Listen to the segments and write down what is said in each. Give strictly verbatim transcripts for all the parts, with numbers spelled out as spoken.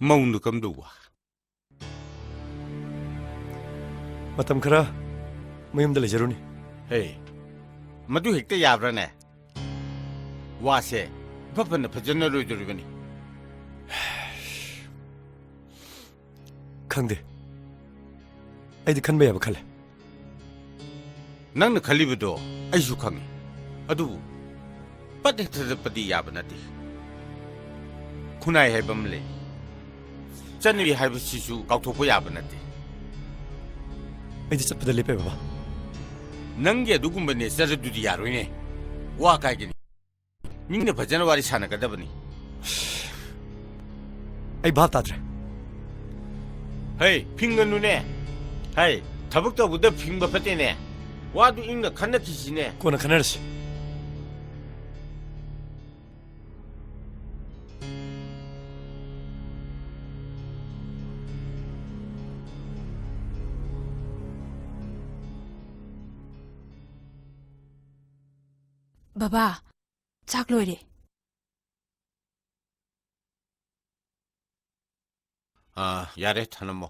ꯃꯧꯅ ꯀꯝꯗꯧꯕ? ꯃꯇꯝ ꯈꯔ ꯃꯌꯨꯝꯗ ꯂꯩꯖꯔꯨꯅꯤ꯫ ꯍꯦ, ꯃꯗꯨ ꯍꯦꯛꯇ ꯌꯥꯕ꯭ꯔꯥꯅꯦ? ꯋꯥꯁꯦ ꯏꯐ ꯐꯅ ꯐꯖꯅꯔꯣꯏꯗꯣꯔꯤꯕꯅꯤ꯫ ꯈꯪꯗꯦ꯫ ꯑꯩꯗꯤ ꯈꯟꯕ ꯌꯥꯕ ꯈꯜꯂꯦ꯫ ꯅꯪꯅ ꯈꯜꯂꯤꯕꯗꯣ ꯑꯩꯁꯨ ꯈꯪꯉꯤ꯫ ꯑꯗꯨꯕꯨ ꯄꯠ ꯍꯦꯛꯇ ꯆꯠꯄꯗꯤ ꯌꯥꯕ ꯅꯠꯇꯦ꯫ ꯈꯨꯟꯅꯥꯏ ꯍꯥꯏꯕ ꯑꯃ ꯂꯩ꯫ ꯆꯠꯅꯕꯤ ꯍꯥꯏꯕꯁꯤꯁꯨ ꯀꯥꯎꯊꯣꯛꯄ ꯌꯥꯕ ꯅꯠꯇꯦ꯫ ꯑꯩꯗꯤ ꯆꯠꯄꯗ ꯂꯦꯞꯄꯦ, ꯕꯕꯥ꯫ ꯅꯪꯒꯤ ꯑꯗꯨꯒꯨꯝꯕ ꯅꯦꯆꯔꯗꯨꯗꯤ ꯌꯥꯔꯣꯏꯅꯦ꯫ ꯋꯥ ꯀꯥꯏꯒꯅꯤ꯫ ꯃꯤꯅ ꯐꯖꯅ ꯋꯥꯔꯤ ꯁꯥꯟꯅꯒꯗꯕꯅꯤ꯫ ꯑꯩ ꯚꯥꯞ ꯇꯥꯗ꯭ꯔꯦ꯫ ꯍꯩ, ꯐꯤꯡꯒꯅꯨꯅꯦ꯫ ꯍꯩ, ꯊꯕꯛ ꯇꯧꯕꯗ ꯐꯤꯡꯕ ꯐꯠꯇꯦꯅꯦ꯫ ꯋꯥꯗꯨ ꯏꯪꯅ ꯈꯟꯅꯈꯤꯁꯤꯅꯦ꯫ ꯀꯣꯟꯅ ꯈꯟꯅꯔꯁꯤ꯫ ꯕꯕꯥ, ꯆꯥꯛ ꯂꯣꯏꯔꯦ꯫ ꯑꯥ, ꯌꯥꯔꯦ, ꯊꯅꯝꯃꯣ꯫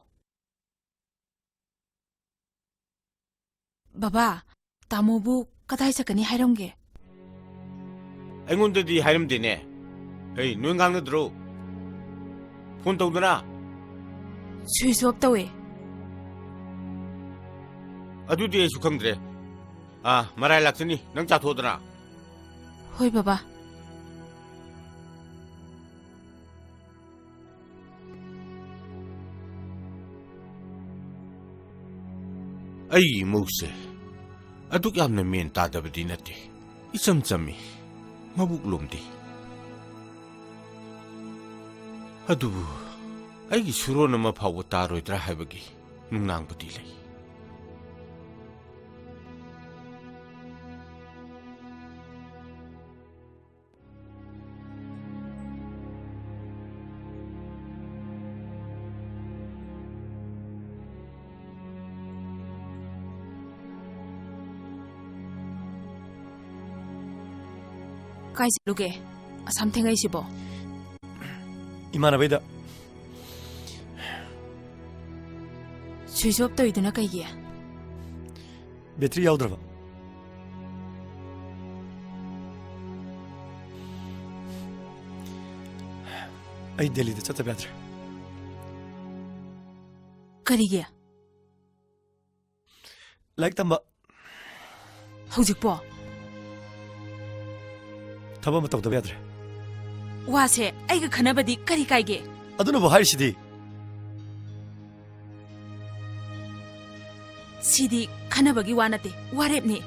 ꯕꯕꯥ, ꯇꯥꯃꯣꯕꯨ ꯀꯗꯥꯏ ꯆꯠꯀꯅꯤ ꯍꯥꯏꯔꯝꯒꯦ? ꯑꯩꯉꯣꯟꯗꯗꯤ ꯍꯥꯏꯔꯝꯗꯦꯅꯦ꯫ ꯍꯩ, ꯅꯣꯏ ꯉꯥꯡꯅꯗ꯭ꯔꯣ? ꯐꯣꯟ ꯇꯧꯗꯅ? ꯁ꯭ꯋꯤꯆ ꯑꯣꯐ ꯇꯧꯋꯦ꯫ ꯑꯗꯨꯗꯤ ꯑꯩꯁꯨ ꯈꯪꯗ꯭ꯔꯦ꯫ ꯑꯥ, ꯃꯔꯥꯏ ꯂꯥꯛꯆꯅꯤ, ꯅꯪ ꯆꯥꯊꯣꯛꯑꯣꯗꯅ꯫ ꯍꯣꯏ, ꯕꯕꯥ꯫ ꯑꯩꯒꯤ ꯏꯃꯧꯁꯦ ꯑꯗꯨꯛ ꯌꯥꯝꯅ ꯃꯦꯟ ꯇꯥꯗꯕꯗꯤ ꯅꯠꯇꯦ꯫ ꯏꯆꯝ ꯆꯝꯃꯤ, ꯃꯕꯨꯛ ꯂꯨꯝꯗꯦ꯫ ꯑꯗꯨꯕꯨ ꯑꯩꯒꯤ ꯁꯨꯔꯣꯟ ꯑꯃ ꯐꯥꯎꯕ ꯇꯥꯔꯣꯏꯗ꯭ꯔꯥ ꯍꯥꯏꯕꯒꯤ ꯅꯨꯡꯅꯥꯡꯕꯗꯤ ꯂꯩ꯫ ꯀꯥꯏ ꯆꯠꯂꯨꯒꯦ ꯑꯁꯥꯝ ꯊꯦꯡꯉꯩꯁꯤꯕꯣ? ꯏꯃꯥꯟꯅꯕꯩꯗ Switch off ꯇꯧꯔꯤꯗꯨꯅ ꯀꯩꯒꯤ? Battery ꯌꯥꯎꯗ꯭ꯔꯕ? ꯑꯩ ꯗꯦꯜꯂꯤꯗ ꯆꯠꯇꯕ ꯌꯥꯗ꯭ꯔꯦ꯫ ꯀꯔꯤꯒꯤ? ꯂꯥꯏꯔꯤꯛ ꯇꯝꯕ꯫ ꯍꯧꯖꯤꯛꯄꯣ? ꯊꯕꯛ ꯑꯃ ꯇꯧꯗꯕ ꯌꯥꯗ꯭ꯔꯦ꯫ ꯋꯥꯁꯦ ꯑꯩꯒ ꯈꯟꯅꯕꯗꯤ ꯀꯔꯤ ꯀꯥꯏꯒꯦ? ꯑꯗꯨꯅꯕꯨ ꯍꯥꯏꯔꯤꯁꯤꯗꯤ꯫ ꯁꯤꯗꯤ ꯈꯟꯅꯕꯒꯤ ꯋꯥ ꯅꯠꯇꯦ, ꯋꯥꯔꯦꯞꯅꯤ꯫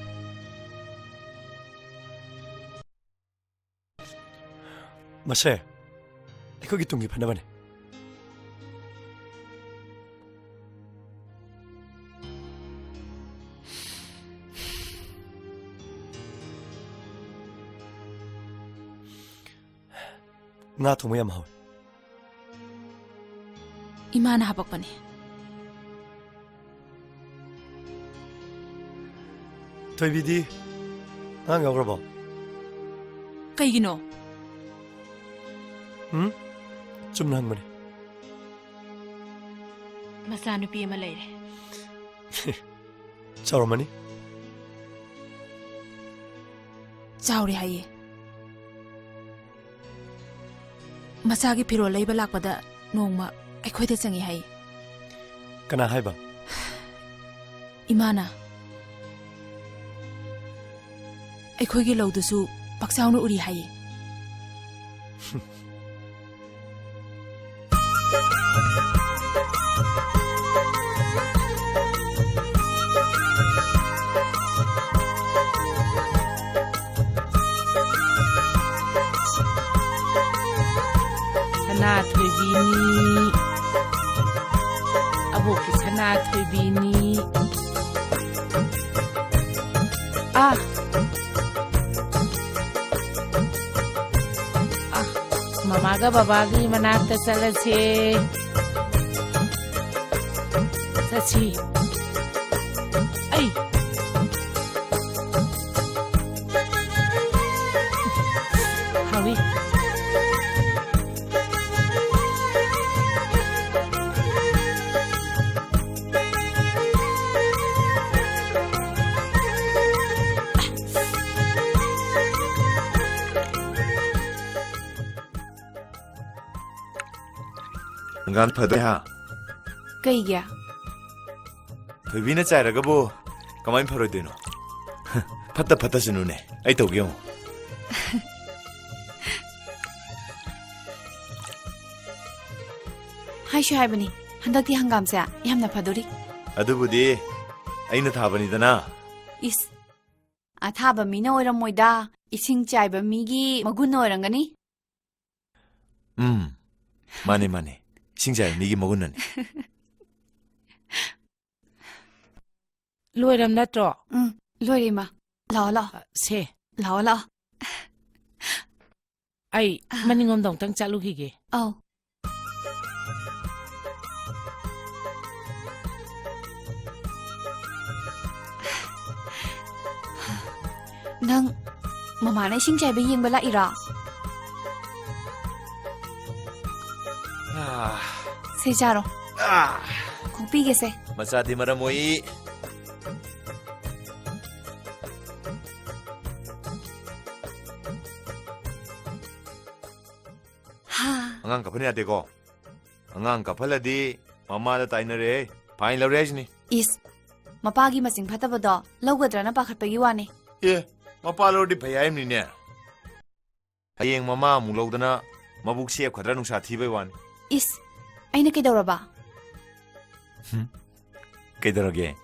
ꯃꯁꯦ ꯑꯩꯈꯣꯏꯒꯤ ꯇꯨꯡꯒꯤ ꯐꯅꯕꯅꯤ꯫ ꯉꯥ ꯊꯣꯡꯕ ꯌꯥꯝ ꯍꯥꯎꯋꯤ꯫ ꯏꯃꯥꯅ ꯍꯥꯄꯛꯄꯅꯦ꯫ ꯊꯣꯏꯕꯤꯗꯤ ꯑꯉꯥꯡ ꯌꯥꯎꯈ꯭ꯔꯕꯣ? ꯀꯩꯒꯤꯅꯣ? ꯎꯝ? ꯆꯨꯝꯅ ꯍꯪꯕꯅꯦ꯫ ꯃꯆꯥꯅꯨꯄꯤ ꯑꯃ ꯂꯩꯔꯦ꯫ ꯆꯥꯎꯔꯝꯃꯅꯤ꯫ ꯆꯥꯎꯔꯦ ꯍꯥꯏꯌꯦ꯫ ꯃꯆꯥꯒꯤ ꯐꯤꯔꯣꯜ ꯂꯩꯕ ꯂꯥꯛꯄꯗ ꯅꯣꯡꯃ ꯑꯩꯈꯣꯏꯗ ꯆꯪꯉꯤ ꯍꯥꯏ꯫ ꯀꯅꯥ ꯍꯥꯏꯕ? ꯏꯃꯥꯅ꯫ ꯑꯩꯈꯣꯏꯒꯤ ꯂꯧꯗꯨꯁꯨ ꯄꯥꯛꯆꯥꯎꯅ ꯎꯔꯤ ꯍꯥꯏꯌꯦ꯫ ꯁꯅꯥꯊꯣꯏꯕꯤꯅꯤ꯫ ꯑꯕꯣꯛꯀꯤ ꯁꯅꯥꯊꯣꯏꯕꯤꯅꯤ꯫ ꯑꯥ꯫ ꯑꯥ, ꯃꯃꯥꯒ ꯕꯕꯥꯒꯤ ꯃꯅꯥꯛꯇ ꯆꯠꯂꯁꯦ꯫ ꯆꯠꯁꯤ꯫ ꯑꯩ꯫ ꯍꯥꯎꯏ꯫ ꯍꯪꯒꯥꯝ ꯐꯗꯣꯏ ꯍꯥ? ꯀꯩꯒꯤ? ꯊꯣꯏꯕꯤꯅ ꯆꯥꯏꯔꯒꯕꯨ ꯀꯃꯥꯏꯅ ꯐꯔꯣꯏꯗꯣꯏꯅꯣ? ꯐꯠꯇ ꯐꯠꯇꯁꯅꯨꯅꯦ, ꯑꯩ ꯇꯧꯒꯦ ꯑꯃꯨꯛ꯫ ꯍꯥꯏꯁꯨ ꯍꯥꯏꯕꯅꯤ, ꯍꯟꯗꯛꯇꯤ ꯍꯪꯒꯥꯝꯁꯦ ꯌꯥꯝꯅ ꯐꯗꯣꯔꯤ꯫ ꯑꯗꯨꯕꯨꯗꯤ ꯑꯩꯅ ꯊꯥꯕꯅꯤꯗꯅ꯫ ꯏꯁ, ꯑꯊꯥꯕ ꯃꯤꯅ ꯑꯣꯏꯔꯝꯃꯣꯏꯗ, ꯏꯁꯤꯡ ꯆꯥꯏꯕ ꯃꯤꯒꯤ ꯃꯒꯨꯟ ꯑꯣꯏꯔꯝꯒꯅꯤ꯫ ꯎꯝ, ꯃꯥꯅꯦ, ꯃꯥꯅꯦ꯫ ꯏꯁꯤꯡ ꯆꯥꯏꯕ ꯃꯤꯒꯤ ꯃꯒꯨꯟꯅꯅꯦ꯫ ꯂꯣꯏꯔꯝ ꯅꯠꯇ꯭ꯔꯣ? ꯎꯝ, ꯂꯣꯏꯔꯦ, ꯏꯃꯥ꯫ ꯂꯥꯛꯑꯣ, ꯂꯥꯛꯑꯣ꯫ ꯑ, ꯁꯦ꯫ ꯂꯥꯛꯑꯣ, ꯂꯥꯛꯑꯣ꯫ ꯑꯩ ꯑ꯫ ꯃꯅꯤꯡꯂꯣꯝꯗ ꯑꯃꯨꯛꯇꯪ ꯆꯠꯂꯨꯈꯤꯒꯦ꯫ ꯑꯧ꯫ ꯅꯪ ꯃꯃꯥꯅ ꯏꯁꯤꯡ ꯆꯥꯏꯕ ꯌꯦꯡꯕ ꯂꯥꯛꯏꯔꯣ? ꯑꯥ꯫ ꯁꯦ ꯆꯥꯔꯣ꯫ ꯑꯥ꯫ ꯈꯣꯛꯄꯤꯒꯦꯁꯦ꯫ ꯃꯆꯥꯗꯤ ꯃꯔꯝ ꯃꯣꯛꯏ꯫ ꯍꯥ꯫ ꯑꯉꯥꯡ ꯀꯞꯍꯟ ꯌꯥꯗꯦꯀꯣ꯫ ꯑꯉꯥꯡ ꯀꯞꯍꯜꯂꯗꯤ ꯃꯃꯥꯗ ꯇꯥꯏꯅꯔꯦ꯫ ꯐꯥꯏꯟ ꯂꯧꯔꯦ ꯍꯥꯏꯁꯤꯅꯤ꯫ ꯏꯁ, ꯃꯄꯥꯒꯤ ꯃꯆꯤꯡ ꯐꯠꯇꯕꯗꯣ ꯂꯧꯒꯗ꯭ꯔꯅ ꯄꯥꯈꯠꯄꯒꯤ ꯋꯥꯅꯤ꯫ ꯑꯦ, ꯃꯄꯥ ꯂꯧꯔꯗꯤ ꯐꯩ ꯍꯥꯏꯕꯅꯤꯅꯦ꯫ ꯍꯌꯦꯡ ꯃꯃꯥ ꯑꯃꯨꯛ ꯂꯧꯗꯅ ꯃꯕꯨꯛ ꯁꯦꯞꯈꯗ꯭ꯔꯥ ꯅꯨꯡꯁꯥ ꯊꯤꯕꯩ ꯋꯥꯅꯤ꯫ ꯏꯁ, ꯑꯩꯅ ꯀꯩꯗꯧꯔꯕ? ꯍꯨꯝ, ꯀꯩꯗꯧꯔꯒꯦ?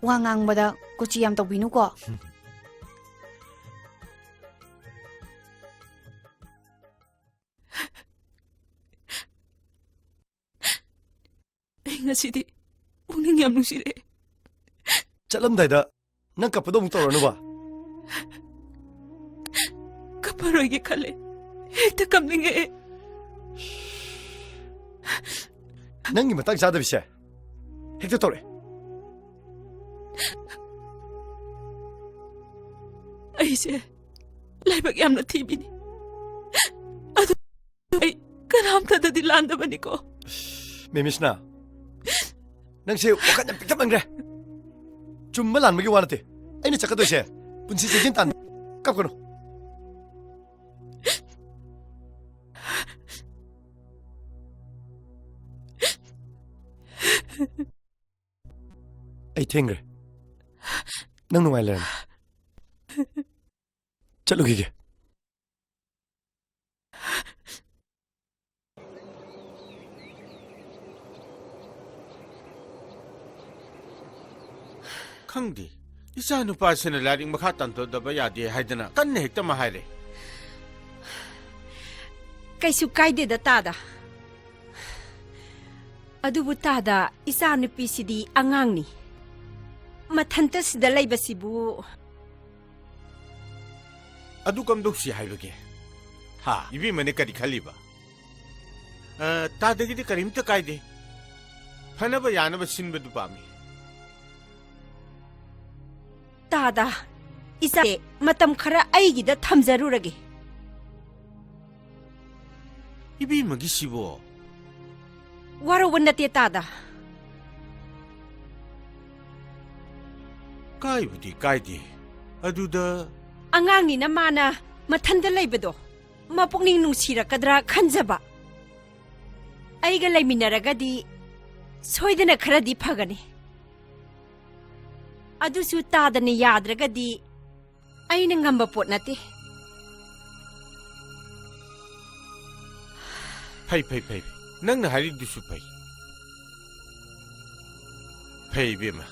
ꯋꯥ ꯉꯥꯡꯕꯗ ꯀꯨꯆꯤ ꯌꯥꯝ ꯇꯧꯕꯤꯅꯨꯀꯣ꯫ ꯑꯩ ꯉꯁꯤꯗꯤ ꯄꯨꯛꯅꯤꯡ ꯌꯥꯝ ꯅꯨꯡꯁꯤꯔꯛꯑꯦ꯫ ꯆꯠꯂꯝꯗꯥꯏꯗ ꯅꯪ ꯀꯞꯄꯗꯣ ꯑꯃꯨꯛ ꯇꯧꯔꯅꯨꯕ꯫ ꯀꯞꯄꯔꯣꯏꯒꯦ ꯈꯜꯂꯦ, ꯍꯦꯛꯇ ꯀꯞꯅꯤꯡꯉꯛꯑꯦ꯫ ꯅꯪꯒꯤ ꯃꯇꯥꯡ ꯆꯥꯗꯕꯤꯁꯦ ꯍꯦꯛꯇ ꯇꯧꯔꯛꯑꯦ꯫ ꯑꯩꯁꯦ ꯂꯥꯏꯕꯛ ꯌꯥꯝꯅ ꯊꯤꯕꯤꯅꯤ꯫ ꯑꯗꯨ ꯑꯩ ꯀꯅꯥꯝꯇꯗꯗꯤ ꯂꯥꯟꯗꯕꯅꯤꯀꯣ꯫ ꯃꯤꯃꯤꯁꯅꯥ, ꯅꯪꯁꯦ ꯋꯥꯈꯜ ꯌꯥꯝ ꯄꯤꯛꯊꯃꯟꯈ꯭ꯔꯦ꯫ ꯆꯨꯝꯕ ꯂꯥꯟꯕꯒꯤ ꯋꯥ ꯅꯠꯇꯦ꯫ ꯑꯩꯅ ꯆꯠꯀꯗꯣꯏꯁꯦ ꯄꯨꯟꯁꯤ ꯆꯦꯟꯖꯤꯟ ꯇꯥꯟ꯫ ꯀꯞꯀꯅꯨ꯫ ꯑꯩ ꯊꯦꯡꯈ꯭ꯔꯦ꯫ ꯅꯪ ꯅꯨꯡꯉꯥꯏ ꯂꯩꯔꯝꯃꯣ꯫ ꯆꯠꯂꯨꯈꯤꯒꯦ꯫ ꯈꯪꯗꯦ, ꯏꯆꯥ ꯅꯨꯄꯥꯁꯤꯅ ꯂꯥꯏꯔꯤꯛ ꯃꯈꯥ ꯇꯝꯊꯗꯕ ꯌꯥꯗꯦ ꯍꯥꯏꯗꯅ ꯀꯟꯅ ꯍꯦꯛꯇ ꯑꯃ ꯍꯥꯏꯔꯦ꯫ ꯀꯩꯁꯨ ꯀꯥꯏꯗꯦꯗ, ꯇꯥꯗ꯫ ꯑꯗꯨꯕꯨ ꯇꯥꯗ, ꯏꯆꯥ ꯅꯨꯄꯤꯁꯤꯗꯤ ꯑꯉꯥꯡꯅꯤ꯫ ꯃꯊꯟꯇ ꯁꯤꯗ ꯂꯩꯕꯁꯤꯕꯨ꯫ ꯑꯗꯨ ꯀꯝꯗꯧꯁꯤ ꯍꯥꯏꯕꯒꯦ? ꯍꯥ? ꯏꯕꯦꯝꯃꯅ ꯀꯔꯤ ꯈꯜꯂꯤꯕ? ꯑ, ꯇꯥꯗꯒꯤꯗꯤ ꯀꯔꯤꯝꯇ ꯀꯥꯏꯗꯦ꯫ ꯐꯅꯕ ꯌꯥꯅꯕ ꯁꯤꯟꯕꯗꯨ ꯄꯥꯝꯃꯤ꯫ ꯇꯥꯗ, ꯏꯆꯥ, ꯃꯇꯝ ꯈꯔ ꯑꯩꯒꯤꯗ ꯊꯝꯖꯔꯨꯔꯒꯦ꯫ ꯏꯕꯦꯝꯃꯒꯤꯁꯤꯕꯣ? ꯋꯥꯔꯧꯕ ꯅꯠꯇꯦ, ꯇꯥꯗ꯫ ꯀꯥꯏꯕꯨꯗꯤ ꯀꯥꯏꯗꯦ꯫ ꯑꯗꯨꯗ ꯑꯉꯥꯡꯅꯤꯅ ꯃꯥꯅ ꯃꯊꯟꯗ ꯂꯩꯕꯗꯣ ꯃꯄꯨꯛꯅꯤꯡ ꯅꯨꯡꯁꯤꯔꯛꯀꯗ꯭ꯔꯥ ꯈꯟꯖꯕ꯫ ꯑꯩꯒ ꯂꯩꯃꯤꯟꯅꯔꯒꯗꯤ ꯁꯣꯏꯗꯅ ꯈꯔꯗꯤ ꯐꯒꯅꯤ꯫ ꯑꯗꯨꯁꯨ ꯇꯥꯗꯅ ꯌꯥꯗ꯭ꯔꯒꯗꯤ ꯑꯩꯅ ꯉꯝꯕ ꯄꯣꯠ ꯅꯠꯇꯦ꯫ ꯐꯩ, ꯐꯩ, ꯐꯩ꯫ ꯅꯪꯅ ꯍꯥꯏꯔꯤꯗꯨꯁꯨ ꯐꯩ꯫ ꯐꯩ, ꯏꯕꯦꯝꯃ꯫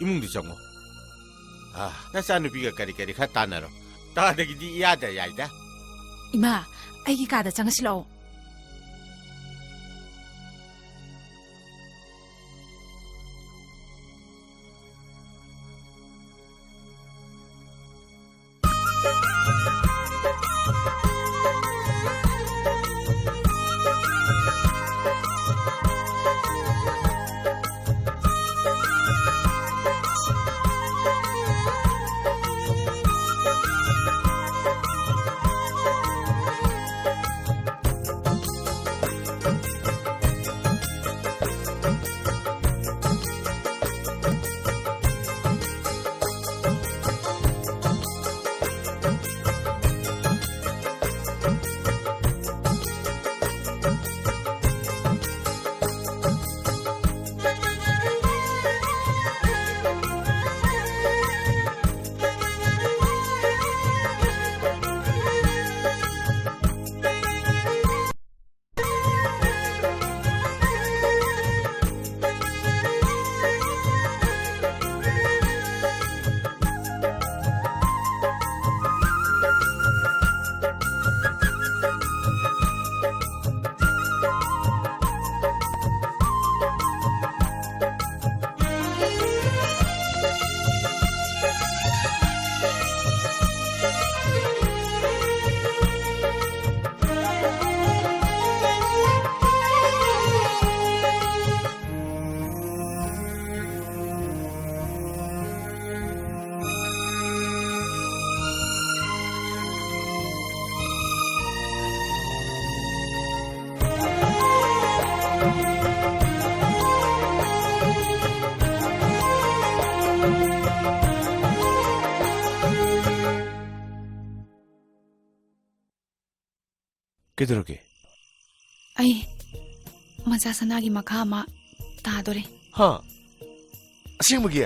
ꯏꯃꯨꯡꯗ ꯆꯪꯉꯣ꯫ ꯑꯥ, ꯅꯆꯥꯅꯨꯄꯤꯒ ꯀꯔꯤ ꯀꯔꯤ ꯈꯔ ꯇꯥꯟꯅꯔꯣ꯫ ꯇꯥꯗꯒꯤꯗꯤ ꯏꯌꯥꯗ ꯌꯥꯏꯗ꯫ ꯏꯃꯥ, ꯑꯩꯒꯤ ꯀꯥꯗ ꯆꯪꯉꯁꯤ ꯂꯥꯛꯑꯣ꯫ ꯀꯩꯗꯧꯔꯒꯦ? ꯑꯩ ꯃꯆꯥ ꯁꯅꯥꯒꯤ ꯃꯈꯥ ꯑꯃ ꯇꯥꯗꯣꯔꯦ꯫ ꯍꯥ? ꯑꯁꯦꯡꯕꯒꯤ?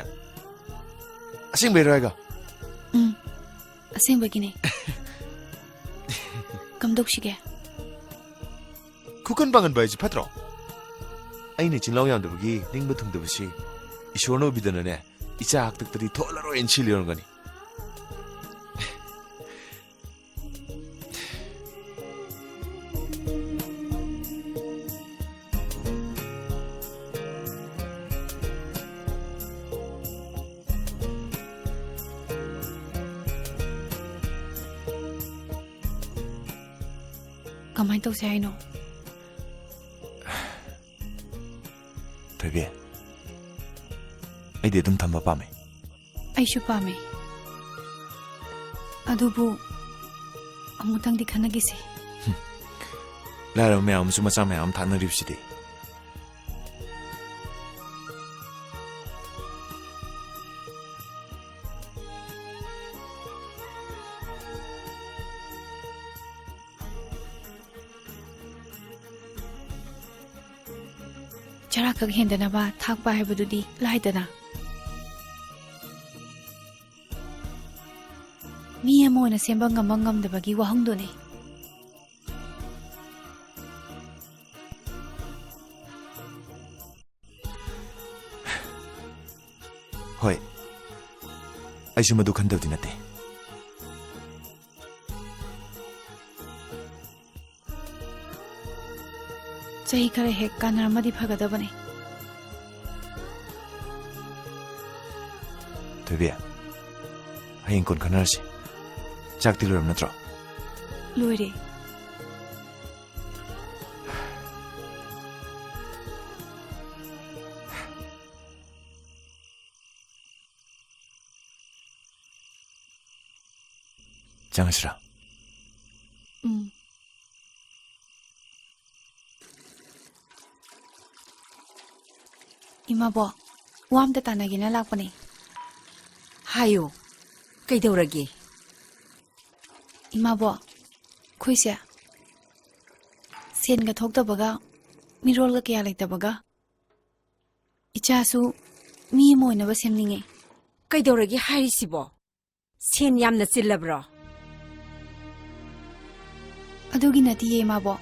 ꯑꯁꯦꯡꯕꯩꯔꯣ ꯍꯥꯏꯒ? ꯎꯝ, ꯑꯁꯦꯡꯕꯒꯤꯅꯦ꯫ ꯀꯝꯗꯧꯁꯤꯒꯦ? ꯈꯨꯀꯟ ꯄꯥꯡꯒꯟꯕ ꯍꯥꯏꯁꯦ ꯐꯠꯇ꯭ꯔꯣ? ꯑꯩꯅ ꯏꯆꯤꯟ ꯏꯅꯥꯎ ꯌꯥꯝꯗꯕꯒꯤ ꯅꯤꯡꯕ ꯊꯨꯡꯗꯕꯁꯤ ꯏꯁꯣꯔꯅ ꯎꯕꯤꯗꯅꯅꯦ, ꯏꯆꯥ ꯍꯥꯛꯇꯛꯇꯗꯤ ꯊꯣꯛꯍꯜꯂꯔꯣꯏꯅ ꯁꯤꯜꯂꯤꯔꯝꯒꯅꯤ꯫ ꯀꯃꯥꯏꯅ ꯇꯧꯁꯦ ꯍꯥꯏꯅꯣ? ꯊꯣꯏꯕꯤ, ꯑꯩꯗꯤ ꯑꯗꯨꯝ ꯊꯝꯕ ꯄꯥꯝꯃꯦ꯫ ꯑꯩꯁꯨ ꯄꯥꯝꯃꯦ꯫ ꯑꯗꯨꯕꯨ ꯑꯃꯨꯛꯇꯪꯗꯤ ꯈꯟꯅꯈꯤꯁꯦ꯫ ꯍꯨꯝ꯫ ꯂꯥꯏꯔꯕ ꯃꯌꯥꯝ ꯑꯃꯁꯨ ꯃꯆꯥ ꯃꯌꯥꯝ ꯑꯃ ꯊꯥꯛꯅꯔꯤꯕꯁꯤꯗꯤ꯫ ꯆꯔꯥ ꯈꯛ ꯍꯦꯟꯗꯅꯕ ꯊꯥꯛꯄ ꯍꯥꯏꯕꯗꯨꯗꯤ ꯂꯥꯏꯗꯅ꯫ ꯃꯤ ꯑꯃ ꯑꯣꯏꯅ ꯁꯦꯝꯕ ꯉꯝꯕ ꯉꯝꯗꯕꯒꯤ ꯋꯥꯍꯪꯗꯨꯅꯤ꯫ ꯍꯣꯏ, ꯑꯩꯁꯨ ꯃꯗꯨ ꯈꯟꯗꯕꯗꯤ ꯅꯠꯇꯦ꯫ ꯆꯍꯤ ꯈꯔ ꯍꯦꯛ ꯀꯥꯟꯅꯔꯝꯃꯗꯤ ꯐꯒꯗꯕꯅꯤ꯫ ꯊꯣꯏꯕꯤ, ꯍꯌꯦꯡ ꯀꯣꯟ ꯈꯟꯅꯔꯁꯤ꯫ ꯆꯥꯛꯇꯤ ꯂꯣꯏꯔꯝ ꯅꯠꯇ꯭ꯔꯣ? ꯂꯣꯏꯔꯦ꯫ ꯆꯪꯉꯁꯤꯔꯥ? ꯎꯝ꯫ ꯏꯃꯥꯕꯣꯛ, ꯋꯥ ꯑꯝꯇ ꯇꯥꯟꯅꯒꯦꯅ ꯂꯥꯛꯄꯅꯦ꯫ ꯍꯥꯏꯌꯣ, ꯀꯩꯗꯧꯔꯒꯦ? ꯏꯃꯥꯕꯣꯛ, ꯑꯩꯈꯣꯏꯁꯦ ꯁꯦꯟꯒ ꯊꯣꯛꯇꯕꯒ, ꯃꯤꯔꯣꯜꯒ ꯀꯌꯥ ꯂꯩꯇꯕꯒ, ꯏꯆꯥꯁꯨ ꯃꯤ ꯑꯃ ꯑꯣꯏꯅꯕ ꯁꯦꯝꯅꯤꯡꯉꯦ꯫ ꯀꯩꯗꯧꯔꯒꯦ ꯍꯥꯏꯔꯤꯁꯤꯕꯣ? ꯁꯦꯟ ꯌꯥꯝꯅ ꯆꯤꯜꯂꯕ꯭ꯔꯣ? ꯑꯗꯨꯒꯤ ꯅꯠꯇꯤꯌꯦ, ꯏꯃꯥꯕꯣꯛ꯫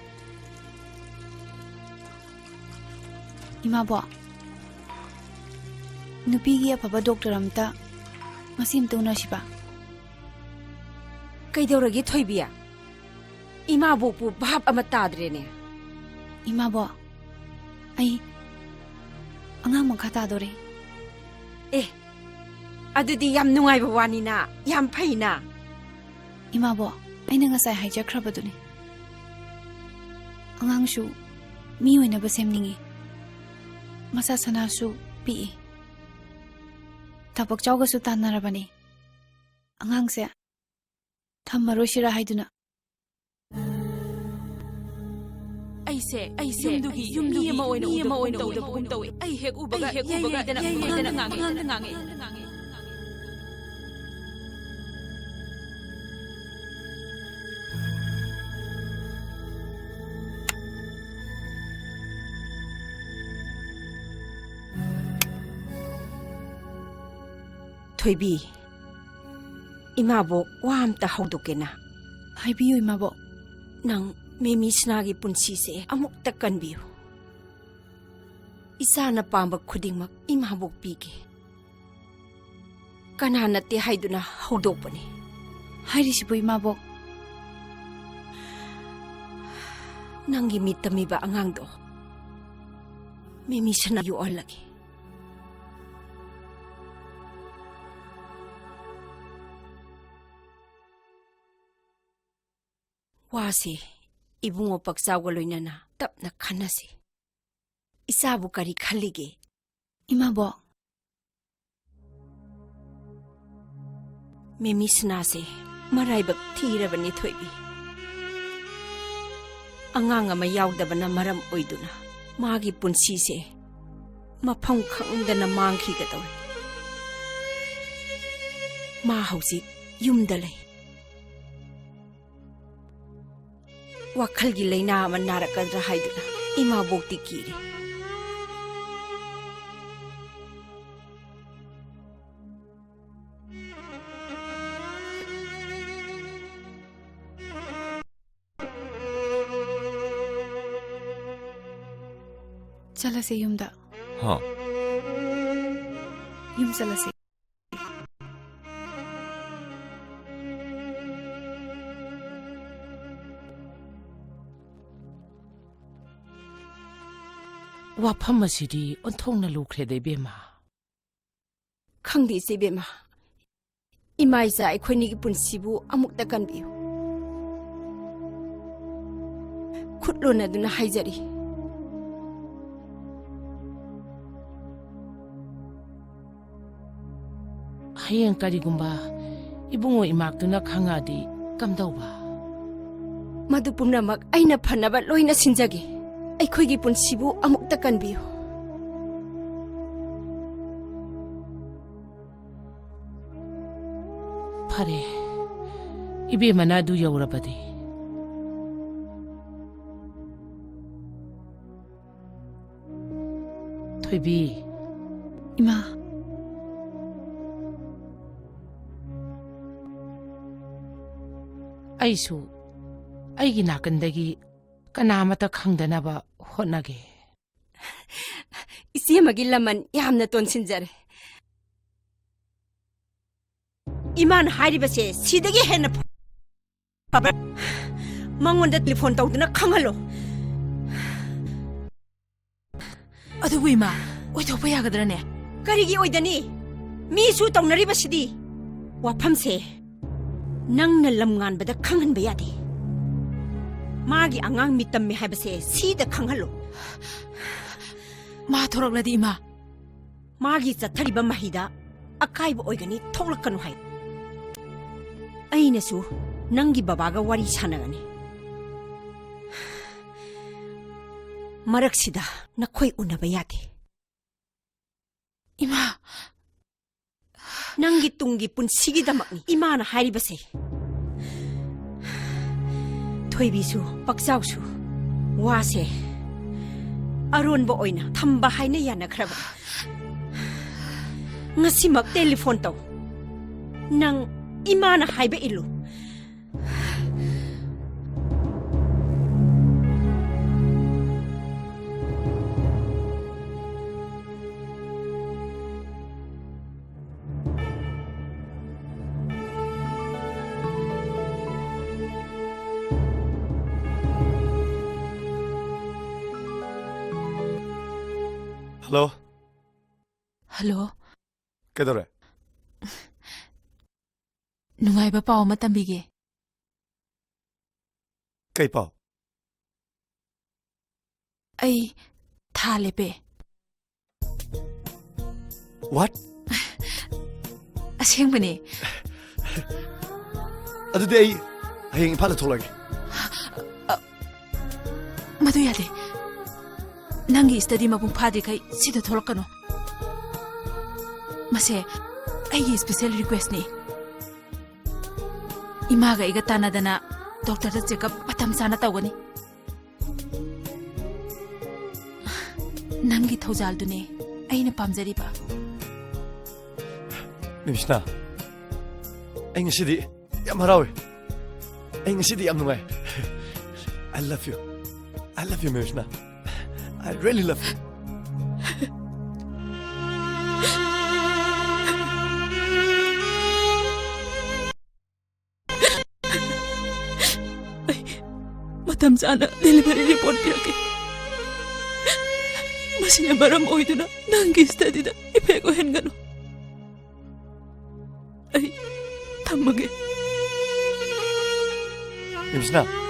ꯏꯃꯥꯕꯣꯛ, ꯅꯨꯄꯤꯒꯤ ꯑꯐꯕ ꯗꯣꯛꯇꯔ ꯑꯝꯇ ꯉꯁꯤ ꯑꯝꯇ ꯎꯅꯁꯤꯕ꯫ ꯀꯩꯗꯧꯔꯒꯦ ꯊꯣꯏꯕꯤ? ꯏꯃꯥꯕꯣꯛꯄꯨ ꯚꯥꯞ ꯑꯃ ꯇꯥꯗ꯭ꯔꯦꯅꯦ꯫ ꯏꯃꯥꯕꯣꯛ, ꯑꯩ ꯑꯉꯥꯡ ꯃꯈꯥ ꯇꯥꯗꯣꯔꯦ꯫ ꯑꯦ, ꯑꯗꯨꯗꯤ ꯌꯥꯝ ꯅꯨꯡꯉꯥꯏꯕ ꯋꯥꯅꯤꯅ, ꯌꯥꯝ ꯐꯩꯅ꯫ ꯏꯃꯥꯕꯣꯛ, ꯑꯩꯅ ꯉꯁꯥꯏ ꯍꯥꯏꯖꯈ꯭ꯔꯕꯗꯨꯅꯤ꯫ ꯑꯉꯥꯡꯁꯨ ꯃꯤ ꯑꯣꯏꯅꯕ ꯁꯦꯝꯅꯤꯡꯉꯤ꯫ ꯃꯁꯥ ꯁꯅꯥꯁꯨ ꯄꯤꯛꯏ꯫ ꯊꯕꯛ ꯆꯥꯎꯒꯁꯨ ꯇꯥꯟꯅꯔꯕꯅꯤ꯫ ꯑꯉꯥꯡꯁꯦ ꯊꯝꯃꯔꯣꯏꯁꯤꯔꯥ ꯍꯥꯏꯗꯨꯅ꯫ ꯑꯩꯁꯦ, ꯑꯩꯁꯦ ꯌꯨꯝꯗꯨꯒꯤ, ꯌꯨꯝꯗꯨꯒꯤ ꯃꯤ ꯑꯃ ꯑꯣꯏꯅ ꯎꯗꯕꯒꯨꯝ ꯇꯧꯏ꯫ ꯑꯩ ꯍꯦꯛ ꯎꯕꯒ, ꯍꯦꯛ ꯎꯕꯒ ꯌꯩ ꯌꯩꯗꯅ ꯄꯉꯥꯡꯗ ꯉꯥꯡꯉꯦ꯫ ꯊꯣꯏꯕꯤ, ꯏꯃꯥꯕꯣꯛ ꯋꯥ ꯑꯝꯇ ꯍꯧꯗꯣꯛꯀꯦꯅ꯫ ꯍꯥꯏꯕꯤꯌꯨ, ꯏꯃꯥꯕꯣꯛ꯫ ꯅꯪ ꯃꯦꯃꯤ ꯁꯅꯥꯒꯤ ꯄꯨꯟꯁꯤꯁꯦ ꯑꯃꯨꯛꯇ ꯀꯟꯕꯤꯌꯨ꯫ ꯏꯆꯥꯅ ꯄꯥꯝꯕ ꯈꯨꯗꯤꯡꯃꯛ ꯏꯃꯥꯕꯣꯛ ꯄꯤꯒꯦ꯫ ꯀꯅꯥ ꯅꯠꯇꯦ ꯍꯥꯏꯗꯨꯅ ꯍꯧꯗꯣꯛꯄꯅꯤ꯫ ꯍꯥꯏꯔꯤꯁꯤꯕꯨ, ꯏꯃꯥꯕꯣꯛ? ꯅꯪꯒꯤ ꯃꯤꯠ ꯇꯝꯃꯤꯕ ꯑꯉꯥꯡꯗꯣ ꯃꯦꯃꯤ ꯁꯅꯥ ꯌꯣꯛꯍꯜꯂꯒꯦ꯫ ꯋꯥꯁꯤ ꯏꯕꯨꯡꯉꯣ ꯄꯛꯆꯥꯎꯒ ꯂꯣꯏꯅꯅ ꯇꯞꯅ ꯈꯟꯅꯁꯤ꯫ ꯏꯆꯥꯕꯨ ꯀꯔꯤ ꯈꯜꯂꯤꯒꯦ? ꯏꯃꯥꯕꯣꯛ꯫ ꯃꯦꯃꯤ ꯁꯅꯥꯁꯦ ꯃꯔꯥꯏꯕꯛ ꯊꯤꯔꯕꯅꯤ, ꯊꯣꯏꯕꯤ꯫ ꯑꯉꯥꯡ ꯑꯃ ꯌꯥꯎꯗꯕꯅ ꯃꯔꯝ ꯑꯣꯏꯗꯨꯅ ꯃꯥꯒꯤ ꯄꯨꯟꯁꯤꯁꯦ ꯃꯐꯝ ꯈꯪꯗꯅ ꯃꯥꯡꯈꯤꯒꯗꯧꯔꯦ꯫ ꯃꯥ ꯍꯧꯖꯤꯛ ꯌꯨꯝꯗ ꯂꯩ꯫ ꯋꯥꯈꯜꯒꯤ ꯂꯥꯏꯅꯥ ꯑꯃ ꯅꯥꯔꯛꯀꯗ꯭ꯔꯥ ꯍꯥꯏꯗꯨꯅ ꯏꯃꯥꯕꯣꯛꯇꯤ ꯀꯤꯔꯦ꯫ ꯆꯠꯂꯁꯦ ꯌꯨꯝꯗ꯫ ꯍꯥ? ꯌꯨꯝ ꯆꯠꯂꯁꯦ꯫ ꯋꯥꯐꯝ ꯑꯁꯤꯗꯤ ꯑꯣꯟꯊꯣꯛꯅ ꯂꯨꯈ꯭ꯔꯦꯗ, ꯏꯕꯦꯝꯃ꯫ ꯈꯪꯗꯦ, ꯏꯆꯦ ꯏꯕꯦꯝꯃ꯫ ꯏꯃꯥ ꯏꯆꯥ ꯑꯩꯈꯣꯏꯅꯤꯒꯤ ꯄꯨꯟꯁꯤꯕꯨ ꯑꯃꯨꯛꯇ ꯀꯟꯕꯤꯌꯨ꯫ ꯈꯨꯠ ꯂꯣꯟꯅꯗꯨꯅ ꯍꯥꯏꯖꯔꯤ꯫ ꯍꯌꯦꯡ ꯀꯔꯤꯒꯨꯝꯕ ꯏꯕꯨꯡꯉꯣ ꯏꯃꯥꯛꯇꯨꯅ ꯈꯪꯉꯛꯑꯗꯤ ꯀꯝꯗꯧꯕ? ꯃꯗꯨ ꯄꯨꯝꯅꯃꯛ ꯑꯩꯅ ꯐꯅꯕ ꯂꯣꯏꯅ ꯁꯤꯟꯖꯒꯦ꯫ ꯑꯩꯈꯣꯏꯒꯤ ꯄꯨꯟꯁꯤꯕꯨ ꯑꯃꯨꯛꯇ ꯀꯟꯕꯤꯌꯨ꯫ ꯐꯔꯦ, ꯏꯕꯦꯝꯃꯅ ꯑꯗꯨ ꯌꯧꯔꯕꯗꯤ꯫ ꯊꯣꯏꯕꯤ꯫ ꯏꯃꯥ꯫ ꯑꯩꯁꯨ ꯑꯩꯒꯤ ꯅꯥꯀꯟꯗꯒꯤ ꯀꯅꯥꯃꯠꯇ ꯈꯪꯗꯅꯕ ꯍꯣꯠꯅꯒꯦ꯫ ꯏꯆꯦꯃꯒꯤ ꯂꯃꯟ ꯌꯥꯝꯅ ꯇꯣꯟꯁꯤꯟꯖꯔꯦ꯫ ꯏꯃꯥꯅ ꯍꯥꯏꯔꯤꯕꯁꯦ ꯁꯤꯗꯒꯤ ꯍꯦꯟꯅ ꯐ-, ꯐꯕ꯫ ꯃꯉꯣꯟꯗ ꯇꯦꯂꯤꯐꯣꯟ ꯇꯧꯗꯨꯅ ꯈꯪꯍꯜꯂꯣ꯫ ꯑꯗꯨꯕꯨ ꯏꯃꯥ, ꯑꯣꯏꯊꯣꯛꯄ ꯌꯥꯒꯗ꯭ꯔꯅꯦ? ꯀꯔꯤꯒꯤ ꯑꯣꯏꯗꯅꯤ? ꯃꯤꯁꯨ ꯇꯧꯅꯔꯤꯕꯁꯤꯗꯤ꯫ ꯋꯥꯐꯝꯁꯦ ꯅꯪꯅ ꯂꯝꯉꯥꯟꯕꯗ ꯈꯪꯍꯟꯕ ꯌꯥꯗꯦ꯫ ꯃꯥꯒꯤ ꯑꯉꯥꯡ ꯃꯤꯇꯝꯃꯤ ꯍꯥꯏꯕꯁꯦ ꯁꯤꯗ ꯈꯪꯍꯜꯂꯣ꯫ ꯃꯥ ꯊꯣꯔꯛꯂꯗꯤ ꯏꯃꯥ꯫ ꯃꯥꯒꯤ ꯆꯠꯊꯔꯤꯕ ꯃꯍꯩꯗ ꯑꯀꯥꯏꯕ ꯑꯣꯏꯒꯅꯤ, ꯊꯣꯛꯂꯛꯀꯅꯨ ꯍꯥꯏ꯫ ꯑꯩꯅꯁꯨ ꯅꯪꯒꯤ ꯕꯕꯥꯒ ꯋꯥꯔꯤ ꯁꯥꯟꯅꯒꯅꯤ꯫ ꯃꯔꯛꯁꯤꯗ ꯅꯈꯣꯏ ꯎꯅꯕ ꯌꯥꯗꯦ꯫ ꯏꯃꯥ! ꯅꯪꯒꯤ ꯇꯨꯡꯒꯤ ꯄꯨꯟꯁꯤꯒꯤꯗꯃꯛꯅꯤ ꯏꯃꯥꯅ ꯍꯥꯏꯔꯤꯕꯁꯦ꯫ ꯊꯣꯏꯕꯤꯁꯨ, ꯄꯛꯆꯥꯎꯁꯨ, ꯋꯥꯁꯦ ꯑꯔꯣꯟꯕ ꯑꯣꯏꯅ ꯊꯝꯕ ꯍꯥꯏꯅ ꯌꯥꯅꯈ꯭ꯔꯕ꯫ ꯉꯁꯤꯃꯛ ꯇꯦꯂꯤꯐꯣꯟ ꯇꯧ꯫ ꯅꯪ ꯏꯃꯥꯅ ꯍꯥꯏꯕ ꯏꯜꯂꯨ꯫ ꯍꯜꯂꯣ꯫ ꯍꯜꯂꯣ꯫ ꯀꯩꯗꯧꯔꯦ? ꯅꯨꯡꯉꯥꯏꯕ ꯄꯥꯎ ꯑꯃ ꯇꯝꯕꯤꯒꯦ꯫ ꯀꯩ ꯄꯥꯎ? ꯑꯩ ꯊꯥ ꯂꯦꯞꯄꯦ꯫ What? ꯑꯁꯦꯡꯕꯅꯦ꯫ ꯑꯗꯨꯗꯤ ꯑꯩ ꯍꯌꯦꯡ ꯏꯝꯐꯥꯜꯗ ꯊꯣꯛꯂꯛꯑꯒꯦ꯫ ꯃꯗꯨ ꯌꯥꯗꯦ꯫ ꯅꯪꯒꯤ study ꯃꯄꯨꯡ ꯐꯥꯗ꯭ꯔꯤꯈꯩ ꯁꯤꯗ ꯊꯣꯛꯂꯛꯀꯅꯨ꯫ ꯃꯁꯦ ꯑꯩꯒꯤ special request ꯅꯤ꯫ ꯏꯃꯥꯒ ꯑꯩꯒ ꯇꯥꯟꯅꯗꯅ doctor ꯗ checkup ꯃꯇꯝ ꯆꯥꯅ ꯇꯧꯒꯅꯤ꯫ ꯅꯪꯒꯤ ꯊꯧꯖꯥꯜꯗꯨꯅꯦ ꯑꯩꯅ ꯄꯥꯝꯖꯔꯤꯕ꯫ ꯃꯤꯝꯁꯅꯥ, ꯑꯩ ꯉꯁꯤꯗꯤ ꯌꯥꯝ ꯍꯔꯥꯎꯋꯦ꯫ ꯑꯩ ꯉꯁꯤꯗꯤ ꯌꯥꯝ ꯅꯨꯡꯉꯥꯏ꯫ I love you. I love you, ꯃꯤꯝꯁꯅꯥ꯫ I really love you. ꯑꯩ ꯃꯇꯝ ꯆꯥꯅ delivery report ꯄꯤꯔꯛꯀꯦ꯫ ꯃꯁꯤꯅ ꯃꯔꯝ ꯑꯣꯏꯗꯨꯅ ꯅꯪꯒꯤ study ꯗ effect ꯑꯣꯏꯍꯟꯒꯅꯨ꯫ ꯑꯩ ꯊꯝꯃꯒꯦ꯫ ꯃꯤꯝꯁꯅꯥ꯫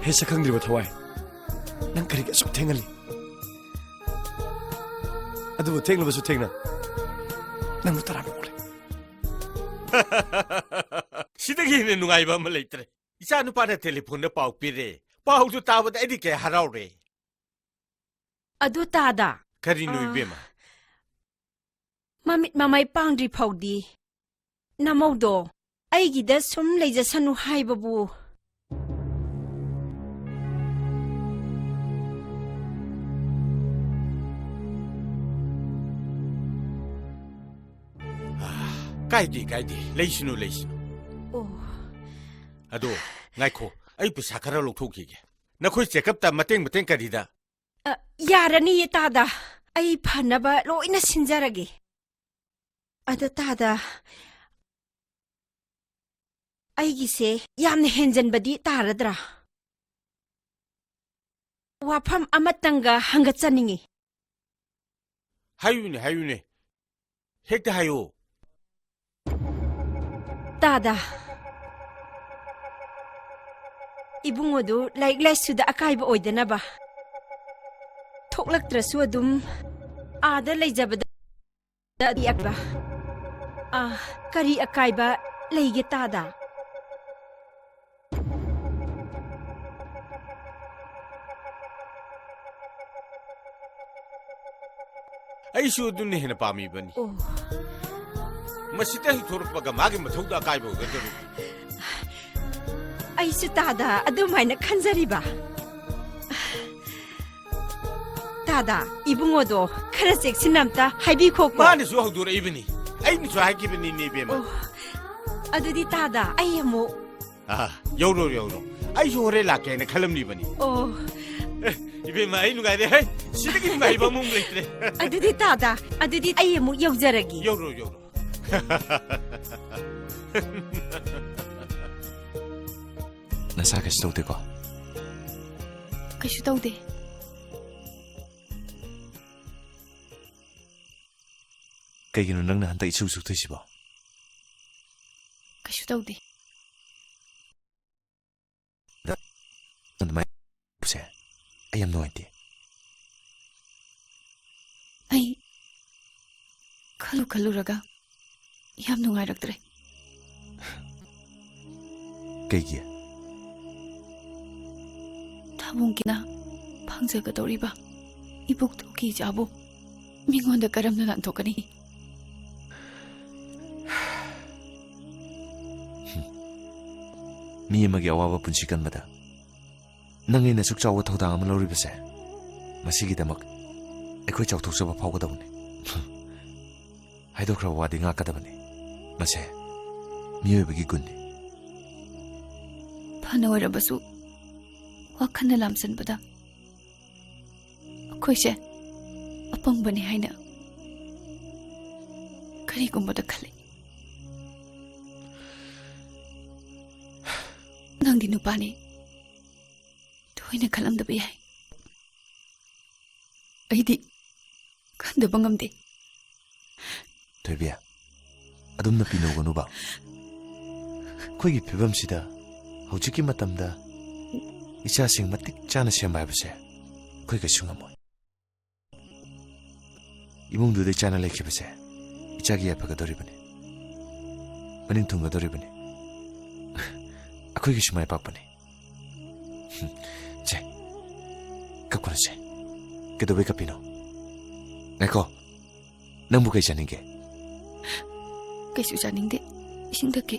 ꯍꯦ, ꯁꯛ ꯈꯪꯗ꯭ꯔꯤꯕ ꯊꯋꯥꯏ, ꯅꯪ ꯀꯔꯤꯒꯤ ꯑꯁꯨꯛ ꯊꯦꯡꯍꯜꯂꯤ? ꯑꯗꯨꯕꯨ ꯊꯦꯡꯂꯕꯁꯨ ꯊꯦꯡꯅ ꯅꯪꯕꯨ ꯇꯔꯥꯃꯨꯛ ꯑꯣꯛꯂꯦ꯫ ꯁꯤꯗꯒꯤ ꯍꯦꯟꯅ ꯅꯨꯡꯉꯥꯏꯕ ꯑꯃ ꯂꯩꯇ꯭ꯔꯦ꯫ ꯏꯆꯥ ꯅꯨꯄꯥꯅ ꯇꯦꯂꯤꯐꯣꯟꯗ ꯄꯥꯎ ꯄꯤꯔꯦ꯫ ꯄꯥꯎꯗꯨ ꯇꯥꯕꯗ ꯑꯩꯗꯤ ꯀꯌꯥ ꯍꯔꯥꯎꯔꯦ꯫ ꯑꯗꯨ ꯇꯥꯗ꯫ ꯀꯔꯤꯅꯣ, ꯑꯥ꯫ ꯏꯕꯦꯝꯃ? ꯃꯃꯩ ꯄꯥꯡꯗ꯭ꯔꯤ ꯐꯥꯎꯗꯤ ꯅꯃꯧꯗꯣ ꯑꯩꯒꯤꯗ ꯁꯨꯝ ꯂꯩꯖꯁꯅꯨ ꯍꯥꯏꯕꯕꯨ꯫ ꯀꯥꯏꯗꯦ, ꯀꯥꯏꯗꯦ꯫ ꯂꯩꯁꯅꯨ, ꯂꯩꯁꯅꯨ꯫ ꯑꯣ꯫ ꯑꯗꯣ, ꯉꯥꯏꯈꯣ, ꯑꯩ ꯄꯩꯁꯥ ꯈꯔ ꯂꯧꯊꯣꯛꯈꯤꯒꯦ꯫ ꯅꯈꯣꯏ check-upꯇ ꯃꯇꯦꯡ, ꯃꯇꯦꯡ ꯀꯔꯤꯗ? ꯑ, ꯌꯥꯔꯅꯤꯌꯦ ꯇꯥꯗ, ꯑꯩ ꯐꯅꯕ ꯂꯣꯏꯅ ꯁꯤꯟꯖꯔꯒꯦ꯫ ꯑꯗ ꯇꯥꯗ, ꯑꯩꯒꯤꯁꯦ ꯌꯥꯝꯅ ꯍꯦꯟꯖꯟꯕꯗꯤ ꯇꯥꯔꯗ꯭ꯔꯥ? ꯋꯥꯐꯝ ꯑꯃꯇꯪꯒ ꯍꯪꯒꯠꯆꯅꯤꯡꯉꯤ꯫ ꯍꯥꯏꯌꯨꯅꯦ, ꯍꯥꯏꯌꯨꯅꯦ꯫ ꯍꯦꯛꯇ ꯍꯥꯏꯌꯨ꯫ ꯇꯥꯗ, ꯏꯕꯨꯡꯉꯣꯗꯨ ꯂꯥꯏꯔꯤꯛ ꯂꯥꯏꯁꯨꯗ ꯑꯀꯥꯏꯕ ꯑꯣꯏꯗꯅꯕ ꯊꯣꯛꯂꯛꯇ꯭ꯔꯁꯨ ꯑꯗꯨꯝ ꯑꯥꯗ ꯂꯩꯖꯕꯗ ꯑꯀꯥꯏꯕ, ꯑꯥ, ꯀꯔꯤ ꯑꯀꯥꯏꯕ ꯂꯩꯒꯦ ꯇꯥꯗ? ꯑꯩꯁꯨ ꯑꯗꯨꯅ ꯍꯦꯟꯅ ꯄꯥꯝꯃꯤꯕꯅꯤ꯫ ꯑꯣ꯫ ꯃꯁꯤꯗ ꯍꯦꯛ ꯊꯣꯔꯛꯄꯒ ꯃꯥꯒꯤ ꯃꯊꯧꯗ ꯑꯀꯥꯏꯕ ꯑꯣꯏꯒꯗꯧꯔꯤꯕꯅꯤ꯫ ꯑꯩꯁꯨ ꯇꯥꯗ ꯑꯗꯨꯃꯥꯏꯅ ꯈꯟꯖꯔꯤꯕ꯫ ꯇꯥꯗ, ꯏꯕꯨꯡꯉꯣꯗꯣ ꯈꯔ ꯆꯦꯛꯁꯤꯟꯅ ꯑꯝꯇ ꯍꯥꯏꯕꯤꯈꯣꯀꯣ꯫ ꯃꯥꯅꯁꯨ ꯍꯧꯗꯣꯔꯛꯏꯕꯅꯤ꯫ ꯑꯩꯅꯁꯨ ꯍꯥꯏꯈꯤꯕꯅꯤꯅꯦ, ꯏꯕꯦꯝꯃ꯫ ꯑꯣ, ꯑꯗꯨꯗꯤ ꯇꯥꯗ, ꯑꯩ ꯑꯃꯨꯛ꯫ ꯑꯥ, ꯌꯧꯔꯣ, ꯌꯧꯔꯣ꯫ ꯑꯩꯁꯨ ꯍꯣꯔꯦꯟ ꯂꯥꯛꯀꯦ ꯍꯥꯏꯅ ꯈꯜꯂꯝꯂꯤꯕꯅꯤ꯫ ꯑꯣ꯫ ꯑꯦ, ꯏꯕꯦꯝꯃ, ꯑꯩ ꯅꯨꯡꯉꯥꯏꯔꯦ ꯍꯦ꯫ ꯁꯤꯗꯒꯤ ꯅꯨꯡꯉꯥꯏꯕ ꯑꯃꯃꯨꯛ ꯂꯩꯇ꯭ꯔꯦ꯫ ꯑꯗꯨꯗꯤ ꯇꯥꯗ, ꯑꯗꯨꯗꯤ ꯑꯩ ꯑꯃꯨꯛ ꯌꯧꯖꯔꯒꯦ꯫ ꯌꯧꯔꯣ, ꯌꯧꯔꯣ꯫ ꯅꯁꯥ ꯀꯩꯁꯨ ꯇꯧꯗꯦꯀꯣ? ꯀꯩꯁꯨ ꯇꯧꯗꯦ꯫ ꯀꯩꯒꯤꯅꯣ ꯅꯪꯅ ꯍꯟꯗꯛ ꯏꯁꯨ ꯁꯨꯛꯊꯣꯏꯁꯤꯕꯣ? ꯀꯩꯁꯨ ꯇꯧꯗꯦ꯫ ꯑꯗꯨꯃꯥꯏꯅ ꯁꯦ, ꯑꯩ ꯌꯥꯝ ꯅꯨꯡꯉꯥꯏꯇꯦ꯫ ꯑꯩ ꯈꯜꯂꯨ ꯈꯜꯂꯨꯔꯒ ꯌꯥꯝ ꯅꯨꯡꯉꯥꯏꯔꯛꯇ꯭ꯔꯦ꯫ ꯀꯩꯒꯤ? ꯊꯥꯕꯨꯡꯒꯤꯅ ꯐꯪꯖꯒꯗꯧꯔꯤꯕ ꯏꯕꯣꯛꯇꯨꯒꯤ ꯏꯆꯥꯕꯨ ꯃꯤꯉꯣꯟꯗ ꯀꯔꯝꯅ ꯂꯥꯟꯊꯣꯛꯀꯅꯤ? ꯃꯤ ꯑꯃꯒꯤ ꯑꯋꯥꯕ ꯄꯨꯟꯁꯤ ꯀꯟꯕꯗ ꯅꯪ ꯑꯩꯅ ꯑꯁꯨꯛ ꯆꯥꯎꯕ ꯊꯧꯗꯥꯡ ꯑꯃ ꯂꯧꯔꯤꯕꯁꯦ, ꯃꯁꯤꯒꯤꯗꯃꯛ ꯑꯩꯈꯣꯏ ꯆꯥꯎꯊꯣꯛꯆꯕ ꯐꯥꯎꯒꯗꯕꯅꯤ꯫ ꯍꯥꯏꯗꯣꯛꯈ꯭ꯔꯕ ꯋꯥꯗꯤ ꯉꯥꯛꯀꯗꯕꯅꯤ꯫ ꯃꯁꯦ ꯃꯤꯑꯣꯏꯕꯒꯤ ꯒꯨꯟꯅꯤ꯫ ꯐꯅ ꯑꯣꯏꯔꯕꯁꯨ ꯋꯥꯈꯜꯅ ꯂꯥꯝꯁꯤꯟꯕꯗ ꯑꯩꯈꯣꯏꯁꯦ ꯑꯄꯪꯕꯅꯤ ꯍꯥꯏꯅ ꯀꯔꯤꯒꯨꯝꯕꯗ ꯈꯜꯂꯤ꯫ ꯅꯪꯗꯤ ꯅꯨꯄꯥꯅꯤ, ꯊꯣꯏꯅ ꯈꯜꯂꯝꯗꯕ ꯌꯥꯏ꯫ ꯑꯩꯗꯤ ꯈꯟꯗꯕ ꯉꯝꯗꯦ꯫ ꯊꯣꯏꯕꯤ, ꯑꯗꯨꯝꯅ ꯄꯤꯅꯧꯒꯅꯨꯕ꯫ ꯑꯩꯈꯣꯏꯒꯤ ꯐꯤꯕꯝꯁꯤꯗ ꯍꯧꯖꯤꯛꯀꯤ ꯃꯇꯝꯗ ꯏꯆꯥꯁꯤꯡ ꯃꯇꯤꯛ ꯆꯥꯅ ꯁꯦꯝꯕ ꯍꯥꯏꯕꯁꯦ ꯑꯩꯈꯣꯏ ꯀꯩꯁꯨ ꯉꯝꯃꯣꯏ꯫ ꯏꯃꯨꯡꯗꯨꯗ ꯏꯆꯥꯅ ꯂꯩꯈꯤꯕꯁꯦ ꯏꯆꯥꯒꯤ ꯌꯥꯏꯐꯒꯗꯧꯔꯤꯕꯅꯤ, ꯃꯅꯤꯡ ꯊꯨꯡꯒꯗꯧꯔꯤꯕꯅꯤ꯫ ꯑꯩꯈꯣꯏꯒꯤꯁꯨ ꯃꯥꯏ ꯄꯥꯛꯄꯅꯤ꯫ ꯁꯦ, ꯀꯞꯀꯅꯨꯁꯦ꯫ ꯀꯩꯗꯧꯕꯩ ꯀꯞꯄꯤꯅꯣ? ꯉꯥꯏꯈꯣ, ꯅꯪꯕꯨ ꯀꯩ ꯆꯥꯅꯤꯡꯒꯦ? ꯀꯩꯁꯨ ꯆꯥꯅꯤꯡꯗꯦ꯫ ꯏꯁꯤꯡ ꯊꯛꯀꯦ꯫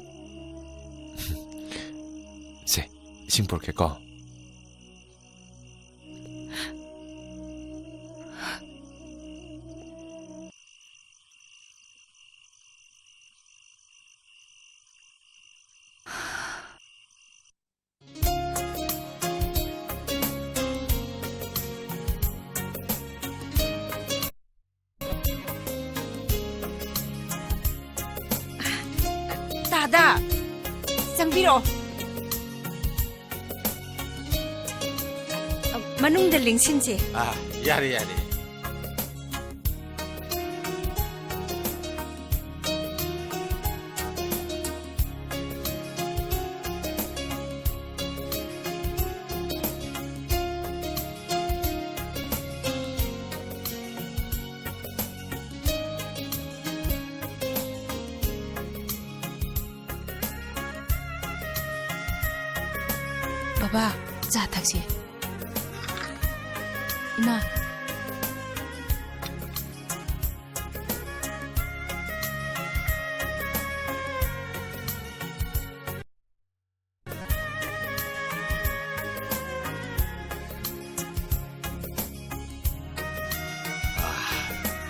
ꯁꯦ, ꯏꯁꯤꯡ ꯄꯨꯔꯛꯀꯦꯀꯣ꯫ ꯇꯥꯗ, ꯆꯪꯕꯤꯔꯛꯑꯣ꯫ ꯃꯅꯨꯡꯗ ꯂꯦꯡꯁꯤꯟꯁꯦ꯫ ꯑꯥ, ꯌꯥꯔꯦ, ꯌꯥꯔꯦ꯫ ꯕꯕꯥ, ꯆꯥ ꯊꯛꯁꯦ꯫ ꯏꯃꯥ꯫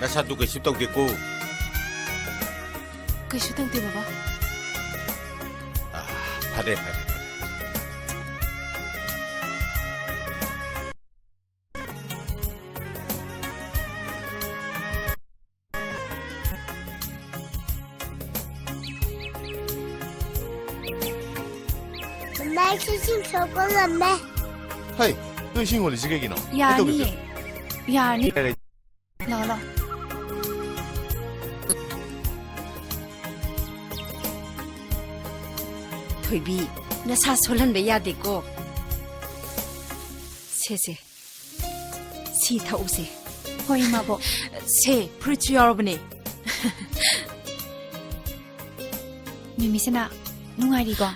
ꯅꯁꯥꯗꯨ ꯀꯩꯁꯨ ꯇꯧꯗꯦꯀꯣ? ꯀꯩꯁꯨ ꯇꯧꯗꯦ, ꯕꯕꯥ꯫ ꯑꯥ, ꯐꯔꯦ, ꯐꯔꯦ꯫ ꯃꯃꯥ, ꯏꯁꯤꯡ ꯁꯣꯛꯄ ꯉꯝꯃꯦ꯫ ꯍꯩ, ꯅꯣꯏ ꯏꯁꯤꯡ ꯍꯣꯜꯂꯤꯁꯤ ꯀꯩꯒꯤꯅꯣ? ꯀꯩ ꯇꯧꯕꯤꯕ꯭ꯔꯣ? ꯌꯥꯅꯤꯌꯦ꯫ ꯌꯥꯔꯅꯤ꯫ ꯌꯥꯔꯦ꯫ ꯂꯥꯛꯑꯣ, ꯂꯥꯛꯑꯣ꯫ ꯊꯣꯏꯕꯤ, ꯅꯁꯥ ꯁꯣꯜꯍꯟꯕ ꯌꯥꯗꯦꯀꯣ꯫ ꯁꯦ, ꯁꯦ꯫ ꯁꯤ ꯊꯛꯎꯁꯦ꯫ ꯍꯣꯏ, ꯏꯃꯥꯕꯣꯛ꯫ ꯁꯦ, ꯐ꯭ꯔꯨꯏꯠꯁꯨ ꯌꯥꯎꯔꯕꯅꯦ꯫ ꯃꯤꯃꯤꯁꯤꯅ ꯅꯨꯡꯉꯥꯏꯔꯤꯀꯣ?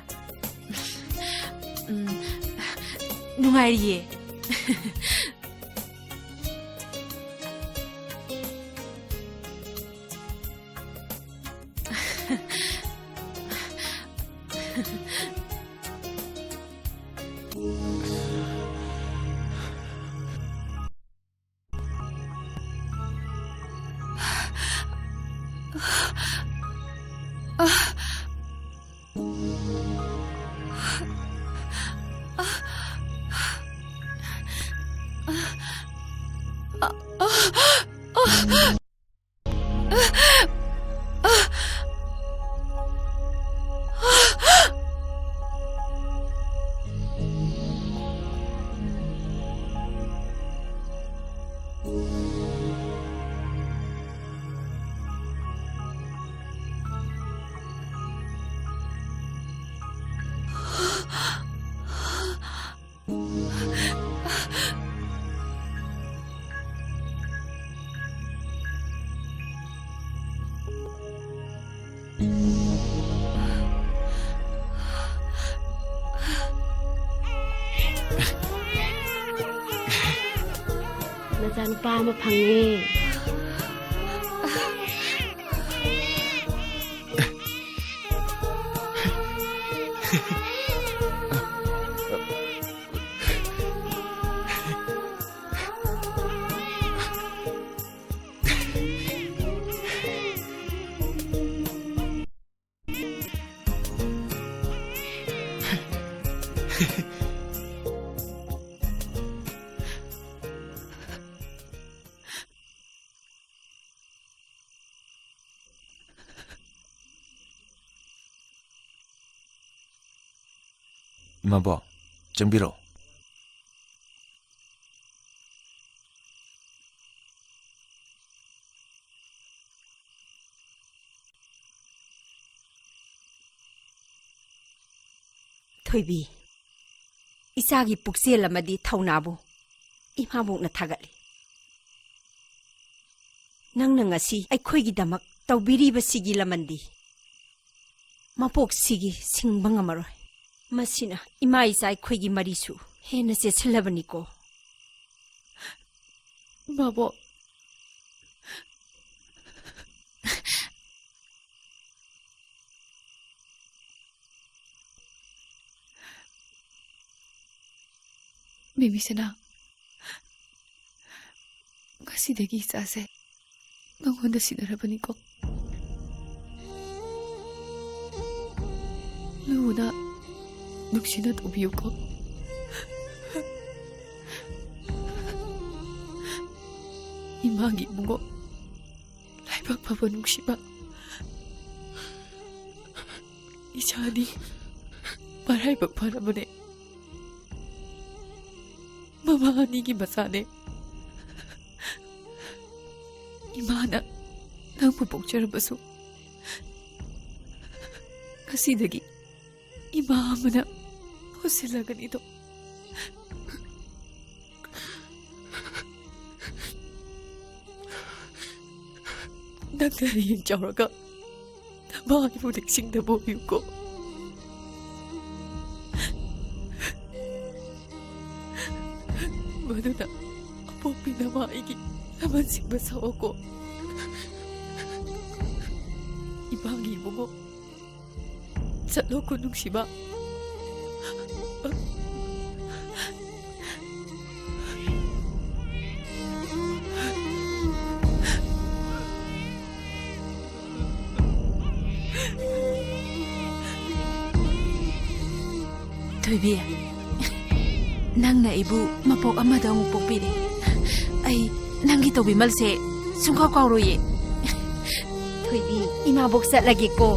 ꯎꯝ, ꯅꯨꯡꯉꯥꯏꯔꯤꯌꯦ꯫ ꯅꯆꯥꯅꯨꯄꯥ ꯑꯃ ꯐꯪꯉꯦ꯫ ꯏꯃꯥꯕꯣꯛ, ꯆꯪꯕꯤꯔꯛꯑꯣ꯫ ꯊꯣꯏꯕꯤ, ꯏꯆꯥꯒꯤ ꯄꯨꯛꯆꯦꯜ ꯑꯃꯗꯤ ꯊꯧꯅꯥꯕꯨ ꯏꯃꯥꯕꯣꯛꯅ ꯊꯥꯒꯠꯂꯤ꯫ ꯅꯪꯅ ꯉꯁꯤ ꯑꯩꯈꯣꯏꯒꯤꯗꯃꯛ ꯇꯧꯕꯤꯔꯤꯕꯁꯤꯒꯤ ꯂꯃꯟꯗꯤ ꯃꯄꯣꯛꯁꯤꯒꯤ ꯁꯤꯡꯕ ꯉꯝꯃꯔꯣꯏ꯫ ꯃꯁꯤꯅ ꯏꯃꯥ ꯏꯆꯥ ꯑꯩꯈꯣꯏꯒꯤ ꯃꯔꯤꯁꯨ ꯍꯦꯟꯅ ꯆꯦꯠꯁꯤꯜꯂꯕꯅꯤꯀꯣ꯫ ꯏꯃꯥꯕꯣꯛ, ꯕꯦꯕꯤꯁꯅꯥ, ꯉꯁꯤꯗꯒꯤ ꯏꯆꯥꯁꯦ ꯅꯪꯉꯣꯟꯗ ꯁꯤꯟꯅꯔꯕꯅꯤꯀꯣ꯫ ꯂꯨꯅ, ꯅꯨꯡꯁꯤꯅ ꯇꯧꯕꯤꯌꯨꯀꯣ꯫ ꯏꯃꯥꯒꯤ ꯏꯕꯨꯡꯉꯣ, ꯂꯥꯏꯕꯛ ꯐꯕ ꯅꯨꯡꯁꯤꯕ ꯏꯆꯥꯅꯤ꯫ ꯃꯔꯥꯏꯕꯛ ꯐꯔꯕꯅꯦ꯫ ꯃꯃꯥ ꯑꯅꯤꯒꯤ ꯃꯆꯥꯅꯦ꯫ ꯏꯃꯥꯅ ꯅꯪꯕꯨ ꯄꯣꯛꯆꯔꯕꯁꯨ, ꯉꯁꯤꯗꯒꯤ ꯏꯃꯥ ꯑꯃꯅ ꯍꯨꯟꯁꯤꯜꯂꯒꯅꯤꯗꯣ꯫ ꯅꯪꯅ ꯍꯌꯦꯡ ꯆꯥꯎꯔꯒ ꯅꯃꯥ ꯑꯩꯕꯨ ꯅꯤꯡꯁꯤꯡꯅꯕ ꯑꯣꯏꯌꯨꯀꯣ꯫ ꯃꯗꯨꯅ ꯑꯄꯣꯛꯄꯤ ꯅꯃꯥ ꯑꯩꯒꯤ ꯂꯃꯟ ꯁꯤꯡꯕ ꯁꯥꯎꯑꯣꯀꯣ꯫ ꯏꯃꯥꯒꯤ ꯏꯕꯨꯡꯉꯣ, ꯆꯠꯂꯣꯀꯣ ꯅꯨꯡꯁꯤꯕ꯫ ꯊꯣꯏꯕꯤ, ꯅꯪꯅ ꯑꯩꯕꯨ ꯃꯄꯣꯛ ꯑꯃꯗ ꯑꯃꯨꯛ ꯄꯣꯛꯄꯤꯔꯦ꯫ ꯑꯩ ꯅꯪꯒꯤ ꯇꯧꯕꯤꯃꯜꯁꯦ ꯁꯨꯡꯀꯥꯎ ꯀꯥꯎꯔꯣꯏꯌꯦ꯫ ꯊꯣꯏꯕꯤ, ꯏꯃꯥꯕꯣꯛ ꯆꯠꯂꯒꯦꯀꯣ꯫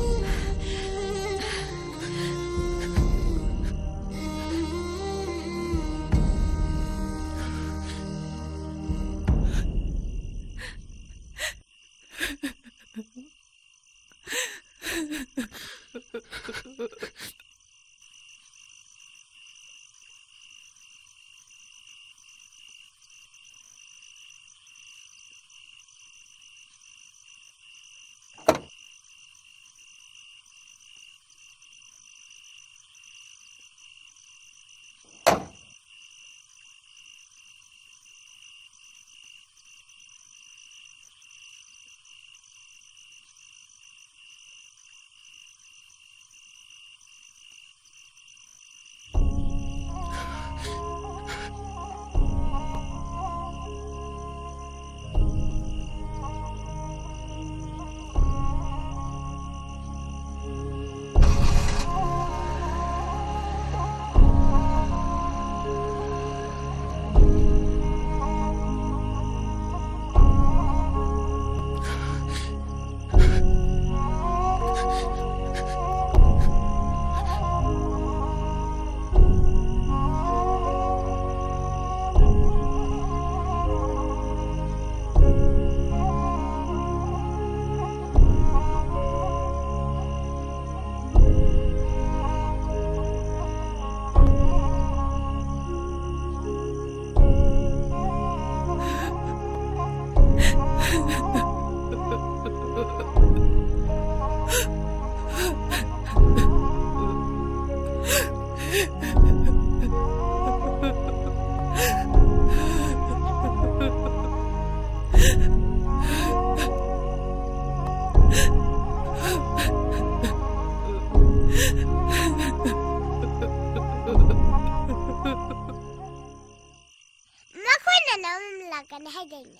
ꯃꯈꯣꯏꯅ ꯅꯝ ꯂꯥꯛꯀꯅꯤ ꯍꯥꯏꯗꯥꯏꯅꯦ?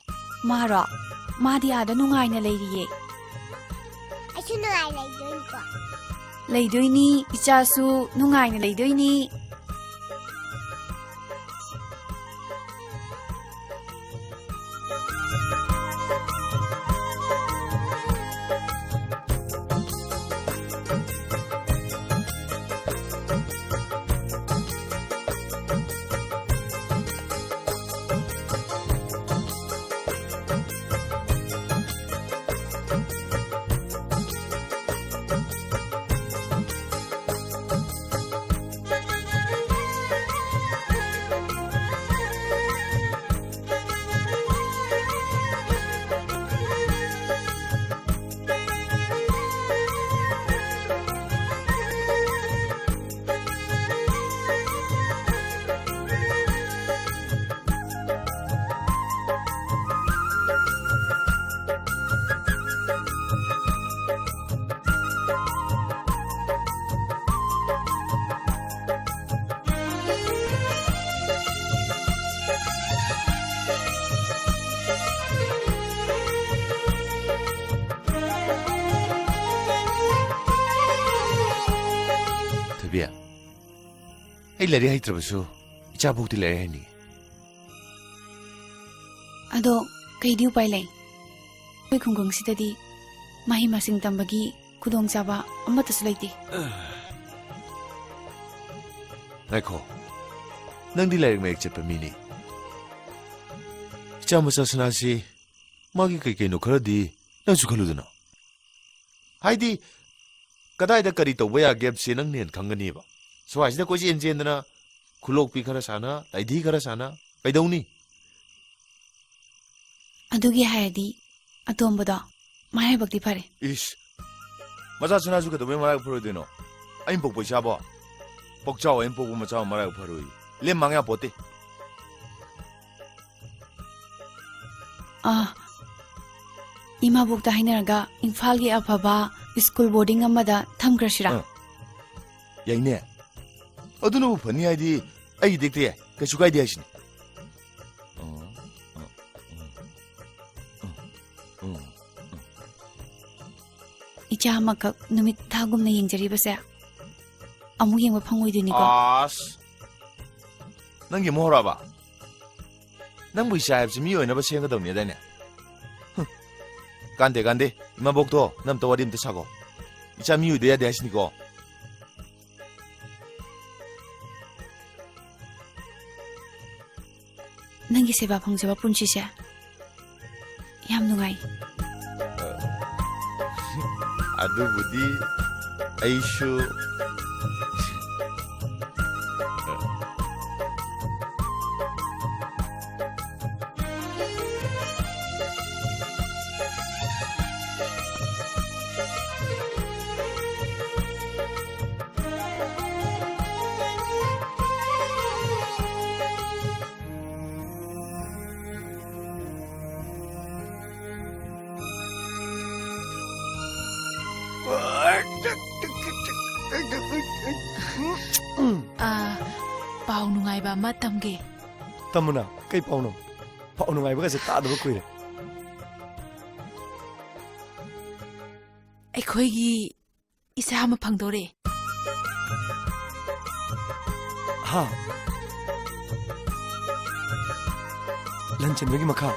ꯃꯥꯔꯣ? ꯃꯥꯗꯤ ꯑꯥꯗ ꯅꯨꯡꯉꯥꯏꯅ ꯂꯩꯔꯤꯌꯦ꯫ ꯑꯩꯁꯨ ꯅꯨꯡꯉꯥꯏ ꯂꯩꯗꯣꯏꯅꯤꯀꯣ? ꯂꯩꯗꯣꯏꯅꯤ, ꯏꯆꯥꯁꯨ ꯅꯨꯡꯉꯥꯏꯅ ꯂꯩꯗꯣꯏꯅꯤ꯫ ꯑꯩ ꯂꯥꯏꯔꯤꯛ ꯍꯩꯇ꯭ꯔꯕꯁꯨ ꯏꯆꯥꯕꯨꯛꯇꯤ ꯂꯥꯏꯔꯤꯛ ꯍꯩꯅꯤꯡꯉꯤ꯫ ꯑꯗꯣ ꯀꯩꯗꯤ ꯎꯄꯥꯏ ꯂꯩ? ꯑꯩꯈꯣꯏ ꯈꯨꯡꯒꯪꯁꯤꯗꯗꯤ ꯃꯍꯩ ꯃꯁꯤꯡ ꯇꯝꯕꯒꯤ ꯈꯨꯗꯣꯡꯆꯥꯕ ꯑꯃꯠꯇꯁꯨ ꯂꯩꯇꯦ꯫ ꯉꯥꯏꯈꯣ, ꯅꯪꯗꯤ ꯂꯥꯏꯔꯤꯛ ꯃꯌꯦꯛ ꯆꯠꯄ ꯃꯤꯅꯤ꯫ ꯏꯆꯥ ꯃꯆꯥ ꯁꯅꯥꯁꯤ ꯃꯥꯒꯤ ꯀꯩ ꯀꯩꯅꯣ ꯈꯔꯗꯤ ꯅꯪꯁꯨ ꯈꯜꯂꯨꯗꯅ꯫ ꯍꯥꯏꯗꯤ, ꯀꯗꯥꯏꯗ ꯀꯔꯤ ꯇꯧꯕ ꯌꯥꯒꯦ ꯍꯥꯏꯕꯁꯤ ꯅꯪꯅ ꯍꯦꯟꯅ ꯈꯪꯒꯅꯤꯕ꯫ ꯁ꯭ꯋꯥꯏꯁꯤꯗ ꯀꯣꯏꯆꯦꯟ ꯆꯦꯟꯗꯅ, ꯈꯨꯂꯣꯛꯄꯤ ꯈꯔ ꯁꯥꯟꯅ, ꯂꯥꯏꯙꯤ ꯈꯔ ꯁꯥꯟꯅ, ꯀꯩꯗꯧꯅꯤ? ꯑꯗꯨꯒꯤ ꯍꯥꯏꯔꯗꯤ ꯑꯇꯣꯝꯕꯗꯣ ꯃꯔꯥꯏꯕꯛꯇꯤ ꯐꯔꯦ꯫ ꯏꯁ, ꯃꯆꯥ ꯁꯅꯥꯁꯨ ꯀꯩꯗꯧꯕꯩ ꯃꯔꯥꯏꯕꯛ ꯐꯔꯣꯏꯗꯣꯏꯅꯣ? ꯑꯩꯅ ꯄꯣꯛꯄ ꯏꯆꯥꯕꯣ? ꯄꯣꯛꯆꯥꯎ ꯑꯩꯅ ꯄꯣꯛꯄ ꯃꯆꯥ ꯃꯔꯥꯏꯕꯛ ꯐꯔꯣꯏ꯫ ꯂꯦꯝ ꯃꯥꯡ ꯌꯥꯄꯣꯠꯇꯦ꯫ ꯑꯥ, ꯏꯃꯥꯕꯣꯛꯇ ꯍꯥꯏꯅꯔꯒ ꯏꯝꯐꯥꯜꯒꯤ ꯑꯐꯕ ꯁ꯭ꯀꯨꯜ ꯕꯣꯔꯗꯤꯡ ꯑꯃꯗ ꯊꯝꯈ꯭ꯔꯁꯤꯔꯥ? ꯑꯥ, ꯌꯥꯏꯅꯦ꯫ ꯑꯗꯨꯅꯕꯨ ꯐꯅꯤ ꯍꯥꯏꯗꯤ ꯑꯩꯒꯤꯗꯤ ꯍꯦꯛꯇ ꯌꯥꯏ, ꯀꯩꯁꯨ ꯀꯥꯏꯗꯦ ꯍꯥꯏꯁꯤꯅꯤ꯫ ꯏꯆꯥ ꯑꯃꯈꯛ ꯅꯨꯃꯤꯠ ꯊꯥꯒꯨꯝꯅ ꯌꯦꯡꯖꯔꯤꯕꯁꯦ ꯑꯃꯨꯛ ꯌꯦꯡꯕ ꯐꯪꯉꯣꯏꯗꯣꯏꯅꯤꯀꯣ? ꯑꯁ! ꯅꯪꯒꯤ ꯑꯃꯨꯛ ꯍꯧꯔꯛꯑꯕ? ꯅꯪꯕꯨ ꯏꯆꯥ ꯍꯥꯏꯕꯁꯤ ꯃꯤ ꯑꯣꯏꯅꯕ ꯁꯦꯝꯒꯗꯕꯅꯦꯗꯥꯏꯅꯦ? ꯍꯨꯝ꯫ ꯀꯥꯟꯗꯦ, ꯀꯥꯟꯗꯦ꯫ ꯏꯃꯥꯕꯣꯛꯇꯣ ꯅꯪ ꯑꯝꯇ ꯋꯥꯔꯤ ꯑꯝꯇ ꯁꯥꯒꯣ꯫ ꯏꯆꯥ ꯃꯤ ꯑꯣꯏꯗ ꯌꯥꯗꯦ ꯍꯥꯏꯁꯤꯅꯤꯀꯣ꯫ ꯅꯪꯒꯤ ꯁꯦꯕꯥ ꯐꯪꯖꯕ ꯄꯨꯟꯁꯤꯁꯦ ꯌꯥꯝ ꯅꯨꯡꯉꯥꯏ꯫ ꯑꯗꯨꯕꯨꯗꯤ ꯑꯩꯁꯨ꯫ ꯑꯥ, ꯄꯥꯎ ꯅꯨꯡꯉꯥꯏꯕ ꯑꯃ ꯇꯝꯒꯦ꯫ ꯇꯝꯃꯨꯅ, ꯀꯩ ꯄꯥꯎꯅꯣ? ꯄꯥꯎ ꯅꯨꯡꯉꯥꯏꯕꯒꯁꯦ ꯇꯥꯗꯕ ꯀꯨꯏꯔꯦ꯫ ꯑꯩꯈꯣꯏꯒꯤ ꯏꯆꯥ ꯑꯃ ꯐꯪꯗꯣꯔꯦ꯫ ꯍꯥ? ꯂꯟ ꯆꯦꯟꯕꯒꯤ ꯃꯈꯥ?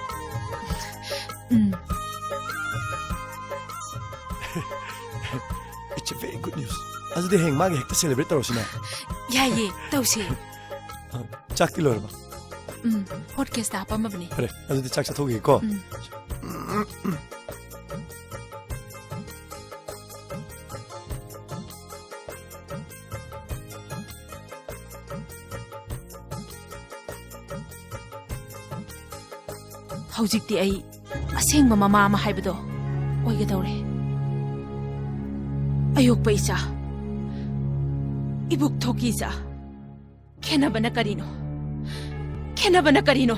ꯎꯝ꯫ It's a very good news. ꯑꯗꯨꯗꯤ ꯍꯌꯦꯡ ꯃꯥꯒꯤ ꯍꯦꯛꯇ celebrate ꯇꯧꯔꯁꯤꯅꯦ꯫ ꯌꯥꯏꯌꯦ, ꯇꯧꯁꯦ꯫ ꯑ, ꯆꯥꯛꯇꯤ ꯂꯣꯏꯔꯕ? ꯎꯝ, hot case ꯇ ꯍꯥꯞꯄꯝꯃꯕꯅꯦ꯫ ꯐꯔꯦ, ꯑꯗꯨꯗꯤ ꯆꯥꯛ ꯆꯥꯊꯣꯛꯈꯤꯒꯦꯀꯣ꯫ ꯎꯝ꯫ ꯍꯧꯖꯤꯛꯇꯤ ꯑꯩ ꯑꯁꯦꯡꯕ ꯃꯃꯥ ꯑꯃ ꯍꯥꯏꯕꯗꯣ ꯑꯣꯏꯒꯗꯧꯔꯦ꯫ ꯑꯌꯣꯛꯄ ꯏꯆꯥ, ꯏꯕꯨꯛ ꯊꯣꯛꯀꯤ ꯏꯆꯥ, ꯈꯦꯠꯅꯕꯅ ꯀꯔꯤꯅꯣ? ꯈꯦꯠꯅꯕꯅ ꯀꯔꯤꯅꯣ?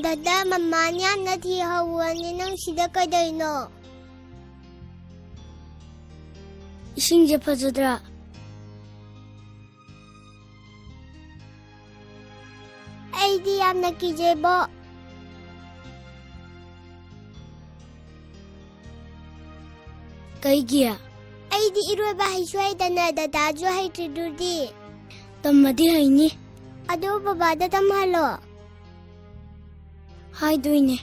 ꯗꯗꯥ, ꯃꯃꯥꯅ ꯌꯥꯝꯅ ꯊꯤ ꯍꯧꯕꯅꯤ, ꯅꯪ ꯁꯤꯗ ꯀꯩꯗꯧꯔꯤꯅꯣ? ꯏꯁꯤꯡꯁꯦ ꯐꯖꯗ꯭ꯔꯥ? ꯑꯩꯗꯤ ꯌꯥꯝꯅ ꯀꯤꯖꯩꯕꯣ꯫ ꯀꯩꯒꯤ? ꯑꯩꯗꯤ ꯏꯔꯣꯏꯕ ꯍꯩꯁꯨ ꯍꯩꯇꯅ ꯗꯗꯥꯁꯨ ꯍꯩꯇ꯭ꯔꯤꯗꯨꯗꯤ꯫ ꯇꯝꯃꯗꯤ ꯍꯩꯅꯤ꯫ ꯑꯗꯨ ꯕꯕꯥꯗ ꯇꯝꯍꯜꯂꯣ꯫ ꯍꯥꯏꯗꯣꯏꯅꯦ꯫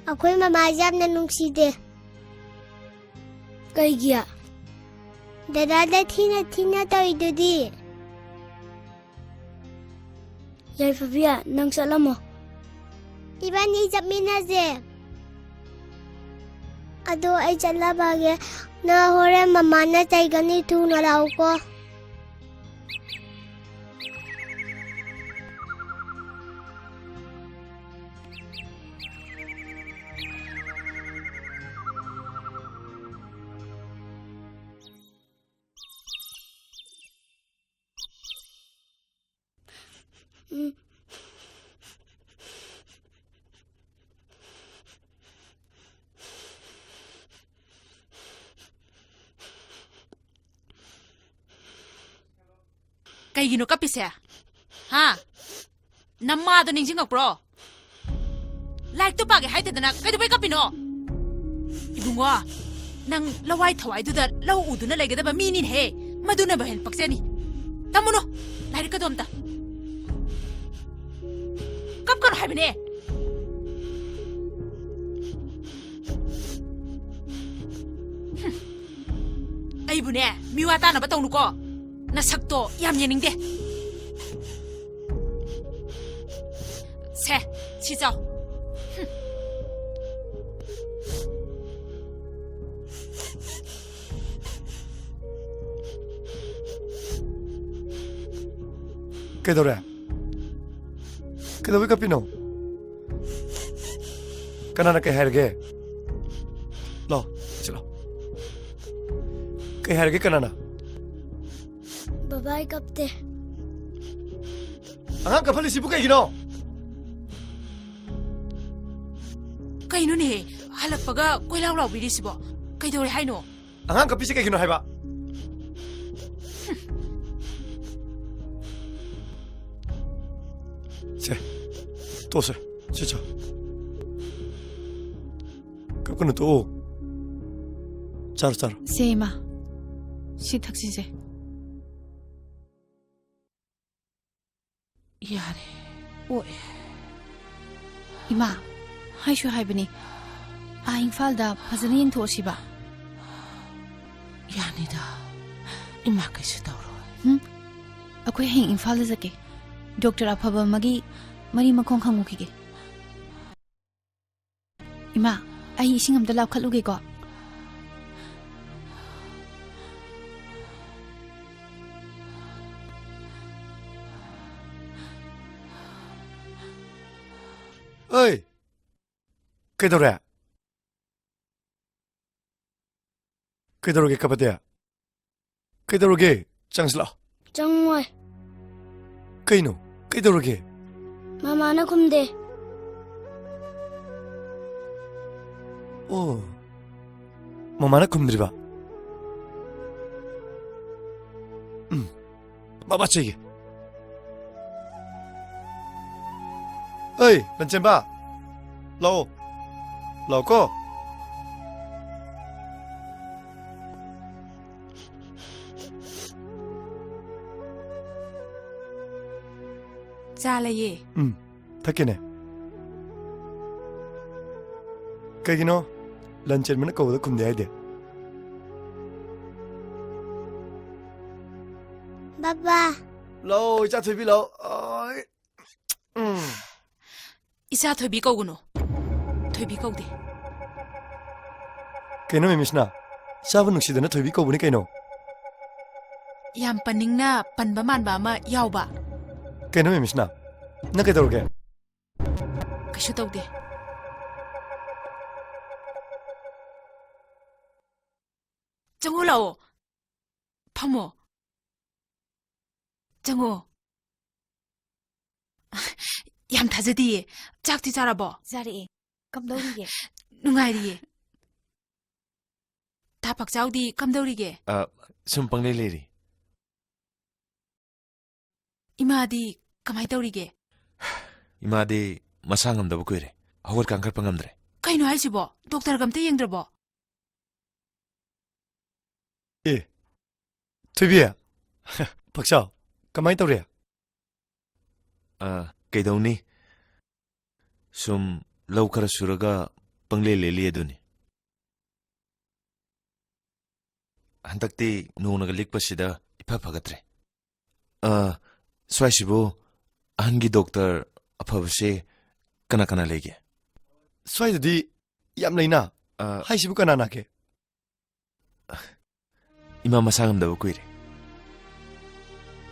ꯑꯩꯈꯣꯏ ꯃꯃꯥꯁꯦ ꯌꯥꯝꯅ ꯅꯨꯡꯁꯤꯗꯦ꯫ ꯀꯩꯒꯤ? ꯗꯗꯥꯗ ꯊꯤꯅ ꯊꯤꯅ ꯇꯧꯔꯤꯗꯨꯗꯤ꯫ ꯌꯥꯏꯐꯕꯤ, ꯅꯪ ꯆꯠꯂꯝꯃꯣ꯫ ꯏꯕꯥꯅꯤ ꯆꯠꯃꯤꯟꯅꯁꯦ꯫ ꯑꯗꯣ ꯑꯩ ꯆꯠꯂꯕꯒꯦ꯫ ꯅꯪ ꯍꯣꯔꯦꯟ ꯃꯃꯥꯅ ꯆꯩꯒꯅꯤ, ꯊꯨꯅ ꯂꯥꯛꯎꯀꯣ꯫ ꯀꯩꯒꯤꯅꯣ ꯀꯞꯄꯤꯁꯦ? ꯍꯥ? ꯅꯃꯥꯗꯣ ꯅꯤꯡꯁꯤꯡꯉꯛꯄ꯭ꯔꯣ? ꯂꯥꯏꯔꯤꯛꯇꯣ ꯄꯥꯒꯦ ꯍꯥꯏꯗꯗꯅ ꯀꯩꯗꯧꯕꯩ ꯀꯞꯄꯤꯅꯣ? ꯏꯕꯨꯡꯉꯣ, ꯅꯪ ꯂꯋꯥꯏ ꯊꯋꯥꯏꯗꯨꯗ ꯂꯧ ꯎꯗꯨꯅ ꯂꯩꯒꯗꯕ ꯃꯤꯅꯤꯅꯦꯍꯦ꯫ ꯃꯗꯨꯅꯕꯨ ꯍꯦꯟꯅ ꯄꯛꯆꯅꯤ꯫ ꯇꯝꯃꯨꯅꯨ ꯂꯥꯏꯔꯤꯛꯀꯗꯣ ꯑꯝꯇ꯫ ꯀꯞꯀꯅꯨ ꯍꯥꯏꯕꯅꯦ꯫ ꯍꯨꯝ꯫ ꯑꯩꯕꯨꯅꯦ, ꯃꯤꯋꯥ ꯇꯥꯅꯕ ꯇꯧꯅꯨꯀꯣ꯫ ꯅꯁꯛꯇꯣ ꯌꯥꯝ ꯌꯦꯡꯅꯤꯡꯗꯦ꯫ ꯁꯦ, ꯁꯤ ꯆꯥꯎ꯫ ꯍꯨꯝ꯫ ꯀꯩꯗꯧꯔꯦ? ꯀꯩꯗꯧꯕꯩ ꯀꯞꯄꯤꯅꯣ? ꯀꯅꯥꯅ ꯀꯩ ꯍꯥꯏꯔꯒꯦ? ꯂꯥꯎ, ꯁꯤ ꯂꯥꯎ꯫ ꯀꯩ ꯍꯥꯏꯔꯒꯦ ꯀꯅꯥꯅ? ꯕꯕꯥ, ꯑꯩ ꯀꯞꯇꯦ꯫ ꯑꯉꯥꯡ ꯀꯞꯍꯜꯂꯤꯁꯤꯕꯨ ꯀꯩꯒꯤꯅꯣ? ꯀꯩꯅꯣꯅꯦ, ꯍꯜꯂꯛꯄꯒ ꯀꯣꯏꯂꯥꯎ ꯂꯥꯎꯕꯤꯔꯤꯁꯤꯕꯣ? ꯀꯩꯗꯧꯔꯦ ꯍꯥꯏꯅꯣ? ꯑꯉꯥꯡ ꯀꯞꯄꯤꯁꯤ ꯀꯩꯒꯤꯅꯣ ꯍꯥꯏꯕ? ꯁꯦ, ꯇꯣꯛꯁꯦ꯫ ꯁꯤ ꯆꯥ꯫ ꯀꯞꯀꯅꯨ, ꯇꯣꯛꯑꯣ꯫ ꯆꯥꯔꯣ, ꯆꯥꯔꯣ꯫ ꯁꯦ, ꯏꯃꯥ꯫ ꯁꯤ ꯊꯛꯁꯤꯁꯦ꯫ ꯌꯥꯔꯦ, ꯑꯣꯛꯑꯦ꯫ ꯏꯃꯥ, ꯍꯥꯏꯁꯨ ꯍꯥꯏꯕꯅꯤ, ꯑꯥ ꯏꯝꯐꯥꯜꯗ ꯐꯖꯅ ꯌꯦꯡꯊꯣꯛꯑꯁꯤꯕ꯫ ꯌꯥꯅꯤꯗ, ꯏꯃꯥ ꯀꯩꯁꯨ ꯇꯧꯔꯣꯏ꯫ ꯎꯝ, ꯑꯩꯈꯣꯏ ꯍꯌꯦꯡ ꯏꯝꯐꯥꯜꯗ ꯆꯠꯀꯦ꯫ ꯗꯣꯛꯇꯔ ꯑꯐꯕ ꯑꯃꯒꯤ ꯃꯔꯤ ꯃꯈꯣꯡ ꯈꯪꯉꯨꯈꯤꯒꯦ꯫ ꯏꯃꯥ, ꯑꯩ ꯏꯁꯤꯡ ꯑꯝꯇ ꯂꯥꯎꯈꯠꯂꯨꯒꯦꯀꯣ꯫ ꯑꯩ, ꯀꯩꯗꯧꯔꯦ? ꯀꯩꯗꯧꯔꯒꯦ, ꯀꯄꯇꯤꯌꯥ? ꯀꯩꯗꯧꯔꯒꯦ? ꯆꯪꯁꯤꯜꯂꯛꯑꯣ꯫ ꯆꯪꯉꯣꯏ꯫ ꯀꯩꯅꯣ? ꯀꯩꯗꯧꯔꯒꯦ? ꯃꯃꯥꯅ ꯈꯨꯝꯗꯦ꯫ ꯑꯣ, ꯃꯃꯥꯅ ꯈꯨꯝꯗ꯭ꯔꯤꯕ? ꯎꯝ, ꯕꯕꯥ ꯆꯩꯒꯦ꯫ ꯑꯩ, ꯂꯟꯆꯦꯟꯕ, ꯂꯥꯛꯑꯣ꯫ ꯂꯥꯛꯑꯣꯀꯣ꯫ ꯆꯥ ꯂꯩꯌꯦ꯫ ꯎꯝ, ꯊꯛꯀꯦꯅꯦ꯫ ꯀꯩꯒꯤꯅꯣ ꯂꯟꯆꯦꯟꯕꯅ ꯀꯧꯕꯗ ꯈꯨꯝꯗꯦ ꯍꯥꯏꯗꯤ? ꯕꯕꯥ꯫ ꯂꯥꯛꯑꯣ, ꯏꯆꯥ ꯊꯣꯏꯕꯤ, ꯂꯥꯛꯑꯣ꯫ ꯑꯥꯏ꯫ ꯎꯝ꯫ ꯏꯆꯥ ꯊꯣꯏꯕꯤ ꯀꯧꯒꯅꯨ꯫ ꯊꯣꯏꯕꯤ ꯀꯧꯗꯦ꯫ ꯀꯩꯅꯣ, ꯃꯤꯃꯤꯁꯅꯥ? ꯏꯆꯥꯕꯨ ꯅꯨꯡꯁꯤꯗꯅ ꯊꯣꯏꯕꯤ ꯀꯧꯕꯅꯤ ꯀꯩꯅꯣ꯫ ꯌꯥꯝ ꯄꯟꯅꯤꯡꯅ ꯄꯟꯕ ꯃꯥꯟꯕ ꯑꯃ ꯌꯥꯎꯕ꯫ ꯀꯩꯅꯣ, ꯃꯤꯃꯤꯁꯅꯥ? ꯅꯪ ꯀꯩꯗꯧꯔꯒꯦ? ꯀꯩꯁꯨ ꯇꯧꯗꯦ꯫ ꯆꯪꯉꯣ ꯂꯥꯛꯑꯣ꯫ ꯐꯝꯃꯣ꯫ ꯆꯪꯉꯣ꯫ ꯌꯥꯝ ꯊꯥꯖꯗꯤꯌꯦ꯫ ꯆꯥꯛꯇꯤ ꯆꯥꯔꯕꯣ? ꯆꯥꯔꯛꯑꯦ꯫ ꯀꯝꯗꯧꯔꯤꯒꯦ? ꯅꯨꯡꯉꯥꯏꯔꯤꯌꯦ꯫ ꯇꯥ ꯄꯥꯛꯆꯥꯎꯗꯤ ꯀꯝꯗꯧꯔꯤꯒꯦ? ꯑ, ꯁꯨꯝ ꯄꯪꯂꯩ ꯂꯩꯔꯤ꯫ ꯏꯃꯥꯗꯤ ꯀꯃꯥꯏ ꯇꯧꯔꯤꯒꯦ? ꯏꯃꯥꯗꯤ ꯃꯁꯥ ꯉꯝꯗꯕ ꯀꯨꯏꯔꯦ꯫ ꯍꯧꯒꯠ ꯀꯥꯡꯈꯠꯄ ꯉꯝꯗ꯭ꯔꯦ꯫ ꯀꯩꯅꯣ ꯍꯥꯏꯁꯤꯕꯣ? ꯗꯣꯛꯇꯔꯒ ꯑꯝꯇ ꯌꯦꯡꯗ꯭ꯔꯕꯣ? ꯑꯦ, ꯊꯣꯏꯕꯤ, ꯄꯥꯛꯆꯥꯎ, ꯀꯃꯥꯏ ꯇꯧꯔꯤ? ꯑ, ꯀꯩꯗꯧꯅꯤ? ꯁꯨꯝ ꯂꯧ ꯈꯔ ꯁꯨꯔꯒ ꯄꯪꯂꯦꯜ ꯂꯦꯜꯂꯤ ꯑꯗꯨꯅꯤ꯫ ꯍꯟꯗꯛꯇꯤ ꯅꯣꯡꯅꯒ ꯂꯤꯛꯄꯁꯤꯗ ꯏꯐ ꯐꯒꯠꯇ꯭ꯔꯦ꯫ ꯑ, ꯁ꯭ꯋꯥꯏꯁꯤꯕꯨ ꯑꯍꯟꯒꯤ ꯗꯣꯛꯇꯔ ꯑꯐꯕꯁꯦ ꯀꯅꯥ ꯀꯅꯥ ꯂꯩꯒꯦ? ꯁ꯭ꯋꯥꯏꯗꯗꯤ ꯌꯥꯝ ꯂꯩꯅ꯫ ꯑ, ꯍꯥꯏꯁꯤꯕꯨ ꯀꯅꯥ ꯅꯥꯒꯦ? ꯏꯃꯥ ꯃꯁꯥ ꯉꯝꯗꯕ ꯀꯨꯏꯔꯦ꯫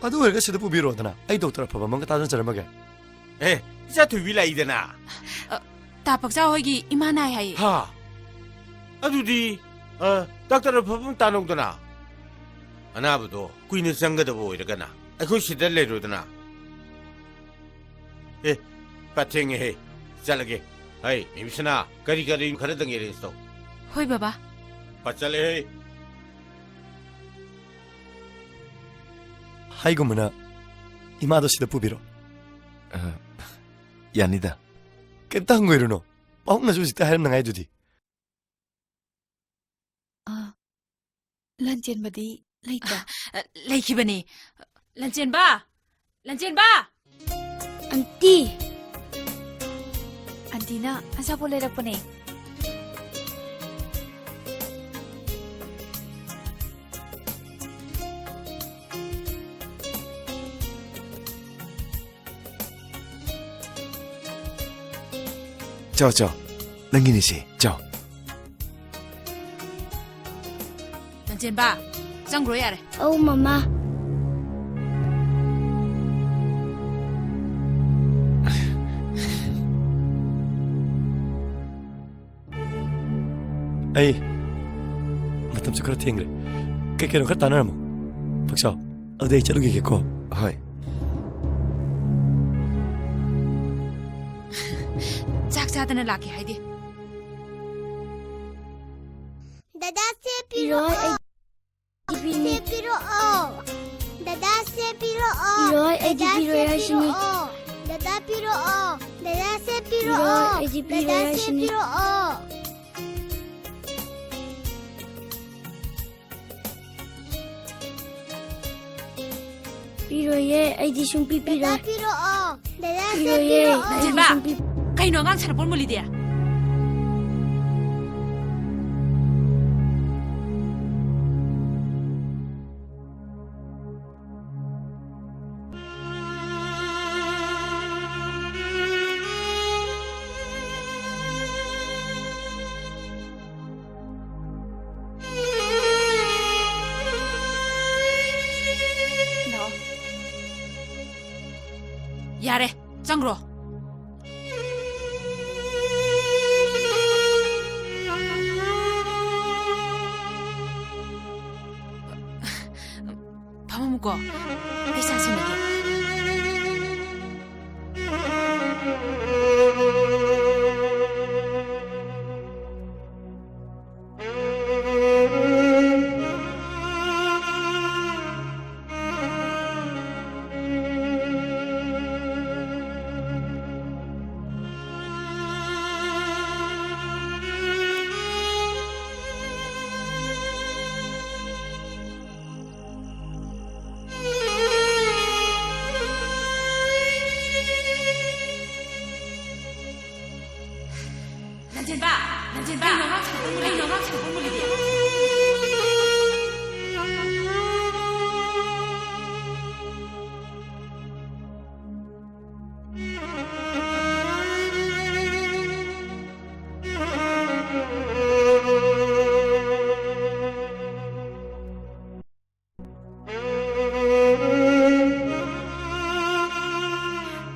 ꯑꯗꯨ ꯑꯣꯏꯔꯒ ꯁꯤꯗ ꯄꯨꯕꯤꯔꯣꯗꯅ, ꯑꯩ ꯗꯣꯛꯇꯔ ꯑꯐꯕ ꯑꯃꯒ ꯇꯥꯟꯅꯖꯔꯝꯃꯒꯦ꯫ ꯑꯦ, ꯏꯆꯥ ꯊꯣꯏꯕꯤ ꯂꯥꯛꯏꯗꯅ꯫ ꯑ, ꯇꯥ ꯄꯛꯆꯥ ꯍꯣꯏꯒꯤ ꯏꯃꯥ ꯅꯥꯏ ꯍꯥꯏꯌꯦ꯫ ꯍꯥ? ꯑꯗꯨꯗꯤ, ꯑ, ꯗꯥꯛꯇꯔ ꯑꯐꯕ ꯑꯃ ꯇꯥꯟꯅꯧꯗꯅ꯫ ꯑꯅꯥꯕꯗꯣ ꯀꯨꯏꯅ ꯆꯪꯒꯗꯕ ꯑꯣꯏꯔꯒꯅ ꯑꯩꯈꯣꯏ ꯁꯤꯗ ꯂꯩꯔꯣꯗꯅ꯫ ꯑꯦ, ꯄꯥꯊꯦꯡꯉꯦꯍꯦ, ꯆꯠꯂꯒꯦ꯫ ꯍꯩ, ꯃꯤꯃꯤꯁꯅꯥ, ꯀꯔꯤ ꯀꯔꯤ ꯈꯔꯗꯪ arrange ꯇꯧ꯫ ꯍꯣꯏ, ꯕꯕꯥ꯫ ꯄꯠꯆꯠꯂꯦꯍꯦ꯫ ꯍꯥꯏꯒꯨꯝꯕꯅ ꯏꯃꯥꯗꯣ ꯁꯤꯗ ꯄꯨꯕꯤꯔꯣ꯫ ꯑ, ꯌꯥꯅꯤꯗ꯫ ꯀꯩꯝꯇ ꯍꯪꯒꯣꯏꯔꯨꯅꯣ꯫ ꯄꯥꯕꯨꯡꯅꯁꯨ ꯍꯧꯖꯤꯛꯇ ꯍꯥꯏꯔꯝꯅꯉꯥꯏꯗꯨꯗꯤ꯫ ꯑ, ꯂꯟꯆꯦꯟꯕꯗꯤ ꯂꯩꯇ꯭ꯔꯣ? ꯑ, ꯂꯩꯈꯤꯕꯅꯤ꯫ ꯂꯟꯆꯦꯟꯕ! ꯂꯟꯆꯦꯟꯕ! ꯑꯟꯇꯤ! ꯑꯟꯇꯤꯅ ꯑꯆꯥꯄꯣꯠ ꯂꯩꯔꯛꯄꯅꯦ꯫ ꯆꯥꯎ, ꯆꯥꯎ꯫ ꯅꯪꯒꯤꯅꯤꯁꯦ, ꯆꯥꯎ꯫ ꯂꯟꯆꯦꯟꯕ, ꯆꯪꯈ꯭ꯔꯣ ꯌꯥꯔꯦ꯫ ꯑꯧ, ꯃꯃꯥ꯫ ꯑꯩ ꯃꯇꯝꯁꯨ ꯈꯔ ꯊꯦꯡꯂꯦ꯫ ꯀꯩ ꯀꯩꯅꯣ ꯈꯔ ꯇꯥꯟꯅꯔꯝꯃꯣ꯫ ꯄꯛꯆꯥꯎ, ꯑꯗꯨꯗꯤ ꯑꯩ ꯆꯠꯂꯨꯈꯤꯒꯦꯀꯣ꯫ ꯍꯣꯏ꯫ ꯆꯥꯛ ꯆꯥꯗꯅ ꯂꯥꯛꯀꯦ ꯍꯥꯏꯗꯦ꯫ ꯗꯗꯥꯁꯦ ꯄꯤꯔꯛꯑꯣ꯫ ꯄꯤꯔꯛꯑꯣ, ꯑꯩ ꯄꯤꯅꯤ꯫ ꯁꯦ ꯄꯤꯔꯛꯑꯣ꯫ ꯗꯗꯥꯁꯦ ꯄꯤꯔꯛꯑꯣ꯫ ꯄꯤꯔꯛꯑꯣ, ꯑꯩꯗꯤ ꯗꯗꯥꯁꯦ ꯄꯤꯔꯣꯏ ꯍꯥꯏꯁꯤꯅꯤ꯫ ꯄꯤꯔꯛꯑꯣ꯫ ꯗꯗꯥ ꯄꯤꯔꯛꯑꯣ꯫ ꯗꯗꯥꯁꯦ ꯄꯤꯔꯛꯑꯣ꯫ ꯄꯤꯔꯛꯑꯣ, ꯑꯩꯗꯤ ꯄꯤꯔꯣꯏ ꯗꯗꯥꯁꯦ ꯍꯥꯏꯁꯤꯅꯤ꯫ ꯄꯤꯔꯛꯑꯣ꯫ ꯄꯤꯔꯣꯏꯌꯦ, ꯑꯩꯗꯤ ꯁꯨꯡꯄꯤ ꯗꯗꯥ ꯄꯤꯔꯣꯏ꯫ ꯄꯤꯔꯛꯑꯣ꯫ ꯗꯗꯥꯁꯦ ꯄꯤꯔꯣꯏꯌꯦ, ꯄꯤꯔꯛꯑꯣ꯫ ꯑꯩꯗꯤ ꯅꯖꯤꯟꯕ! ꯁꯨꯡꯄꯤ ꯀꯩꯅꯣ ꯑꯉꯥꯡ ꯁꯥꯟꯅꯄꯣꯠ ꯃꯨꯜꯂꯤꯗꯤ? ꯌꯥꯔꯦ, ꯆꯪꯈ꯭ꯔꯣ꯫ ꯐꯝꯃꯝꯃꯨꯀꯣ, ꯑꯩ ꯆꯥ ꯁꯦꯝꯃꯛꯀꯦ꯫ ꯂꯟꯖꯦꯟꯕ! ꯂꯟꯖꯦꯟꯕ! ꯀꯩꯅꯣ ꯑꯉꯥꯡ ꯁꯥꯟꯅꯕ ꯃꯨꯜꯂꯤꯗꯤ?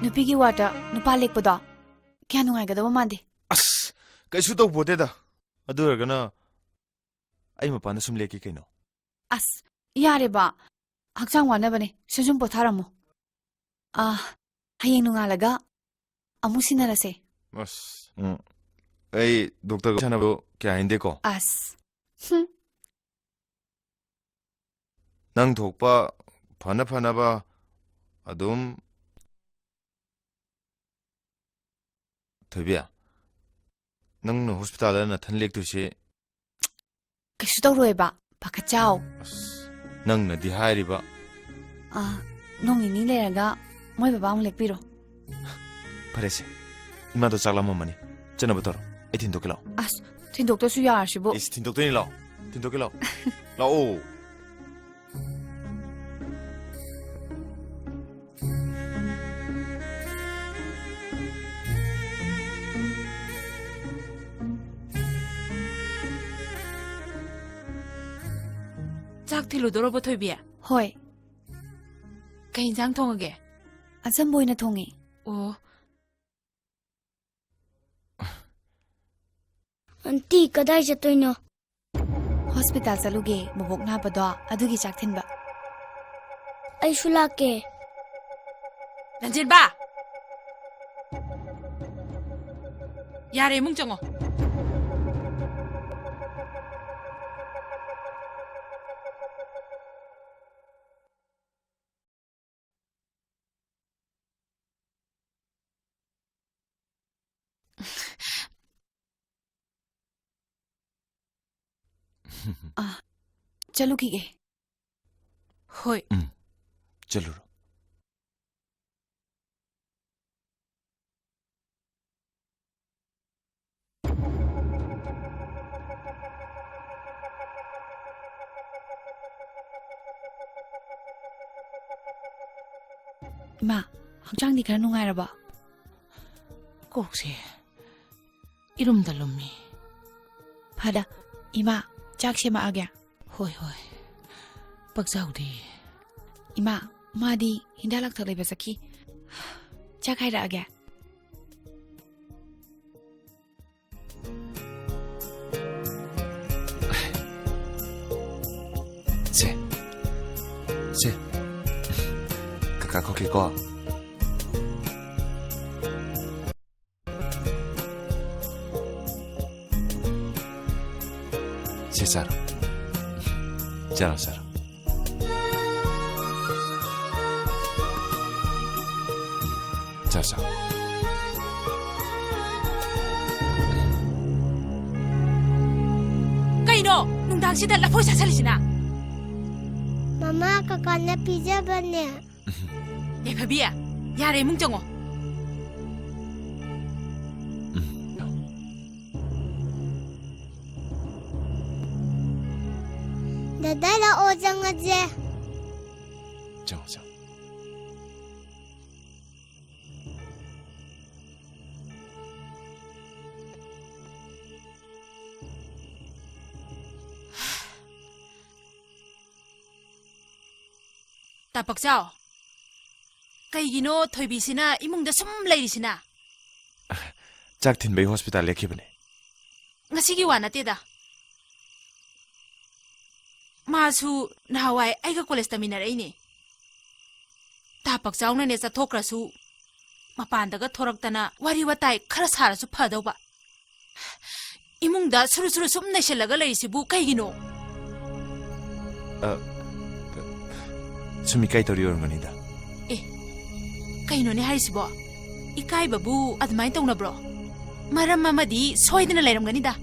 ꯅꯨꯄꯤꯒꯤ ꯋꯥꯔꯗ ꯅꯨꯄꯥ ꯂꯦꯛꯄꯗꯣ ꯀꯌꯥ ꯅꯨꯡꯉꯥꯏꯒꯗꯕ ꯃꯥꯟꯗꯦ꯫ ꯑꯁ, ꯀꯩꯁꯨ ꯇꯧꯄꯣꯠꯇꯦꯗ꯫ ꯑꯗꯨ ꯑꯣꯏꯔꯒꯅ ꯑꯩ ꯃꯄꯥꯟꯗ ꯁꯨꯝ ꯂꯦꯛꯀꯦ ꯀꯩꯅꯣ꯫ ꯑꯁ, ꯌꯥꯔꯦꯕ꯫ ꯍꯛꯆꯥꯡ ꯋꯥꯅꯕꯅꯦ꯫ ꯁꯨꯝ ꯁꯨꯝ ꯄꯣꯊꯥꯔꯝꯃꯣ꯫ ꯑꯥ, ꯍꯌꯦꯡ ꯅꯣꯡꯉꯥꯜꯂꯒ ꯑꯃꯨꯛ ꯁꯤꯟꯅꯔꯁꯦ꯫ ꯑꯁ, ꯎꯝ꯫ ꯑꯩ ꯗꯣꯛꯇꯔꯒ ꯁꯥꯟꯅꯕꯗꯣ ꯀꯌꯥ ꯍꯩꯅꯗꯦꯀꯣ꯫ ꯑꯁ꯫ ꯍꯨꯝ꯫ ꯅꯪ ꯊꯣꯛꯄ ꯐꯅ ꯐꯅꯕ ꯑꯗꯨꯝ꯫ ꯊꯣꯏꯕꯤ, ꯅꯪꯅ ꯍꯣꯁꯄꯤꯇꯥꯜꯗ ꯅꯊꯟ ꯂꯦꯛꯇꯣꯏꯁꯦ? ꯀꯩꯁꯨ ꯇꯧꯔꯣꯏꯕ, ꯄꯥꯈꯠꯆꯥꯎ꯫ ꯑꯁ, ꯅꯪꯅꯗꯤ ꯍꯥꯏꯔꯤꯕ꯫ ꯑꯥ, ꯅꯣꯡ ꯅꯤꯅꯤ ꯂꯩꯔꯒ ꯃꯣꯏ ꯕꯕꯥ ꯑꯃꯨꯛ ꯂꯦꯛꯄꯤꯔꯣ꯫ ꯐꯔꯦꯁꯦ, ꯏꯃꯥꯗꯣ ꯆꯥꯛ ꯂꯥꯝꯃꯝꯃꯅꯤ, ꯆꯠꯅꯕ ꯇꯧꯔꯣ, ꯑꯩ ꯊꯤꯟꯗꯣꯛꯀꯦ ꯂꯥꯛꯑꯣ꯫ ꯑꯁ, ꯊꯤꯟꯗꯣꯛꯇꯁꯨ ꯌꯥꯔꯁꯤꯕꯨ꯫ ꯏꯁ, ꯊꯤꯟꯗꯣꯛꯇꯣꯏꯅꯤ, ꯂꯥꯛꯑꯣ, ꯊꯤꯟꯗꯣꯛꯀꯦ ꯂꯥꯛꯑꯣ꯫ ꯂꯥꯛꯑꯣ꯫ ꯆꯥꯛ ꯊꯤꯜꯂꯨꯗꯣꯔꯕꯣ, ꯊꯣꯏꯕꯤ? ꯍꯣꯏ꯫ ꯀꯩ ꯏꯟꯖꯥꯡ ꯊꯣꯡꯉꯒꯦ? ꯑꯆꯝꯕ ꯑꯣꯏꯅ ꯊꯣꯡꯉꯦ꯫ ꯑꯣ꯫ ꯑꯟꯇꯤ, ꯀꯗꯥꯏ ꯆꯠꯇꯣꯏꯅꯣ? ꯍꯣꯁꯄꯤꯇꯥꯜ ꯆꯠꯂꯨꯒꯦ, ꯃꯕꯣꯛ ꯅꯥꯕꯗꯣ, ꯑꯗꯨꯒꯤ ꯆꯥꯛ ꯊꯤꯟꯕ꯫ ꯑꯩꯁꯨ ꯂꯥꯛꯀꯦ꯫ ꯂꯟꯖꯦꯟꯕ! ꯌꯥꯔꯦ, ꯏꯃꯨꯡ ꯆꯪꯉꯣ꯫ ꯑꯥ, ꯆꯠꯂꯨꯈꯤꯒꯦ꯫ ꯍꯣꯏ꯫ ꯎꯝ, ꯆꯠꯂꯨꯔꯣ꯫ ꯏꯃꯥ, ꯍꯛꯆꯥꯡꯗꯤ ꯈꯔ ꯅꯨꯡꯉꯥꯏꯔꯕꯣ? ꯀꯣꯛꯁꯦ ꯏꯔꯨꯝꯗ ꯂꯨꯝꯃꯤ꯫ ꯐꯔꯦ, ꯏꯃꯥ, ꯆꯥꯛ ꯁꯦꯝꯃꯛꯑꯒꯦ꯫ ꯍꯣꯏ, ꯍꯣꯏ꯫ ꯄꯛꯆꯥꯎꯗꯤ? ꯏꯃꯥ, ꯃꯥꯗꯤ ꯍꯤꯗꯥꯛ ꯂꯥꯡꯊꯛ ꯂꯩꯕ ꯆꯠꯈꯤ꯫ ꯆꯥꯛ ꯍꯥꯏꯔꯛꯑꯒꯦ꯫ ꯁꯦ, ꯁꯦ, ꯀꯀꯥ ꯈꯣꯠꯀꯦꯀꯣ꯫ ꯁꯦ, ꯆꯥꯔꯣ꯫ ꯆꯥꯔꯣ, ꯆꯥꯔꯣ꯫ ꯆꯥ, ꯆꯥ꯫ ꯀꯩꯅꯣ ꯅꯨꯡꯗꯥꯡꯁꯤꯗ ꯂꯐꯣꯏ ꯆꯥꯁꯜꯂꯤꯁꯤꯅ? ꯃꯃꯥ, ꯀꯀꯥꯅ ꯄꯤꯖꯕꯅꯦ꯫ ꯌꯥꯏꯐꯕꯤ, ꯌꯥꯔꯦ, ꯏꯃꯨꯡ ꯆꯪꯉꯣ꯫ ꯗꯗꯥ, ꯂꯥꯛꯑꯣ, ꯆꯪꯉꯁꯦ꯫ ꯆꯪꯉꯣ, ꯆꯪꯉꯣ꯫ ꯇꯥ ꯄꯛꯆꯥꯎ, ꯀꯩꯒꯤꯅꯣ ꯊꯣꯏꯕꯤꯁꯤꯅ ꯏꯃꯨꯡꯗ ꯁꯨꯝ ꯂꯩꯔꯤꯁꯤꯅ? ꯆꯥꯛ ꯊꯤꯟꯕꯩ ꯍꯣꯁꯄꯤꯇꯥꯜ ꯂꯦꯛꯈꯤꯕꯅꯦ꯫ ꯉꯁꯤꯒꯤ ꯋꯥ ꯅꯠꯇꯦꯗ꯫ ꯃꯥꯁꯨ ꯅꯍꯥꯟꯋꯥꯏ ꯑꯩꯒ ꯀꯣꯂꯦꯖ ꯇꯝꯃꯤꯟꯅꯔꯛꯏꯅꯦ꯫ ꯇꯥ ꯄꯥꯛꯆꯥꯎꯅꯅꯦ ꯆꯠꯊꯣꯛꯈ꯭ꯔꯁꯨ ꯃꯄꯥꯟꯗꯒ ꯊꯣꯔꯛꯇꯅ ꯋꯥꯔꯤ ꯋꯥꯇꯥꯏ ꯈꯔ ꯁꯥꯔꯁꯨ ꯐꯗꯧꯕ꯫ ꯏꯃꯨꯡꯗ ꯁꯨꯔꯨ ꯁꯨꯔꯨ ꯁꯨꯝ ꯅꯩꯁꯜꯂꯒ ꯂꯩꯔꯤꯁꯤꯕꯨ ꯀꯩꯒꯤꯅꯣ? ꯑ, ꯁꯨꯝ ꯏꯀꯥꯏ ꯇꯧꯔꯤ ꯑꯣꯏꯔꯝꯒꯅꯤꯗ꯫ ꯑꯦ, ꯀꯩꯅꯣꯅꯦ ꯍꯥꯏꯔꯤꯁꯤꯕꯣ? ꯏꯀꯥꯏꯕꯕꯨ ꯑꯗꯨꯃꯥꯏꯅ ꯇꯧꯅꯕ꯭ꯔꯣ? ꯃꯔꯝ ꯑꯃꯗꯤ ꯁꯣꯏꯗꯅ ꯂꯩꯔꯝꯒꯅꯤꯗ꯫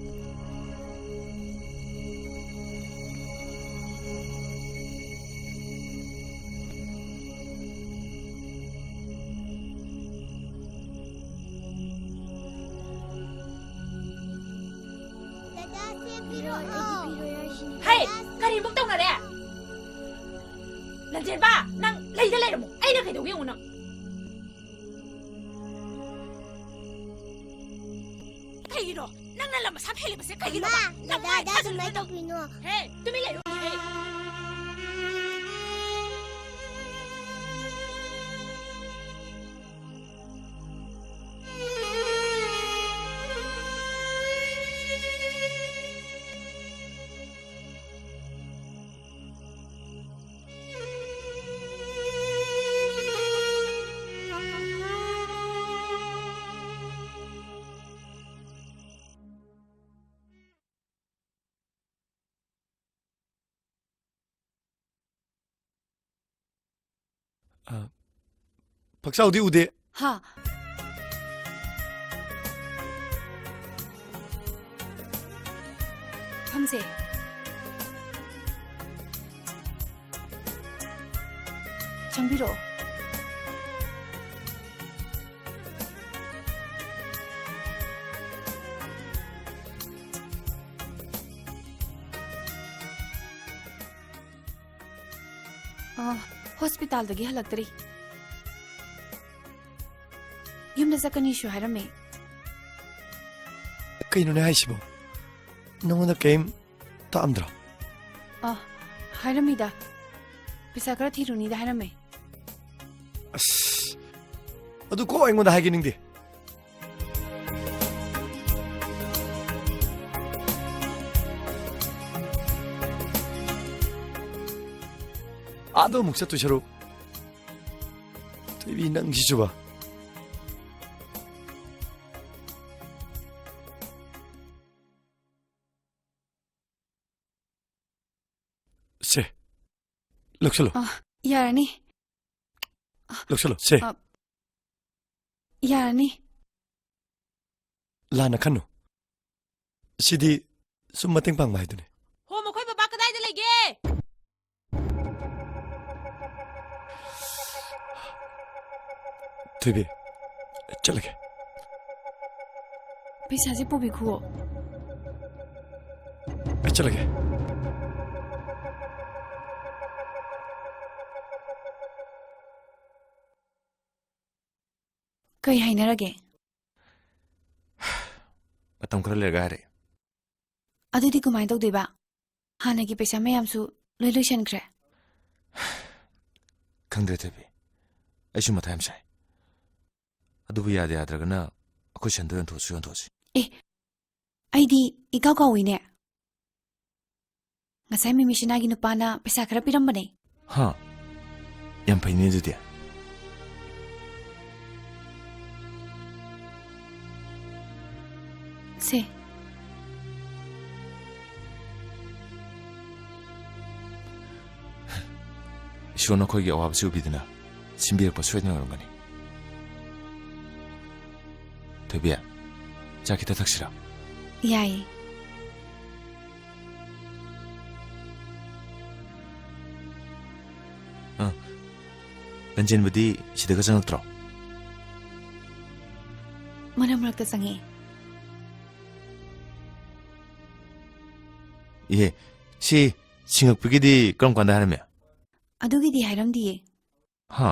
ꯗꯗꯥ, ꯁꯦ ꯄꯤꯔꯛꯑꯣ꯫ ꯍꯦ, ꯀꯔꯤꯃꯨꯛ ꯇꯧꯅꯔꯦ? ꯂꯟꯖꯦꯟꯕ, ꯅꯪ ꯂꯩꯗ ꯂꯩꯔꯝꯃꯨ꯫ ꯑꯩꯅ ꯀꯩꯗꯧꯒꯦ ꯌꯦꯡꯉꯨ ꯅꯪ꯫ ꯀꯩꯒꯤꯅꯣ? ꯅꯪꯅ ꯂꯝ ꯑꯁꯥ ꯍꯦꯜꯂꯤꯕꯁꯦ ꯀꯩꯒꯤꯅꯣꯕ? ꯃꯥ, ꯅꯃꯥꯏ ꯗꯗꯥꯗ ꯊꯥꯖꯤꯜꯂꯨ ꯑꯗꯨꯃꯥꯏꯅ ꯅꯪ꯫ ꯇꯧꯕꯤꯅꯣ꯫ ꯍꯦ, ꯇꯨꯃꯤꯟ ꯂꯩꯌꯨ꯫ ꯍꯦ꯫ ꯑ, ꯄꯥꯛꯆꯥꯎꯗꯤ ꯎꯗꯦ꯫ ꯍꯥ? ꯐꯝꯁꯦ꯫ ꯆꯪꯕꯤꯔꯛꯑꯣ꯫ ꯑ, ꯍꯣꯁꯄꯤꯇꯥꯜꯗꯒꯤ ꯍꯜꯂꯛꯇ꯭ꯔꯤ꯫ ꯌꯨꯝꯗ ꯆꯠꯀꯅꯤꯁꯨ ꯍꯥꯏꯔꯝꯃꯦ꯫ ꯀꯩꯅꯣꯅꯦ ꯍꯥꯏꯁꯤꯕꯣ? ꯅꯉꯣꯟꯗ ꯀꯩꯝ ꯇꯥꯛꯑꯝꯗ꯭ꯔꯣ? ꯑ, ꯍꯥꯏꯔꯝꯃꯤꯗ꯫ ꯄꯩꯁꯥ ꯈꯔ ꯊꯤꯔꯨꯅꯤꯗ ꯍꯥꯏꯔꯝꯃꯦ꯫ ꯑꯁ, ꯑꯗꯨ ꯀꯣ ꯑꯩꯉꯣꯟꯗ ꯍꯥꯏꯒꯦ ꯅꯤꯡꯗꯦ꯫ ꯑꯥꯗ ꯑꯃꯨꯛ ꯆꯠꯇꯣꯏ ꯁꯔꯨꯛ, ꯊꯣꯏꯕꯤ, ꯅꯪꯁꯤꯁꯨꯕ꯫ ꯁꯦ, ꯂꯧꯁꯜꯂꯣ꯫ ꯑ, ꯌꯥꯔꯅꯤ꯫ ꯂꯧꯁꯜꯂꯣ, ꯁꯦ꯫ ꯑ, ꯌꯥꯔꯅꯤ꯫ ꯂꯥꯟꯅ ꯈꯟꯅꯨ꯫ ꯁꯤꯗꯤ ꯁꯨꯝ ꯃꯇꯦꯡ ꯄꯥꯡꯕ ꯍꯥꯏꯗꯨꯅꯤ꯫ ꯍꯣ, ꯃꯈꯣꯏ ꯕꯕꯥ ꯀꯗꯥꯏꯗ ꯂꯩꯒꯦ? ꯊꯣꯏꯕꯤ, ꯆꯠꯂꯒꯦ꯫ ꯄꯩꯁꯥꯁꯦ ꯄꯨꯕꯤꯈꯨꯋꯣ꯫ ꯑꯩ ꯆꯠꯂꯒꯦ꯫ ꯀꯩ ꯍꯥꯏꯅꯔꯒꯦ? ꯃꯇꯝ ꯈꯔ ꯂꯩꯔꯒ ꯍꯥꯏꯔꯛꯑꯦ꯫ ꯑꯗꯨꯗꯤ ꯀꯃꯥꯏꯅ ꯇꯧꯗꯣꯏꯕ? ꯍꯥꯟꯅꯒꯤ ꯄꯩꯁꯥ ꯃꯌꯥꯝꯁꯨ ꯂꯣꯏ ꯂꯣꯏꯁꯟꯈ꯭ꯔꯦ꯫ ꯈꯪꯗ꯭ꯔꯦ ꯊꯣꯏꯕꯤ, ꯑꯩꯁꯨ ꯃꯊꯥ ꯌꯥꯝ ꯁꯥꯏ꯫ ꯑꯗꯨꯕꯨ ꯌꯥꯗ ꯌꯥꯗ꯭ꯔꯒꯅ ꯑꯩꯈꯣꯏ ꯁꯟꯗꯣ ꯌꯣꯟꯊꯣꯛꯑꯁꯨ ꯌꯣꯟꯊꯣꯛꯑꯁꯤ꯫ ꯑꯦ, ꯑꯩꯗꯤ ꯏꯀꯥꯎ ꯀꯥꯎꯏꯅꯦ꯫ ꯉꯁꯥꯏ ꯃꯤꯃꯤꯁꯤꯅꯥꯒꯤ ꯅꯨꯄꯥꯅ ꯄꯩꯁꯥ ꯈꯔ ꯄꯤꯔꯝꯕꯅꯦ꯫ ꯍꯥ? ꯌꯥꯝ ꯐꯩꯅꯦ ꯑꯗꯨꯗꯤ꯫ ꯁꯦ꯫ ꯏꯁꯣꯔꯅ ꯑꯩꯈꯣꯏꯒꯤ ꯑꯋꯥꯕꯁꯤ ꯎꯕꯤꯗꯨꯅ ꯁꯤꯟꯕꯤꯔꯛꯄ ꯁꯣꯏꯗꯅ ꯑꯣꯏꯔꯝꯒꯅꯤ꯫ ꯊꯣꯏꯕꯤ, ꯆꯥ ꯈꯤꯇ ꯊꯛꯁꯤꯔꯥ? ꯌꯥꯏꯌꯦ꯫ ꯑꯥ, ꯂꯟꯖꯦꯟꯕꯗꯤ ꯁꯤꯗꯒ ꯆꯪꯉꯛꯇ꯭ꯔꯣ? ꯃꯔꯛ ꯃꯔꯛꯇ ꯆꯪꯉꯛꯑꯦ꯫ ꯏꯍꯦ, ꯁꯤ ꯁꯤꯡꯉꯛꯄꯒꯤꯗꯤ ꯀꯔꯝ ꯀꯥꯟꯗ ꯍꯥꯏꯔꯝꯃꯤ? ꯑꯗꯨꯒꯤꯗꯤ ꯍꯥꯏꯔꯝꯗꯤꯌꯦ꯫ ꯍꯥ?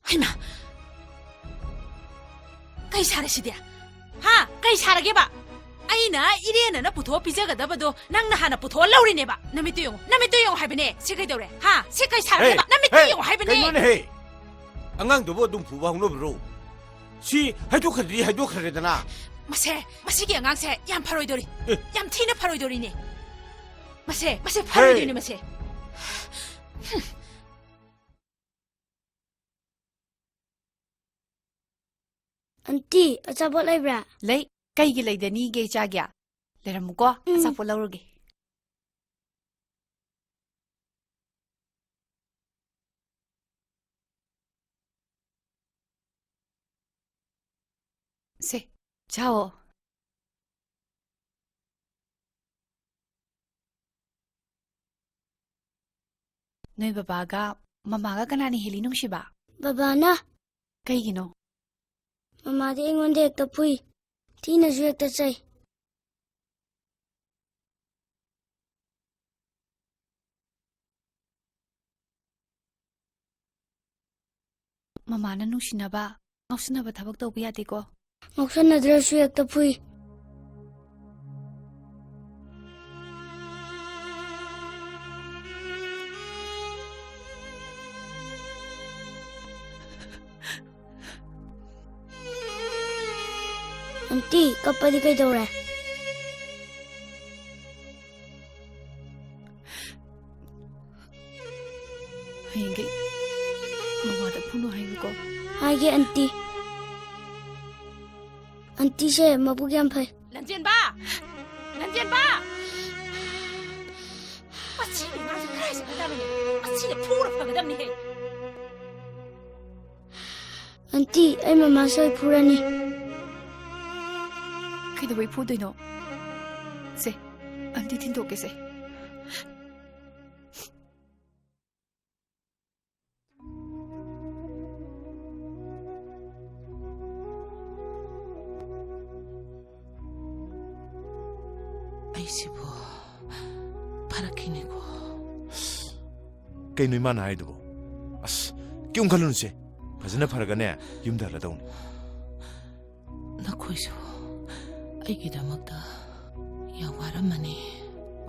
ꯍꯩꯃꯥ! ꯀꯩ ꯁꯥꯔꯦ ꯁꯤꯗꯤ? ꯍꯥ? ꯀꯩ ꯁꯥꯔꯒꯦꯕ? ꯑꯩꯅ ꯏꯔꯦꯟꯅꯅ ꯄꯨꯊꯣꯛꯑ ꯄꯤꯖꯒꯗꯕꯗꯣ ꯅꯪꯅ ꯍꯥꯟꯅ ꯄꯨꯊꯣꯛꯑ ꯂꯧꯔꯤꯅꯦꯕ꯫ ꯅꯃꯤꯠꯇꯨ ꯌꯦꯡꯉꯨ, ꯅꯃꯤꯠꯇꯨ ꯌꯦꯡꯉꯨ ꯍꯥꯏꯕꯅꯦ꯫ ꯁꯤ ꯀꯩꯗꯧꯔꯦ? ꯍꯥ? ꯁꯤ ꯀꯩ ꯁꯥꯔꯒꯦꯕ? ꯍꯦ, ꯅꯃꯤꯠꯇꯨ ꯍꯦ, ꯌꯦꯡꯉꯨ ꯍꯥꯏꯕꯅꯦ꯫ ꯀꯩꯅꯣꯅꯦꯍꯦ? ꯑꯉꯥꯡꯗꯨꯕꯨ ꯑꯗꯨꯝ ꯐꯨꯕ ꯍꯧꯅꯕ꯭ꯔꯣ? ꯁꯤ ꯍꯥꯏꯗꯣꯛꯈ꯭ꯔꯗꯤ ꯍꯥꯏꯗꯣꯛꯈ꯭ꯔꯦꯗꯅ꯫ ꯃꯁꯦ, ꯃꯁꯤꯒꯤ ꯑꯉꯥꯡꯁꯦ ꯌꯥꯝ ꯐꯔꯣꯏꯗꯧꯔꯤ꯫ ꯑꯦ꯫ ꯌꯥꯝ ꯊꯤꯅ ꯐꯔꯣꯏꯗꯧꯔꯤꯅꯦ꯫ ꯃꯁꯦ, ꯃꯁꯦ ꯐꯔꯣꯏꯗꯣꯏꯅꯦ, ꯍꯦ꯫ ꯃꯁꯦ꯫ ꯑꯟꯇꯤ, ꯑꯆꯥꯄꯣꯠ ꯂꯩꯕ꯭ꯔꯥ? ꯂꯩ꯫ ꯀꯩꯒꯤ ꯂꯩꯗꯅꯤꯒꯦ, ꯏꯆꯥꯒꯤ? ꯂꯩꯔꯝꯃꯨꯀꯣ, ꯎꯝ꯫ ꯑꯆꯥꯄꯣꯠ ꯂꯧꯔꯒꯦ꯫ ꯁꯦ, ꯆꯥꯎꯑꯣ꯫ ꯅꯣꯏ ꯕꯕꯥꯒ ꯃꯃꯥꯒ ꯀꯅꯥꯅ ꯍꯦꯜꯂꯤ ꯅꯨꯡꯁꯤꯕ? ꯕꯕꯥꯅ꯫ ꯀꯩꯒꯤꯅꯣ? ꯃꯃꯥꯗꯤ ꯑꯩꯉꯣꯟꯗ ꯍꯦꯛꯇ ꯐꯨꯏ, ꯊꯤꯅꯁꯨ ꯍꯦꯛꯇ ꯆꯩ꯫ ꯃꯃꯥꯅ ꯅꯨꯡꯁꯤꯅꯕ, ꯉꯥꯎꯁꯤꯟꯅꯕ ꯊꯕꯛ ꯇꯧꯕ ꯌꯥꯗꯦꯀꯣ꯫ ꯉꯥꯎꯁꯟꯅꯗ꯭ꯔꯁꯨ ꯍꯦꯛꯇ ꯐꯨꯏ꯫ ꯑꯟꯇꯤ, ꯀꯞꯄꯗꯤ ꯀꯩꯗꯧꯔꯦ? ꯍꯌꯦꯡꯒꯩ ꯃꯃꯥꯗ ꯐꯨꯅꯨ ꯍꯥꯏꯌꯨꯀꯣ꯫ ꯍꯥꯏꯒꯦ, ꯑꯟꯇꯤ꯫ ꯑꯟꯇꯤꯁꯦ ꯃꯕꯨꯛ ꯌꯥꯝ ꯐꯩ꯫ ꯂꯟꯖꯦꯟꯕ! ꯂꯟꯖꯦꯟꯕ! ꯃꯁꯤꯒꯤ ꯑꯉꯥꯡꯁꯦ ꯀꯗꯥꯏ ꯆꯠꯈ꯭ꯔꯖꯥꯠꯅꯣꯅꯦ? ꯃꯁꯤꯗ ꯐꯨꯔ ꯐꯒꯗꯕꯅꯤꯍꯦ꯫ ꯑꯟꯇꯤ, ꯑꯩ ꯃꯃꯥ ꯁꯣꯏ ꯐꯨꯔꯅꯤ꯫ ꯀꯩꯗꯧꯕꯩ ꯐꯨꯗꯣꯏꯅꯣ? ꯁꯦ, ꯑꯟꯇꯤ ꯊꯤꯟꯗꯣꯛꯀꯦꯁꯦ꯫ ꯑꯩꯁꯤꯕꯨ ꯐꯔꯛꯈꯤꯅꯤꯀꯣ꯫ ꯀꯩꯅꯣ ꯏꯃꯥꯅ ꯍꯥꯏꯗꯨꯕꯨ? ꯑꯁ, ꯀꯩꯝ ꯈꯜꯂꯨꯅꯨꯁꯦ꯫ ꯐꯖꯅ ꯐꯔꯒꯅꯦ, ꯌꯨꯝꯗ ꯍꯜꯂꯗꯧꯅꯤ꯫ ꯅꯈꯣꯏꯁꯨ ꯑꯩꯒꯤꯗꯃꯛꯇ ꯌꯥꯝ ꯋꯥꯔꯝꯃꯅꯤ꯫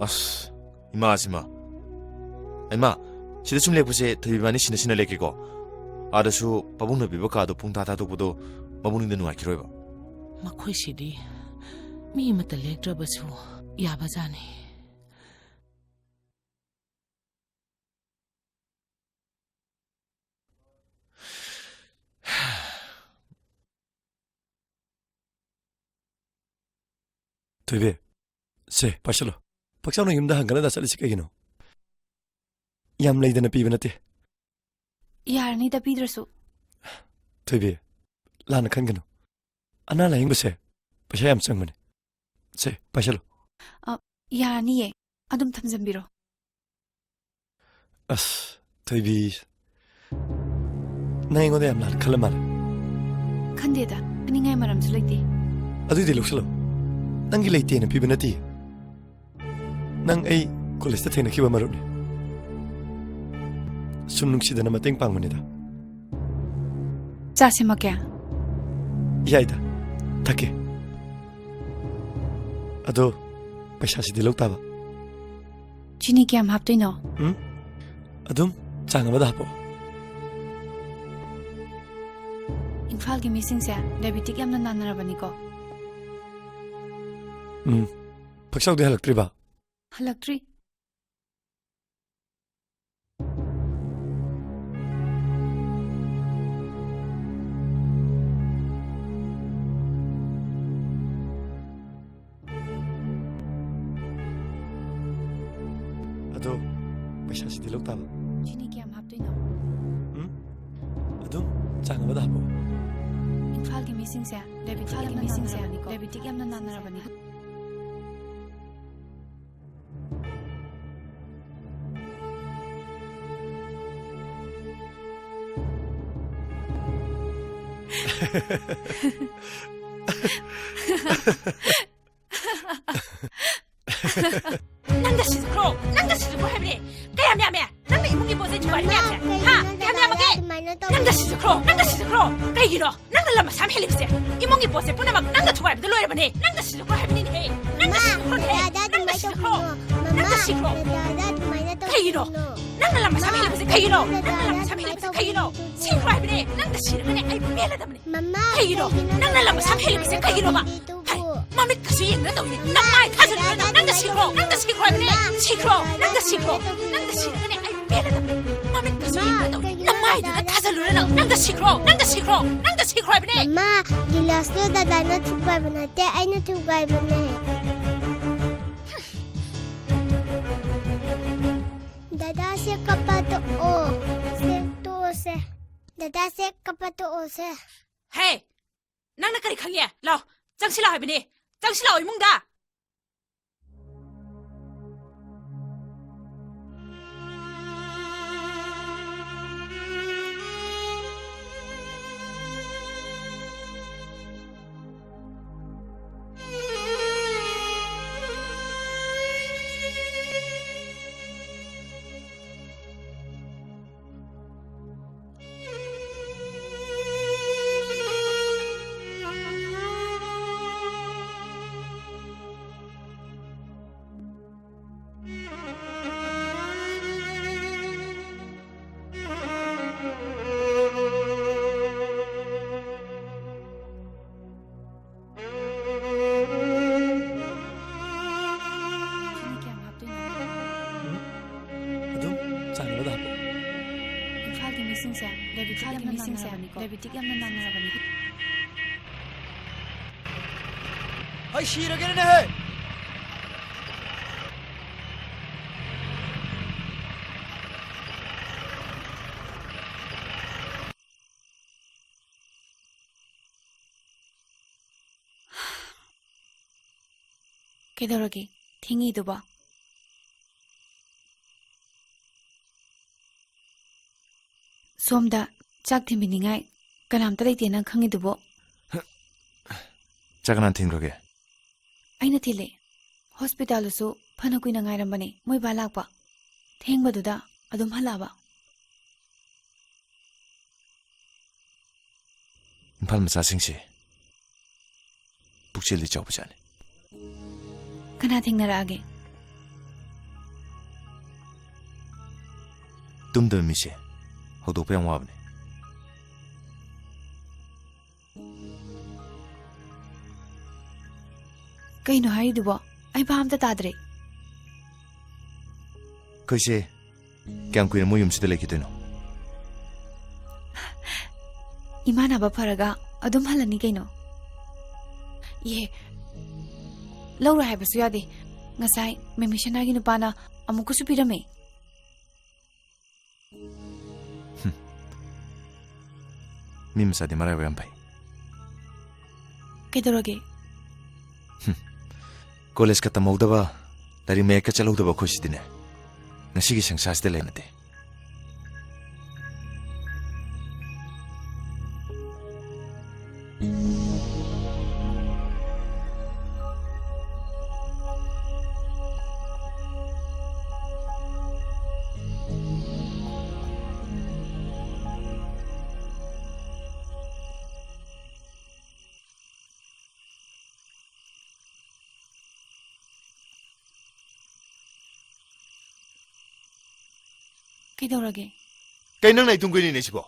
ꯑꯁ, ꯏꯃꯥꯁꯤꯃ꯫ ꯏꯃꯥ, ꯁꯤꯗ ꯁꯨꯝ ꯂꯦꯛꯄꯁꯦ ꯊꯣꯏꯕꯤ ꯏꯕꯥꯅꯤ ꯁꯤꯟꯅ ꯁꯤꯟꯅ ꯂꯦꯛꯀꯦꯀꯣ꯫ ꯑꯥꯗꯁꯨ ꯄꯥꯕꯨꯡꯅ ꯄꯤꯕ ꯀꯥꯗꯣ ꯄꯨꯡ ꯇꯔꯥ ꯊꯥꯗꯣꯛꯄꯗꯣ ꯃꯕꯨꯡꯅꯤꯡꯗ ꯅꯨꯡꯉꯥꯏꯈꯤꯔꯣꯏꯕ꯫ ꯃꯈꯣꯏꯁꯤꯗꯤ ꯃꯤ ꯑꯃꯠꯇ ꯂꯦꯛꯇ꯭ꯔꯕꯁꯨ ꯌꯥꯕꯖꯥꯠꯅꯤ꯫ ꯊꯣꯏꯕꯤ, ꯁꯦ, ꯄꯥꯏꯁꯜꯂꯣ꯫ ꯄꯥꯛꯆꯥꯎꯅ ꯌꯨꯝꯗ ꯍꯪꯒꯠ ꯍꯟꯗ ꯆꯠꯂꯤꯁꯤ ꯀꯩꯒꯤꯅꯣ? ꯌꯥꯝ ꯂꯩꯗꯅ ꯄꯤꯕ ꯅꯠꯇꯦ꯫ ꯌꯥꯔꯅꯤꯗ ꯄꯤꯗ꯭ꯔꯁꯨ꯫ ꯊꯣꯏꯕꯤ, ꯂꯥꯟꯅ ꯈꯟꯒꯅꯨ꯫ ꯑꯅꯥ ꯂꯥꯌꯦꯡꯕꯁꯦ ꯄꯩꯁꯥ ꯌꯥꯝ ꯆꯪꯕꯅꯦ꯫ ꯁꯦ, ꯄꯥꯏꯁꯜꯂꯣ꯫ ꯑ, ꯌꯥꯔꯅꯤꯌꯦ꯫ ꯑꯗꯨꯝ ꯊꯝꯖꯟꯕꯤꯔꯣ꯫ ꯑꯁ, ꯊꯣꯏꯕꯤ꯫ ꯅꯪ ꯑꯩꯉꯣꯟꯗ ꯌꯥꯝ ꯂꯥꯟꯅ ꯈꯜꯂ ꯃꯥꯜꯂꯦ꯫ ꯈꯟꯗꯦꯗ, ꯈꯟꯅꯤꯡꯉꯥꯏ ꯃꯔꯝꯁꯨ ꯂꯩꯇꯦ꯫ ꯑꯗꯨꯏꯗꯤ ꯂꯧꯁꯜꯂꯣ꯫ ꯅꯪꯒꯤ ꯂꯩꯇꯦꯅ ꯄꯤꯕ ꯅꯠꯇꯦ꯫ ꯅꯪ ꯑꯩ ꯀꯣꯂꯦꯖꯇ ꯊꯦꯡꯅꯈꯤꯕ ꯃꯔꯨꯞꯅꯤ꯫ ꯁꯨꯝ ꯅꯨꯡꯁꯤꯗꯅ ꯃꯇꯦꯡ ꯄꯥꯡꯕꯅꯤꯗ꯫ ꯆꯥ ꯁꯦꯝꯃꯛꯀꯦ? ꯌꯥꯏꯗ, ꯊꯛꯀꯦ꯫ ꯑꯗꯣ ꯄꯩꯁꯥꯁꯤꯗꯤ ꯂꯧ ꯇꯥꯕ꯫ ꯆꯤꯅꯤ ꯀꯌꯥꯝ ꯍꯥꯞꯇꯣꯏꯅꯣ? ꯎꯝ? ꯑꯗꯨꯝ ꯆꯥꯡ ꯑꯃꯗ ꯍꯥꯞꯄꯛꯑꯣ꯫ ꯏꯝꯐꯥꯜꯒꯤ ꯃꯤꯁꯤꯡꯁꯦ ꯗꯥꯏꯕꯦꯇꯤꯛ ꯌꯥꯝꯅ ꯅꯥꯟꯅꯔꯕꯅꯤꯀꯣ꯫ ꯎꯝ꯫ ꯄꯛꯆꯥꯎꯗꯤ ꯍꯜꯂꯛꯇ꯭ꯔꯤꯕ? ꯍꯜꯂꯛꯇ꯭ꯔꯤ꯫ ꯑꯗꯣ ꯄꯩꯁꯥꯁꯤꯗꯤ ꯂꯧ ꯇꯥꯕ꯫ ꯆꯤꯅꯤ ꯀꯌꯥꯝ ꯍꯥꯞꯇꯣꯏꯅꯣ? ꯎꯝ? ꯑꯗꯨꯝ ꯆꯥꯡ ꯑꯃꯗ ꯍꯥꯞꯄꯣ꯫ ꯏꯝꯐꯥꯜꯒꯤ ꯃꯤꯁꯤꯡꯁꯦ ꯗꯥꯏꯕꯦꯇꯤꯛ ꯏꯝꯐꯥꯜꯒꯤ ꯌꯥꯝꯅ ꯃꯤꯁꯤꯡꯁꯦ ꯅꯥꯟꯅꯔꯕꯅꯤꯀꯣ꯫ ꯗꯥꯏꯕꯦꯇꯤꯛ ꯌꯥꯝꯅ ꯅꯥꯟꯅꯔꯕꯅꯤ꯫ ꯅꯪꯗ ꯁꯤꯖꯈ꯭ꯔꯣ, ꯅꯪꯗ ꯁꯤꯖꯈ꯭ꯔꯣ ꯍꯥꯏꯕꯅꯦ꯫ ꯀꯌꯥꯝ ꯌꯥꯝꯃꯦ? ꯅꯪꯅ ꯏꯃꯨꯡꯒꯤ ꯄꯣꯠ ꯆꯩ ꯊꯨꯒꯥꯏꯔꯤ ꯃꯌꯥꯝꯁꯦ꯫ ꯍꯥ? ꯀꯌꯥꯝ ꯌꯥꯝꯃꯒꯦ? ꯅꯪꯗ ꯁꯤꯖꯈ꯭ꯔꯣ, ꯅꯪꯗ ꯁꯤꯖꯈ꯭ꯔꯣ꯫ ꯀꯩꯒꯤꯅꯣ? ꯅꯪ ꯅꯪꯅ ꯂꯝ ꯑꯁꯥꯝ ꯍꯦꯜꯂꯤꯕꯁꯦ? ꯏꯃꯨꯡꯒꯤ ꯄꯣꯠꯁꯦ ꯄꯨꯝꯅꯃꯛ ꯅꯪꯅ ꯊꯨꯒꯥꯏꯕꯗ ꯂꯣꯏꯔꯕꯅꯦ꯫ ꯅꯪꯅ ꯁꯤꯗꯣꯛꯈ꯭ꯔꯣ ꯍꯥꯏꯕꯅꯤꯅꯦꯍꯦ꯫ ꯅꯪꯅ ꯃꯃꯥ, ꯁꯤꯗꯣꯛꯈ꯭ꯔꯣꯅꯦꯍꯦ꯫ ꯗꯥꯗꯥ ꯅꯪꯅ ꯑꯗꯨꯃꯥꯏꯅ ꯁꯤꯗꯣꯛꯈ꯭ꯔꯣ꯫ ꯇꯧꯕꯤꯅꯣ꯫ ꯃꯃꯥ, ꯅꯪꯅ ꯁꯤꯈ꯭ꯔꯣ꯫ ꯗꯥꯗꯥ ꯑꯗꯨꯃꯥꯏꯅ ꯀꯩꯒꯤꯅꯣ? ꯇꯧꯕꯤꯅꯣ꯫ ꯅꯪꯅ ꯂꯝ ꯑꯁꯥꯝ ꯃꯃꯥ, ꯍꯦꯜꯂꯤꯕꯁꯦ ꯀꯩꯒꯤꯅꯣ? ꯗꯥꯗꯥ ꯅꯪꯅ ꯂꯝ ꯑꯗꯨꯃꯥꯏꯅ ꯑꯁꯥꯝ ꯍꯦꯜꯂꯤꯕꯁꯦ ꯀꯩꯒꯤꯅꯣ? ꯇꯧꯕꯤꯅꯣ꯫ ꯁꯤꯈ꯭ꯔꯣ ꯍꯥꯏꯕꯅꯦ꯫ ꯅꯪꯅ ꯁꯤꯔꯒꯅꯦ ꯑꯩ ꯄꯦꯜꯂꯗꯕꯅꯦ꯫ ꯃꯃꯥ, ꯀꯩꯒꯤꯅꯣ? ꯀꯩꯒꯤꯅꯣ ꯅꯪꯅ ꯂꯝ ꯗꯥꯗꯥ ꯑꯁꯥꯝ ꯍꯦꯜꯂꯤꯕꯁꯦ ꯑꯗꯨꯃꯥꯏꯅ ꯀꯩꯒꯤꯅꯣꯕ? ꯇꯧꯕꯤꯗꯨꯕꯨ? ꯍꯩ, ꯃꯃꯤꯠꯀꯁꯨ ꯌꯦꯡꯗꯅ ꯇꯧꯏꯅꯦ꯫ ꯅꯃꯥꯏ ꯊꯥꯖꯤꯜꯂꯨꯔ ꯅꯪ, ꯅꯪꯒ ꯁꯤꯈ꯭ꯔꯣ, ꯅꯪꯒ ꯁꯤꯈ꯭ꯔꯣ ꯍꯥꯏꯕꯅꯦ꯫ ꯁꯤꯈ꯭ꯔꯣ, ꯅꯪꯒ ꯁꯤꯈ꯭ꯔꯣ, ꯅꯪꯒ ꯁꯤꯔꯒꯅꯦ ꯑꯩ ꯄꯦꯜꯂꯗꯕꯅꯦ꯫ ꯃꯃꯤꯠꯀꯁꯨ ꯌꯦꯡꯗꯅ ꯇꯧꯏꯅꯦ꯫ ꯅꯃꯥꯏꯗꯨꯗ ꯊꯥꯖꯤꯜꯂꯨꯔ ꯅꯪ, ꯅꯪꯒ ꯁꯤꯈ꯭ꯔꯣ, ꯅꯪꯒ ꯁꯤꯈ꯭ꯔꯣ, ꯅꯪꯒ ꯁꯤꯈ꯭ꯔꯣ ꯍꯥꯏꯕꯅꯦ꯫ ꯃꯃꯥ, ꯒꯤꯂꯥꯁꯇꯣ ꯗꯥꯗꯥꯅ ꯊꯨꯒꯥꯏꯕ ꯅꯠꯇꯦ, ꯑꯩꯅ ꯊꯨꯒꯥꯏꯕꯅꯦ꯫ ꯗꯥꯗꯥꯁꯦ ꯀꯞꯄ ꯇꯣꯛꯑꯣ꯫ ꯁꯦ, ꯇꯣꯛꯑꯣꯁꯦ꯫ ꯗꯥꯗꯥꯁꯦ ꯀꯞꯄ ꯇꯣꯛꯑꯣꯁꯦ꯫ ꯍꯦ! ꯅꯪꯅ ꯀꯔꯤ ꯈꯪꯉꯦ? ꯂꯥꯎ, ꯆꯪꯁꯤꯜꯂꯥꯎ ꯍꯥꯏꯕꯅꯦ꯫ ꯆꯪꯁꯤꯜꯂꯥꯎ ꯏꯃꯨꯡꯗ꯫ ꯁꯤꯅ ꯀꯌꯥꯝ ꯍꯥꯞꯇꯣꯏꯅꯣ? ꯑꯗꯨꯝ ꯆꯥꯟꯅꯕꯗ ꯍꯥꯞꯄꯣ꯫ ꯏꯝꯐꯥꯜꯒꯤ ꯃꯤꯁꯤꯡꯁꯦ ꯗꯥꯏꯕꯦꯇꯤꯛ ꯌꯥꯝꯅ ꯅꯥꯟꯅꯔꯕꯅꯤꯀꯣ꯫ ꯗꯥꯏꯕꯦꯇꯤꯛ ꯌꯥꯝꯅ ꯅꯥꯟꯅꯔꯕꯅꯤ꯫ ꯑꯩ ꯁꯤꯔꯒꯦꯅꯦꯍꯦ! ꯀꯩꯗꯧꯔꯒꯦ? ꯊꯦꯡꯉꯤꯗꯨꯕꯣ? ꯁꯣꯝꯗ ꯆꯥꯛ ꯊꯤꯟꯕꯤꯅꯤꯡꯉꯥꯏ ꯀꯅꯥꯝꯇ ꯂꯩꯇꯦ, ꯅꯪ ꯈꯪꯉꯤꯗꯨꯕꯣ? ꯆꯥꯛ ꯀꯅꯥ ꯊꯤꯟꯈ꯭ꯔꯒꯦ? ꯑꯩꯅ ꯊꯤꯜꯂꯦ꯫ ꯍꯣꯁꯄꯤꯇꯥꯜꯗꯁꯨ ꯐꯅ ꯀꯨꯏꯅ ꯉꯥꯏꯔꯝꯕꯅꯦ, ꯃꯣꯏ ꯕꯥ ꯂꯥꯛꯄ ꯊꯦꯡꯕꯗꯨꯗ ꯑꯗꯨꯝ ꯍꯜꯂꯛꯑꯕ꯫ ꯏꯝꯐꯥꯜ ꯃꯆꯥꯁꯤꯡꯁꯦ ꯄꯨꯛꯆꯦꯜꯗꯤ ꯆꯥꯎꯕꯖꯥꯠꯅꯤ꯫ ꯀꯅꯥ ꯊꯦꯡꯅꯔꯛꯑꯒꯦ? ꯇꯨꯝꯗꯕ ꯃꯤꯁꯦ ꯍꯧꯗꯣꯛꯄ ꯌꯥꯝ ꯋꯥꯕꯅꯦ꯫ ꯀꯩꯅꯣ ꯍꯥꯏꯔꯤꯗꯨꯕꯣ? ꯑꯩ ꯚꯥꯞ ꯑꯝꯇ ꯇꯥꯗ꯭ꯔꯦ꯫ ꯑꯩꯈꯣꯏꯁꯦ ꯀꯌꯥꯝ ꯀꯨꯏꯅ ꯃꯣꯏ ꯌꯨꯝꯁꯤꯗ ꯂꯩꯈꯤꯗꯣꯏꯅꯣ? ꯏꯃꯥ ꯅꯥꯕ ꯐꯔꯒ ꯑꯗꯨꯝ ꯍꯜꯂꯅꯤ ꯀꯩꯅꯣ꯫ ꯏꯍꯦ, ꯂꯧꯔꯣꯏ ꯍꯥꯏꯕꯁꯨ ꯌꯥꯗꯦ꯫ ꯉꯁꯥꯏ ꯃꯦꯃꯤꯁꯅꯥꯒꯤ ꯅꯨꯄꯥꯅ ꯑꯃꯨꯛꯀꯁꯨ ꯄꯤꯔꯝꯃꯦ꯫ ꯃꯤ ꯃꯆꯥꯗꯤ ꯃꯔꯥꯏꯕꯛ ꯌꯥꯝ ꯐꯩ꯫ ꯀꯩꯗꯧꯔꯒꯦ? ꯀꯣꯂꯦꯖꯀ ꯇꯝꯍꯧꯗꯕ, ꯂꯥꯏꯔꯤꯛ ꯃꯌꯥꯏꯀ ꯆꯠꯍꯧꯗꯕ ꯑꯩꯈꯣꯏꯁꯤꯗꯤꯅꯦ, ꯉꯁꯤꯒꯤ ꯁꯪꯁꯥꯔꯁꯤꯗ ꯂꯩꯅꯗꯦ꯫ ꯀꯩꯗꯧꯔꯒꯦ? ꯀꯩ ꯅꯪꯅ ꯑꯩ ꯇꯨꯡ ꯀꯣꯏꯅꯤꯅꯦ ꯁꯤꯕꯣ?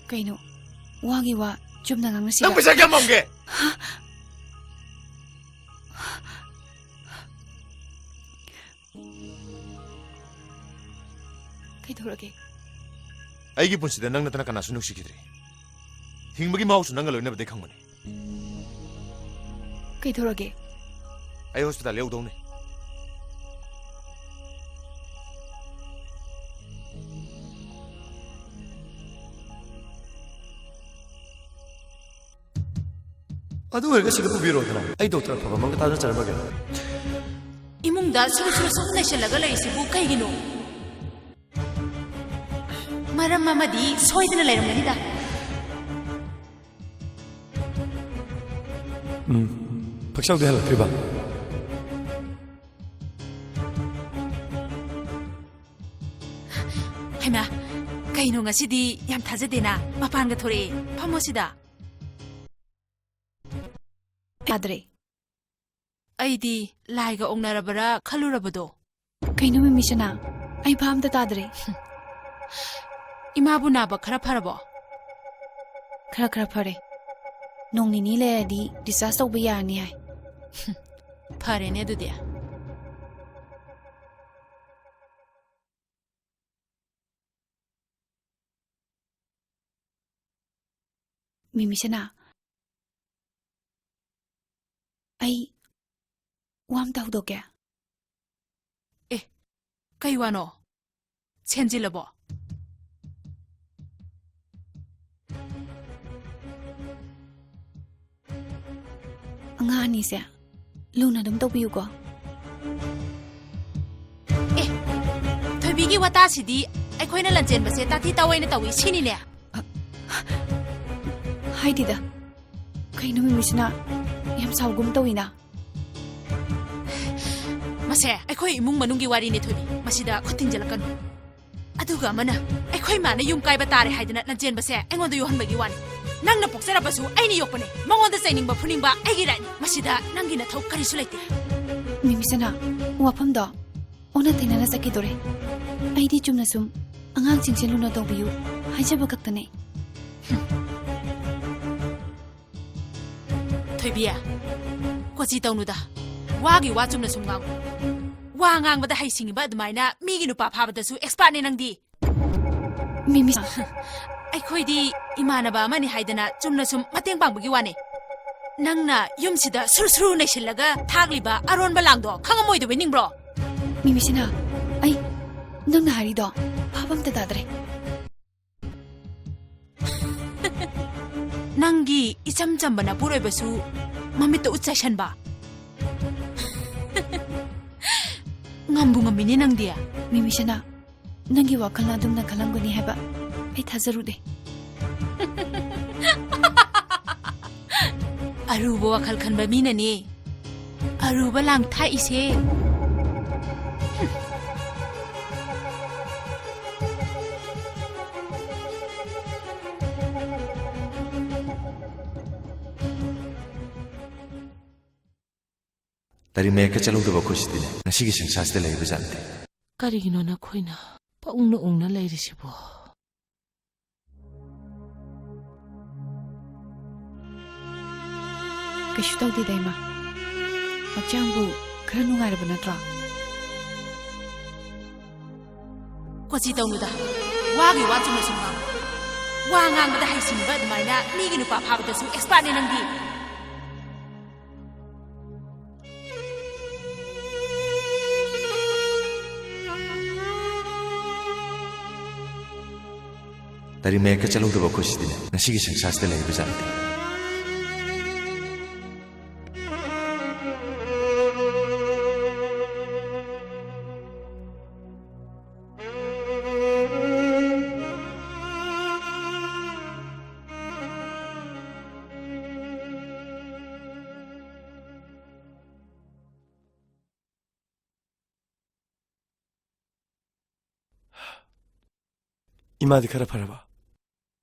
ꯀꯩꯅꯣ? ꯋꯥꯒꯤ ꯋꯥ ꯆꯨꯝꯅ ꯉꯥꯡꯅꯁꯤꯔ? ꯅꯪ ꯄꯩꯁꯥ ꯀꯌꯥꯝ ꯄꯥꯝꯒꯦ? ꯀꯩꯗꯧꯔꯒꯦ? ꯑꯩꯒꯤ ꯄꯨꯟꯁꯤꯗ ꯅꯪ ꯅꯠꯇꯅ ꯀꯅꯥꯁꯨ ꯅꯨꯡꯁꯤꯈꯤꯗ꯭ꯔꯤ꯫ ꯍꯤꯡꯕꯒꯤ ꯃꯍꯥꯎꯁꯨ ꯅꯪꯒ ꯂꯣꯏꯅꯕꯗꯩ ꯈꯪꯕꯅꯤ꯫ ꯀꯩꯗꯧꯔꯒꯦ? ꯑꯩ ꯍꯣꯁꯄꯤꯇꯥꯜ ꯌꯧꯗꯧꯅꯤ꯫ ꯑꯗꯨ ꯑꯣꯏꯔꯒ ꯁꯤꯗ ꯄꯨꯕꯤꯔꯣꯗꯅ, ꯑꯩ ꯗꯣꯛꯇꯔ ꯑꯐꯕ ꯑꯃꯒ ꯇꯥꯟꯅꯖꯔꯝꯃꯒꯦ꯫ ꯏꯃꯨꯡꯗ ꯁꯨꯔ ꯁꯨꯔ ꯁꯨꯝ ꯂꯩꯁꯤꯜꯂꯒ ꯂꯩꯔꯤꯁꯤꯕꯨ ꯀꯩꯒꯤꯅꯣ? ꯃꯔꯝ ꯑꯃꯗꯤ ꯁꯣꯏꯗꯅ ꯂꯩꯔꯝꯒꯅꯤꯗ꯫ ꯎꯝ, ꯐꯛꯆꯥꯎꯗꯤ ꯍꯜꯂꯛꯇ꯭ꯔꯤꯕ? ꯍꯩꯃꯥ, ꯀꯩꯅꯣ, ꯉꯁꯤꯗꯤ ꯌꯥꯝ ꯊꯥꯖꯗꯦꯅ꯫ ꯃꯄꯥꯟꯒ ꯊꯣꯔꯛꯑꯦ꯫ ꯐꯝꯃꯣ ꯁꯤꯗ꯫ ꯌꯥꯗ꯭ꯔꯦ꯫ ꯑꯩꯗꯤ ꯂꯥꯏꯒ ꯑꯣꯛꯅꯔꯕ꯭ꯔꯥ ꯈꯜꯂꯨꯔꯕꯗꯣ꯫ ꯀꯩꯅꯣ ꯃꯤꯃꯤꯁꯅꯥ? ꯑꯩ ꯚꯥꯞ ꯑꯝꯇ ꯇꯥꯗ꯭ꯔꯦ꯫ ꯏꯃꯥꯕꯨ ꯅꯥꯕ ꯈꯔ ꯐꯔꯕꯣ? ꯈꯔ ꯈꯔ ꯐꯔꯦ꯫ ꯅꯣꯡ ꯅꯤꯅꯤ ꯂꯩꯔꯗꯤ discharge ꯇꯧꯕ ꯌꯥꯔꯅꯤ ꯍꯥꯏ꯫ ꯐꯔꯦꯅꯦ ꯑꯗꯨꯗꯤ꯫ ꯃꯤꯃꯤꯁꯅꯥ, ꯑꯩ ꯋꯥ ꯑꯝꯇ ꯍꯧꯗꯣꯛꯀꯦ꯫ ꯑꯦ, ꯀꯩ ꯋꯥꯅꯣ? ꯁꯦꯟꯖꯤꯜꯂꯕꯣ? ꯑꯉꯥꯡ ꯑꯅꯤꯁꯦ ꯂꯨꯅ ꯑꯗꯨꯝ ꯇꯧꯕꯤꯌꯨꯀꯣ꯫ ꯑꯦ, ꯊꯣꯏꯕꯤꯒꯤ ꯋꯥꯇꯥꯁꯤꯗꯤ ꯑꯩꯈꯣꯏꯅ ꯂꯟꯆꯦꯟꯕꯁꯦ ꯇꯥꯊꯤ ꯇꯥꯑꯣꯏꯅ ꯇꯧꯏ ꯁꯤꯅꯤꯅꯦ? ꯍꯥꯏꯗꯦꯗ꯫ ꯀꯩꯅꯣ ꯃꯤꯃꯤꯁꯤꯅ ꯌꯥꯝ ꯁꯥꯎꯒꯨꯝ ꯇꯧꯏꯅ? ꯃꯁꯦ ꯑꯩꯈꯣꯏ ꯏꯃꯨꯡ ꯃꯅꯨꯡꯒꯤ ꯋꯥꯔꯤꯅꯦ ꯊꯣꯏꯕꯤ, ꯃꯁꯤꯗ ꯈꯨꯠ ꯊꯤꯡꯖꯤꯜꯂꯛꯀꯅꯨ꯫ ꯑꯗꯨꯒ ꯑꯃꯅ ꯑꯩꯈꯣꯏ ꯃꯥꯅ ꯌꯨꯝ ꯀꯥꯏꯕ ꯇꯥꯔꯦ ꯍꯥꯏꯗꯅ ꯂꯟꯆꯦꯟꯕꯁꯦ ꯑꯩꯉꯣꯟꯗ ꯌꯣꯛꯍꯟꯕꯒꯤ ꯋꯥꯅꯤ꯫ ꯅꯪꯅ ꯄꯣꯛꯆꯔꯕꯁꯨ ꯑꯩꯅ ꯌꯣꯛꯄꯅꯦ, ꯃꯉꯣꯟꯗ ꯆꯩꯅꯤꯡꯕ ꯐꯨꯅꯤꯡꯕ ꯑꯩꯒꯤ rightꯅꯤ꯫ ꯃꯁꯤꯗ ꯅꯪꯒꯤ ꯅꯊꯧ ꯀꯔꯤꯁꯨ ꯂꯩꯇꯦ꯫ ꯃꯤꯃꯤꯁꯅꯥ, ꯋꯥꯐꯝꯗꯣ ꯑꯣꯟꯅ ꯇꯩꯅꯅ ꯆꯠꯈꯤꯗꯣꯔꯦ꯫ ꯑꯩꯗꯤ ꯆꯨꯝꯅ ꯁꯨꯝ ꯑꯉꯥꯡꯁꯤꯡꯁꯦ ꯂꯨꯅ ꯇꯧꯕꯤꯌꯨ ꯍꯥꯏꯖꯕ ꯈꯛꯇꯅꯦ꯫ ꯊꯣꯏꯕꯤ, ꯀꯣꯆꯤ ꯇꯧꯅꯨꯗ꯫ ꯋꯥꯒꯤ ꯋꯥ ꯆꯨꯝꯅ ꯁꯨꯝ ꯉꯥꯡꯉꯨ꯫ ꯋꯥ ꯉꯥꯡꯕꯗ ꯍꯩꯁꯤꯡꯉꯤꯕ ꯑꯗꯨꯃꯥꯏꯅ ꯃꯤꯒꯤ ꯅꯨꯄꯥ ꯐꯥꯕꯗꯁꯨ expertꯅꯦ ꯅꯪꯗꯤ꯫ ꯃꯤꯃꯤ꯫ ꯑꯩꯈꯣꯏꯗꯤ ꯏꯃꯥꯟꯅꯕ ꯑꯃꯅꯤ ꯍꯥꯏꯗꯅ ꯆꯨꯝꯅ ꯁꯨꯝ ꯃꯇꯦꯡ ꯄꯥꯡꯕꯒꯤ ꯋꯥꯅꯦ꯫ ꯅꯪꯅ ꯌꯨꯝꯁꯤꯗ ꯁꯨꯔꯨ ꯁꯨꯔꯨ ꯅꯩꯁꯤꯜꯂꯒ ꯊꯥꯛꯂꯤꯕ ꯑꯔꯣꯟꯕ ꯂꯥꯡꯗꯣ ꯈꯪꯉꯝꯃꯣꯏꯗꯕꯩ ꯅꯤꯡꯕ꯭ꯔꯣ? ꯃꯤꯃꯤꯁꯤꯅ, ꯑꯩ ꯅꯪꯅ ꯍꯥꯏꯔꯤꯗꯣ ꯚꯥꯞ ꯑꯝꯇ ꯇꯥꯗ꯭ꯔꯦ꯫ ꯅꯪꯒꯤ ꯏꯆꯝ ꯆꯝꯕ ꯅꯄꯨꯔꯣꯏꯕꯁꯨ ꯃꯃꯤꯠꯇ ꯎꯠ ꯆꯥꯏꯁꯟꯕ꯫ ꯉꯝꯕꯨ ꯉꯝꯃꯤꯅꯦ ꯅꯪꯗꯤ꯫ ꯃꯤꯃꯤꯁꯅꯥ, ꯅꯪꯒꯤ ꯋꯥꯈꯜꯅ ꯑꯗꯨꯝꯅ ꯈꯜꯂꯝꯒꯅꯤ ꯍꯥꯏꯕ ꯑꯩ ꯊꯥꯖꯔꯨꯗꯦ꯫ ꯑꯔꯨꯕ ꯋꯥꯈꯜ ꯈꯟꯕ ꯃꯤꯅꯅꯦ ꯑꯔꯨꯕ ꯂꯥꯡ ꯊꯥꯛꯏꯁꯦ꯫ ꯇꯥꯔꯤꯛ ꯃꯌꯦꯛꯀ ꯆꯠꯍꯧꯗꯕ ꯑꯩꯈꯣꯏꯁꯤꯗꯤꯅꯦ, ꯉꯁꯤꯒꯤ ꯁꯪꯁꯥꯔꯁꯤꯗ ꯂꯩꯕ ꯖꯥꯠ ꯅꯠꯇꯦ꯫ ꯀꯔꯤꯒꯤꯅꯣ ꯅꯈꯣꯏꯅ ꯄꯪꯅ ꯎꯪꯅ ꯂꯩꯔꯤꯁꯤꯕꯣ? ꯀꯩꯁꯨ ꯇꯧꯗꯦꯗ, ꯏꯃꯥ꯫ ꯍꯛꯆꯥꯡꯕꯨ ꯈꯔ ꯅꯨꯡꯉꯥꯏꯔꯕ ꯅꯠꯇ꯭ꯔꯣ? ꯀꯣꯆꯤ ꯇꯧꯅꯨꯗ꯫ ꯋꯥꯒꯤ ꯋꯥ ꯆꯨꯝꯅ ꯁꯨꯝ ꯉꯥꯡꯉꯨ꯫ ꯋꯥ ꯉꯥꯡꯕꯗ ꯍꯩꯁꯤꯡꯕ ꯑꯗꯨꯃꯥꯏꯅ ꯃꯤꯒꯤ ꯅꯨꯄꯥ ꯐꯥꯕꯗꯁꯨ ꯑꯦꯛꯁꯄꯥꯔꯠꯅꯦ ꯅꯪꯗꯤ꯫ ꯇꯥꯔꯤꯛ ꯃꯌꯦꯛꯀ ꯆꯠꯍꯧꯗꯕ ꯑꯩꯈꯣꯏꯁꯤꯗꯤꯅꯦ, ꯉꯁꯤꯒꯤ ꯁꯪꯁꯥꯔꯁꯤꯗ ꯂꯩꯔꯤꯕ ꯖꯥꯠ ꯅꯠꯇꯦ꯫ ꯏꯃꯥꯗꯤ ꯈꯔ ꯐꯔꯕ?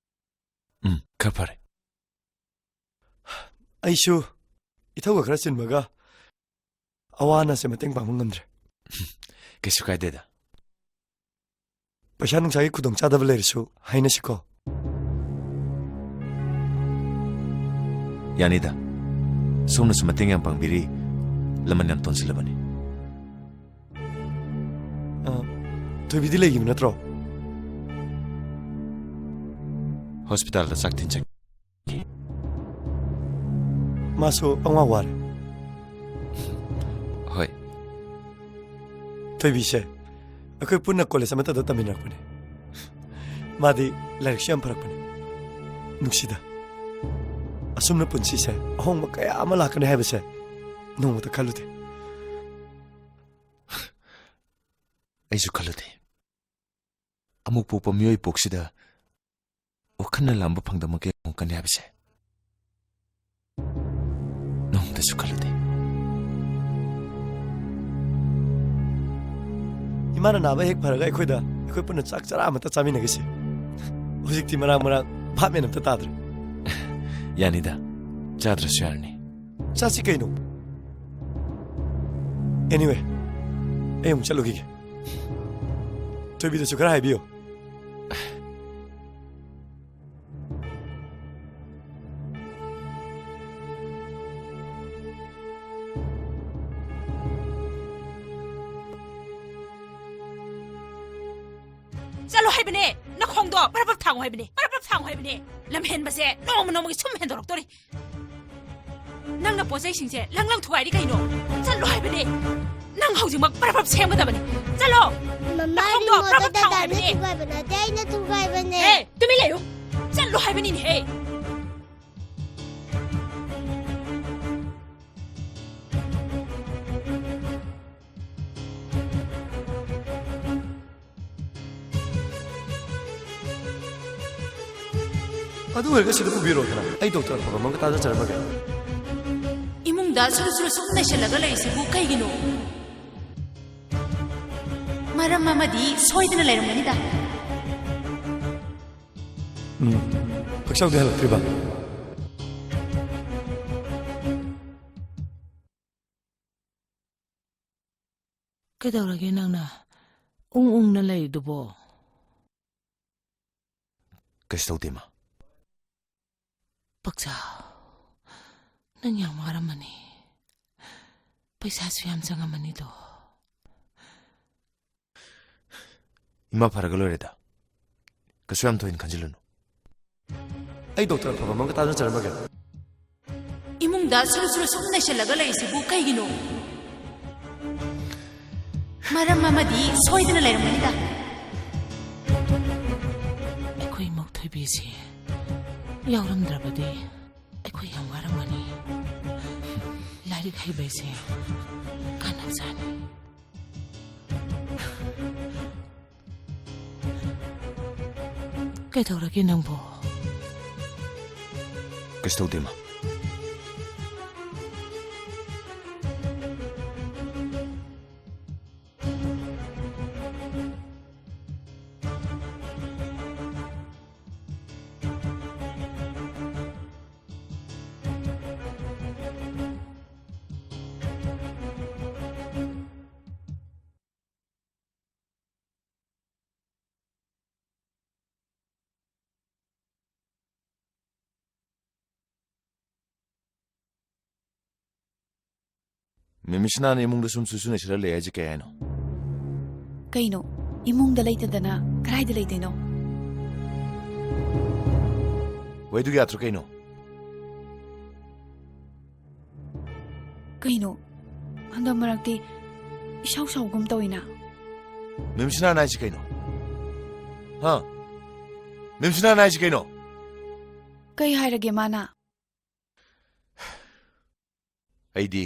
ꯎꯝ, ꯈꯔ ꯐꯔꯦ꯫ ꯑꯩꯁꯨ ꯏꯊꯧꯒ ꯈꯔ ꯆꯤꯟꯕꯒ ꯑꯋꯥ ꯑꯅꯥꯁꯦ ꯃꯇꯦꯡ ꯄꯥꯡꯕ ꯉꯝꯗ꯭ꯔꯦ꯫ ꯀꯩꯁꯨ ꯀꯥꯏꯗꯦꯗ꯫ ꯄꯩꯁꯥ ꯅꯨꯡꯁꯥꯒꯤ ꯈꯨꯗꯣꯡꯆꯥꯗꯕ ꯂꯩꯔꯁꯨ ꯍꯥꯏꯅꯁꯤꯀꯣ꯫ ꯌꯥꯅꯤꯗ꯫ ꯁꯣꯝꯅꯁꯨ ꯃꯇꯦꯡ ꯌꯥꯝ ꯄꯥꯡꯕꯤꯔꯤ, ꯂꯃꯟ ꯌꯥꯝ ꯇꯣꯟꯁꯤꯜꯂꯕꯅꯤ꯫ ꯑ, ꯊꯣꯏꯕꯤꯗꯤ ꯂꯩꯈꯤꯕ ꯅꯠꯇ꯭ꯔꯣ? ꯍꯣꯁꯄꯤꯇꯥꯜꯗ ꯆꯥꯛ ꯊꯤꯟ ꯆꯠ- ꯃꯥꯁꯨ ꯑꯉꯥꯎ ꯋꯥꯔꯦ꯫ ꯍꯣꯏ꯫ ꯊꯣꯏꯕꯤꯁꯦ ꯑꯩꯈꯣꯏ ꯄꯨꯟꯅ ꯀꯣꯂꯦꯖ ꯑꯃꯠꯇꯗ ꯇꯝꯃꯤꯟꯅꯔꯛꯄꯅꯦ꯫ ꯃꯥꯗꯤ ꯂꯥꯏꯔꯤꯛꯁꯨ ꯌꯥꯝ ꯐꯔꯛꯄꯅꯦ꯫ ꯅꯨꯡꯁꯤꯗ꯫ ꯑꯁꯨꯝꯅ ꯄꯨꯟꯁꯤꯁꯦ ꯑꯍꯣꯡꯕ ꯀꯌꯥ ꯑꯃ ꯂꯥꯛꯀꯅꯤ ꯍꯥꯏꯕꯁꯦ ꯅꯣꯡꯃꯇ ꯈꯜꯂꯨꯗꯦ꯫ ꯑꯩꯁꯨ ꯈꯜꯂꯨꯗꯦ꯫ ꯑꯃꯨꯛ ꯄꯣꯛꯄ ꯃꯤꯑꯣꯏ ꯄꯣꯛꯁꯤꯗ ꯋꯥꯈꯜꯅ ꯂꯥꯝꯕ ꯐꯪꯗꯕ ꯀꯌꯥ ꯐꯪꯉꯛꯀꯅꯤ ꯍꯥꯏꯕꯁꯦ ꯅꯣꯡꯃꯇꯁꯨ ꯈꯜꯂꯨꯗꯦ꯫ ꯏꯃꯥꯅ ꯅꯥꯕ ꯍꯦꯛ ꯐꯔꯒ ꯑꯩꯈꯣꯏꯗ, ꯑꯩꯈꯣꯏ ꯄꯨꯟꯅ ꯆꯥꯛ ꯆꯔꯥ ꯑꯃꯠꯇ ꯆꯥꯃꯤꯟꯅꯈꯤꯁꯦ꯫ ꯍꯧꯖꯤꯛꯇꯤ ꯃꯔꯥꯡ ꯃꯔꯥꯡ ꯚꯥꯞ ꯃꯦꯟ ꯑꯝꯇ ꯇꯥꯗ꯭ꯔꯦ꯫ ꯌꯥꯅꯤꯗ, ꯆꯥꯗ꯭ꯔꯁꯨ ꯌꯥꯔꯅꯤ꯫ ꯆꯥꯁꯤ ꯀꯩꯅꯣ? Anyway, ꯑꯩ ꯑꯃꯨꯛ ꯆꯠꯂꯨꯈꯤꯒꯦ꯫ ꯊꯣꯏꯕꯤꯗꯁꯨ ꯈꯔ ꯍꯥꯏꯕꯤꯌꯨ꯫ ꯆꯠꯂꯣ ꯍꯥꯏꯕꯅꯦ! ꯅꯈꯣꯡꯗꯣ ꯄꯔꯞ ꯄꯔꯞ ꯊꯥꯡꯉꯨ ꯍꯥꯏꯕꯅꯦ! ꯄꯔꯞ ꯄꯔꯞ ꯊꯥꯡꯉꯨ ꯍꯥꯏꯕꯅꯦ! ꯂꯝꯍꯦꯟꯕꯁꯦ ꯅꯣꯡꯃ ꯅꯣꯡꯃꯒꯤ ꯁꯨꯝ ꯍꯦꯟꯗꯣꯔꯛꯇꯣꯔꯤ꯫ ꯅꯪꯅ ꯄꯣꯠ ꯆꯩꯁꯤꯡꯁꯦ ꯂꯪ ꯂꯪ ꯊꯨꯒꯥꯏꯔꯤ ꯀꯩꯅꯣ? ꯆꯠꯂꯣ ꯍꯥꯏꯕꯅꯦ! ꯅꯪ ꯍꯧꯖꯤꯛꯃꯛ ꯄꯔꯞ ꯄꯔꯞ ꯁꯦꯝꯒꯗꯕꯅꯦ! ꯆꯠꯂꯣ! ꯃꯃꯥ, ꯅꯈꯣꯡꯗꯣ ꯔꯤꯃꯣꯠꯇꯣ ꯄꯔꯞ ꯄꯔꯞ ꯊꯥꯡꯉꯨ ꯗꯗꯥꯅ ꯍꯥꯏꯕꯅꯦ! ꯊꯨꯒꯥꯏꯕ ꯅꯠꯇꯦ, ꯑꯩꯅ ꯊꯨꯒꯥꯏꯕꯅꯦ꯫ ꯍꯦ! ꯇꯨꯃꯤꯟ ꯂꯩꯌꯨ! ꯆꯠꯂꯣ ꯍꯥꯏꯕꯅꯤꯅꯦꯍꯦ! ꯑꯗꯨ ꯑꯣꯏꯔꯒ ꯁꯤꯗ ꯄꯨꯕꯤꯔꯣꯗꯅ, ꯑꯩ ꯗꯣꯛꯇꯔ ꯑꯐꯕ ꯑꯃꯒ ꯇꯥꯟꯅꯖꯔꯝꯃꯒꯦ꯫ ꯏꯃꯨꯡꯗ ꯁꯨꯔꯨ ꯁꯨꯔꯨ ꯁꯨꯝ ꯅꯩꯁꯜꯂꯒ ꯂꯩꯔꯤꯁꯤꯕꯨ ꯀꯩꯒꯤꯅꯣ? ꯃꯔꯝ ꯑꯃꯗꯤ ꯁꯣꯏꯗꯅ ꯂꯩꯔꯝꯒꯅꯤꯗ꯫ ꯎꯝ, ꯀꯩꯁꯧꯗꯤ ꯍꯜꯂꯛꯇ꯭ꯔꯤꯕ? ꯀꯩꯗꯧꯔꯒꯦ ꯅꯪꯅ ꯎꯪ ꯎꯪꯅ ꯂꯩꯗꯨꯕꯣ? ꯀꯩꯁꯨ ꯇꯧꯗꯦ, ꯏꯃꯥ꯫ ꯄꯛꯆꯥꯎ, ꯅꯪ ꯌꯥꯝ ꯋꯥꯔꯝꯃꯅꯤ꯫ ꯄꯩꯁꯥꯁꯨ ꯌꯥꯝ ꯆꯪꯉꯝꯃꯅꯤꯗꯣ꯫ ꯏꯃꯥ, ꯐꯔꯒ ꯂꯣꯏꯔꯦꯗ꯫ ꯀꯩꯁꯨ ꯌꯥꯝ ꯊꯣꯏꯅ ꯈꯟꯖꯤꯜꯂꯨꯅꯨ꯫ ꯑꯩ ꯗꯣꯛꯇꯔ ꯑꯐꯕ ꯑꯃꯒ ꯇꯥꯟꯅꯖꯔꯝꯃꯒꯦ꯫ ꯏꯃꯨꯡꯗ ꯁꯨꯔꯨ ꯁꯨꯔꯨ ꯁꯨꯝ ꯅꯩꯁꯜꯂꯒ ꯂꯩꯔꯤꯁꯤꯕꯨ ꯀꯩꯒꯤꯅꯣ? ꯃꯔꯝ ꯑꯃꯗꯤ ꯁꯣꯏꯗꯅ ꯂꯩꯔꯝꯒꯅꯤꯗ꯫ ꯑꯩꯈꯣꯏ ꯏꯃꯧ ꯊꯣꯏꯕꯤꯁꯦ ꯌꯥꯎꯔꯝꯗ꯭ꯔꯕꯗꯤ ꯑꯩꯈꯣꯏ ꯌꯥꯝ ꯋꯥꯔꯝꯒꯅꯤ꯫ ꯂꯥꯏꯔꯤꯛ ꯍꯩꯕ ꯍꯥꯏꯁꯦ ꯀꯥꯟꯅꯕꯖꯥꯠꯅꯤ꯫ ꯀꯩꯗꯧꯔꯒꯦ ꯅꯪꯕꯣ? ꯀꯩꯁꯨ ꯇꯧꯗꯦ, ꯃꯥ꯫ ꯃꯦꯝ ꯃꯤꯁꯅꯥꯅ ꯏꯃꯨꯡꯗ ꯁꯨꯝ ꯁꯨꯁꯨ ꯅꯩꯁꯤꯜꯂ ꯂꯩ ꯍꯥꯏꯁꯦ ꯀꯩ ꯍꯥꯏꯅꯣ? ꯀꯩꯅꯣ? ꯏꯃꯨꯡꯗ ꯂꯩꯇꯗꯅ ꯀꯗꯥꯏꯗ ꯂꯩꯗꯣꯏꯅꯣ? ꯋꯥꯏꯗꯨꯒꯤ ꯑꯥꯔꯊ ꯀꯩꯅꯣ? ꯀꯩꯅꯣ? ꯍꯟꯗꯛ ꯃꯔꯛꯇꯤ ꯏꯁꯥꯎ ꯁꯥꯎꯒꯨꯝ ꯇꯧꯏꯅ꯫ ꯃꯦꯝ ꯁꯤꯅꯥꯅ ꯍꯥꯏꯁꯤ ꯀꯩꯅꯣ? ꯍꯥ? ꯃꯦꯝ ꯁꯤꯅꯥꯅ ꯍꯥꯏꯁꯤ ꯀꯩꯅꯣ? ꯀꯩ ꯍꯥꯏꯔꯒꯦ ꯃꯥꯅ? ꯑꯩꯗꯤ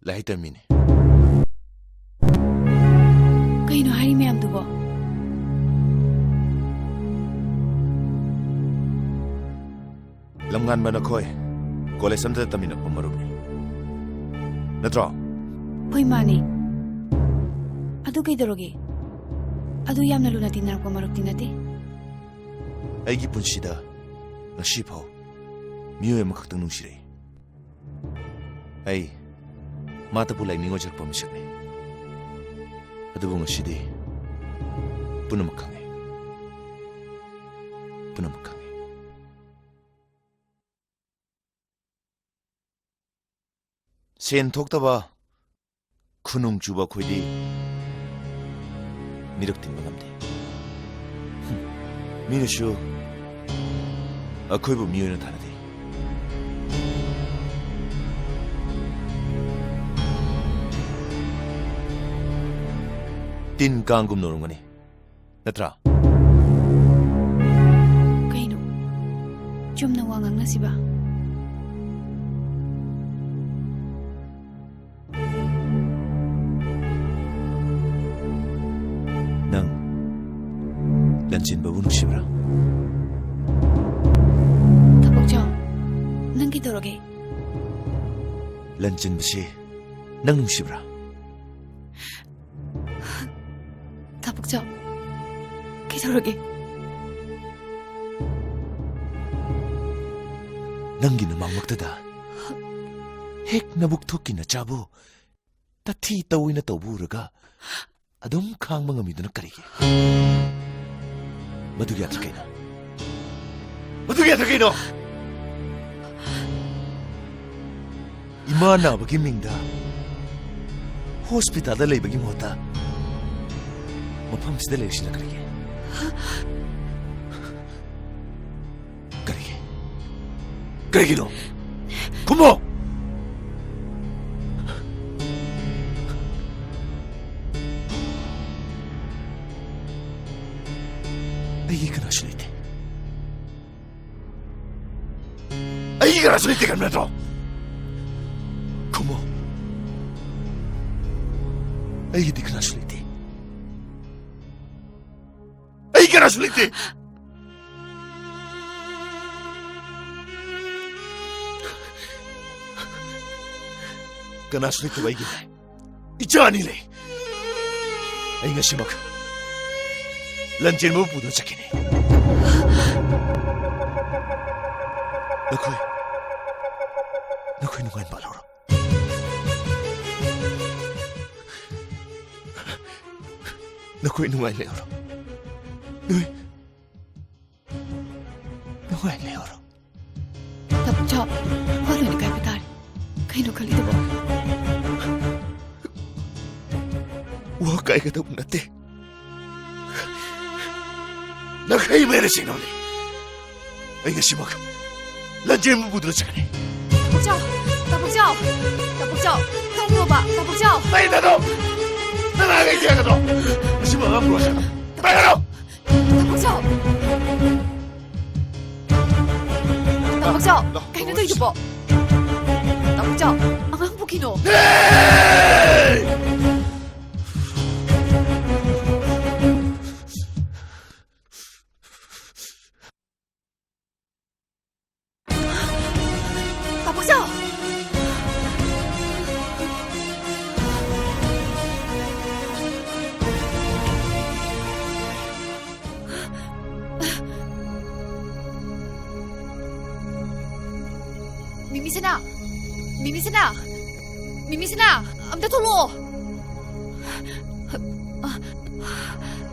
ꯂꯥꯏꯔꯤꯛ ꯇꯝꯃꯤꯅꯤ꯫ ꯀꯩꯅꯣ ꯍꯥꯏꯔꯤ ꯃꯌꯥꯝꯗꯨꯕꯣ? ꯂꯝꯉꯥꯟꯕ ꯅꯈꯣꯏ ꯀꯣꯂꯦꯖ ꯑꯃꯗ ꯇꯝꯃꯤꯟꯅꯔꯛꯄ ꯃꯔꯨꯞꯅꯤ, ꯅꯠꯇ꯭ꯔꯣ? ꯍꯣꯏ, ꯃꯥꯅꯦ꯫ ꯑꯗꯨ ꯀꯩꯗꯧꯔꯒꯦ? ꯑꯗꯨ ꯌꯥꯝꯅ ꯂꯨꯅ ꯇꯤꯟꯅꯔꯛꯄ ꯃꯔꯨꯞꯇꯤ ꯅꯠꯇꯦ꯫ ꯑꯩꯒꯤ ꯄꯨꯟꯁꯤꯗ ꯉꯁꯤ ꯐꯥꯎ ꯃꯤꯑꯣꯏ ꯑꯃꯈꯛꯇꯪ ꯅꯨꯡꯁꯤꯔꯛꯏ꯫ ꯑꯩ ꯃꯥꯇꯕꯨ ꯂꯥꯏꯅꯤꯡ ꯑꯣꯏꯖꯔꯛꯄ ꯃꯤꯁꯛꯅꯤ꯫ ꯑꯗꯨꯕꯨ ꯉꯁꯤꯗꯤ ꯄꯨꯝꯅꯃꯛ ꯈꯪꯉꯦ꯫ ꯄꯨꯝꯅꯃꯛ ꯈꯪꯉꯦ꯫ ꯁꯦꯟ ꯊꯣꯛꯇꯕ, ꯈꯨꯅꯨꯡ ꯆꯨꯕ ꯑꯩꯈꯣꯏꯗꯤ ꯃꯤꯔꯛ ꯇꯤꯟꯕ ꯉꯝꯗꯦ꯫ ꯍꯨꯝ, ꯃꯤꯅꯁꯨ ꯑꯩꯈꯣꯏꯕꯨ ꯃꯤ ꯑꯣꯏꯅ ꯊꯥꯅꯗꯦ꯫ ꯇꯤꯟ ꯀꯥꯡꯒꯨꯝꯅ ꯎꯔꯝꯒꯅꯤ, ꯅꯠꯇ꯭ꯔꯥ? ꯀꯩꯅꯣ? ꯆꯨꯝꯅ ꯋꯥ ꯉꯥꯡꯅꯁꯤꯕ? ꯅꯪ ꯂꯟꯆꯦꯟꯕꯕꯨ ꯅꯨꯡꯁꯤꯕ꯭ꯔꯥ? ꯊꯕꯛ ꯆꯥꯎ꯫ ꯅꯪ ꯀꯩꯗꯧꯔꯒꯦ? ꯂꯟꯆꯦꯟꯕꯁꯤ ꯅꯪ ꯅꯨꯡꯁꯤꯕ꯭ꯔꯥ? ꯊꯕꯛ ꯆꯥꯎ꯫ ꯀꯩꯗꯧꯔꯒꯦ? ꯅꯪꯒꯤ ꯅꯃꯥꯡꯃꯛꯇꯗ ꯍꯦꯛ ꯅꯕꯨꯛ ꯊꯣꯛꯀꯤ ꯅꯆꯥꯕꯨ ꯇꯊꯤ ꯇꯧꯏꯅ ꯇꯧꯕ ꯎꯔꯒ ꯑꯗꯨꯝ ꯈꯥꯡꯕ ꯉꯝꯃꯤꯗꯨꯅ ꯀꯔꯤꯒꯤ? ꯃꯗꯨꯒꯤ ꯑꯥꯔꯊ ꯀꯩꯅꯣ? ꯃꯗꯨꯒꯤ ꯑꯥꯔꯊ ꯀꯩꯅꯣ? ꯏꯃꯥ ꯅꯥꯕꯒꯤ ꯃꯤꯡꯗ ꯍꯣꯁꯄꯤꯇꯥꯜꯗ ꯂꯩꯕꯒꯤ ꯃꯍꯨꯠꯇ ꯃꯐꯝꯁꯤꯗ ꯂꯩꯔꯤꯁꯤꯅ ꯀꯔꯤꯒꯤ? ꯀꯔꯤꯒꯤ? ꯀꯔꯤꯒꯤꯅꯣ? ꯈꯨꯝꯃꯣ! ꯑꯩꯒꯤ ꯀꯅꯥꯁꯨ ꯂꯩꯇꯦ꯫ ꯑꯩꯒꯤ ꯀꯅꯥꯁꯨ ꯂꯩꯇꯦ ꯈꯟꯕ ꯅꯠꯇ꯭ꯔꯣ? ꯈꯨꯝꯃꯣ꯫ ꯑꯩꯒꯤꯗꯤ ꯀꯅꯥꯁꯨ ꯂꯩꯇꯦ꯫ ꯑꯩ ꯀꯅꯥꯁꯨ ꯂꯩꯇꯦ꯫ ꯀꯅꯥꯁꯨ ꯂꯩꯇꯕ ꯑꯩꯒꯤ ꯏꯆꯥ ꯑꯅꯤ ꯂꯩ꯫ ꯑꯩ ꯉꯁꯤꯃꯛ ꯂꯟꯖꯦꯟꯕꯕꯨ ꯄꯨꯗꯨꯅ ꯆꯠꯈꯤꯅꯤ꯫ ꯅꯈꯣꯏ, ꯅꯈꯣꯏ ꯅꯨꯡꯉꯥꯏꯅ ꯄꯥꯜꯍꯧꯔꯣ꯫ ꯅꯈꯣꯏ ꯅꯨꯡꯉꯥꯏ ꯂꯩꯍꯧꯔꯣ꯫ ꯅꯣꯏ ꯅꯨꯡꯉꯥꯏ ꯂꯩꯍꯧꯔꯣ꯫ ꯇꯥꯃꯣꯆꯥ, ꯋꯥ ꯂꯣꯏꯅ ꯀꯥꯏꯕ ꯇꯥꯔꯦ꯫ ꯀꯩꯅꯣ ꯈꯜꯂꯤꯗꯨꯕꯣ? ꯋꯥ ꯀꯥꯏꯒꯗꯧꯕ ꯅꯠꯇꯦ꯫ ꯅꯈꯩ ꯃꯩꯅ ꯁꯦꯡꯅꯕꯅꯤ꯫ ꯑꯩ ꯉꯁꯤꯃꯛ ꯂꯟꯖꯦꯟꯕꯨ ꯄꯨꯗꯨꯅ ꯆꯠꯀꯅꯤ꯫ ꯇꯥꯃꯣꯆꯥ, ꯇꯥꯃꯣꯆꯥ, ꯇꯥꯃꯣꯆꯥ, ꯀꯩꯅꯣꯕ, ꯇꯥꯃꯣꯆꯥ? ꯂꯩꯅꯗꯣ! ꯅꯅꯥꯒꯩ ꯌꯦꯡꯒꯗꯣ! ꯉꯁꯤꯃꯛ ꯑꯉꯥꯡ ꯄꯨꯔꯛꯑꯣ ꯆꯠꯀꯅꯤ꯫ ꯄꯥꯏꯔꯣ! ꯇꯥꯃꯣꯆꯥ! ꯇꯥꯃꯣꯆꯥ! ꯂꯥꯛꯑꯣ꯫ ꯀꯩꯅꯣ ꯇꯧꯔꯤꯗꯨꯕꯣ? ꯇꯥꯃꯣꯆꯥ! ꯑꯉꯥꯡꯕꯨ ꯀꯩꯅꯣ? ꯍꯦ! ꯇꯥꯃꯣꯆꯥ! ꯃꯤꯃꯤꯁꯅꯥ! ꯃꯤꯃꯤꯁꯅꯥ! ꯃꯤꯃꯤꯁꯅꯥ! ꯑꯝꯇ ꯊꯣꯛꯂꯛꯑꯣ!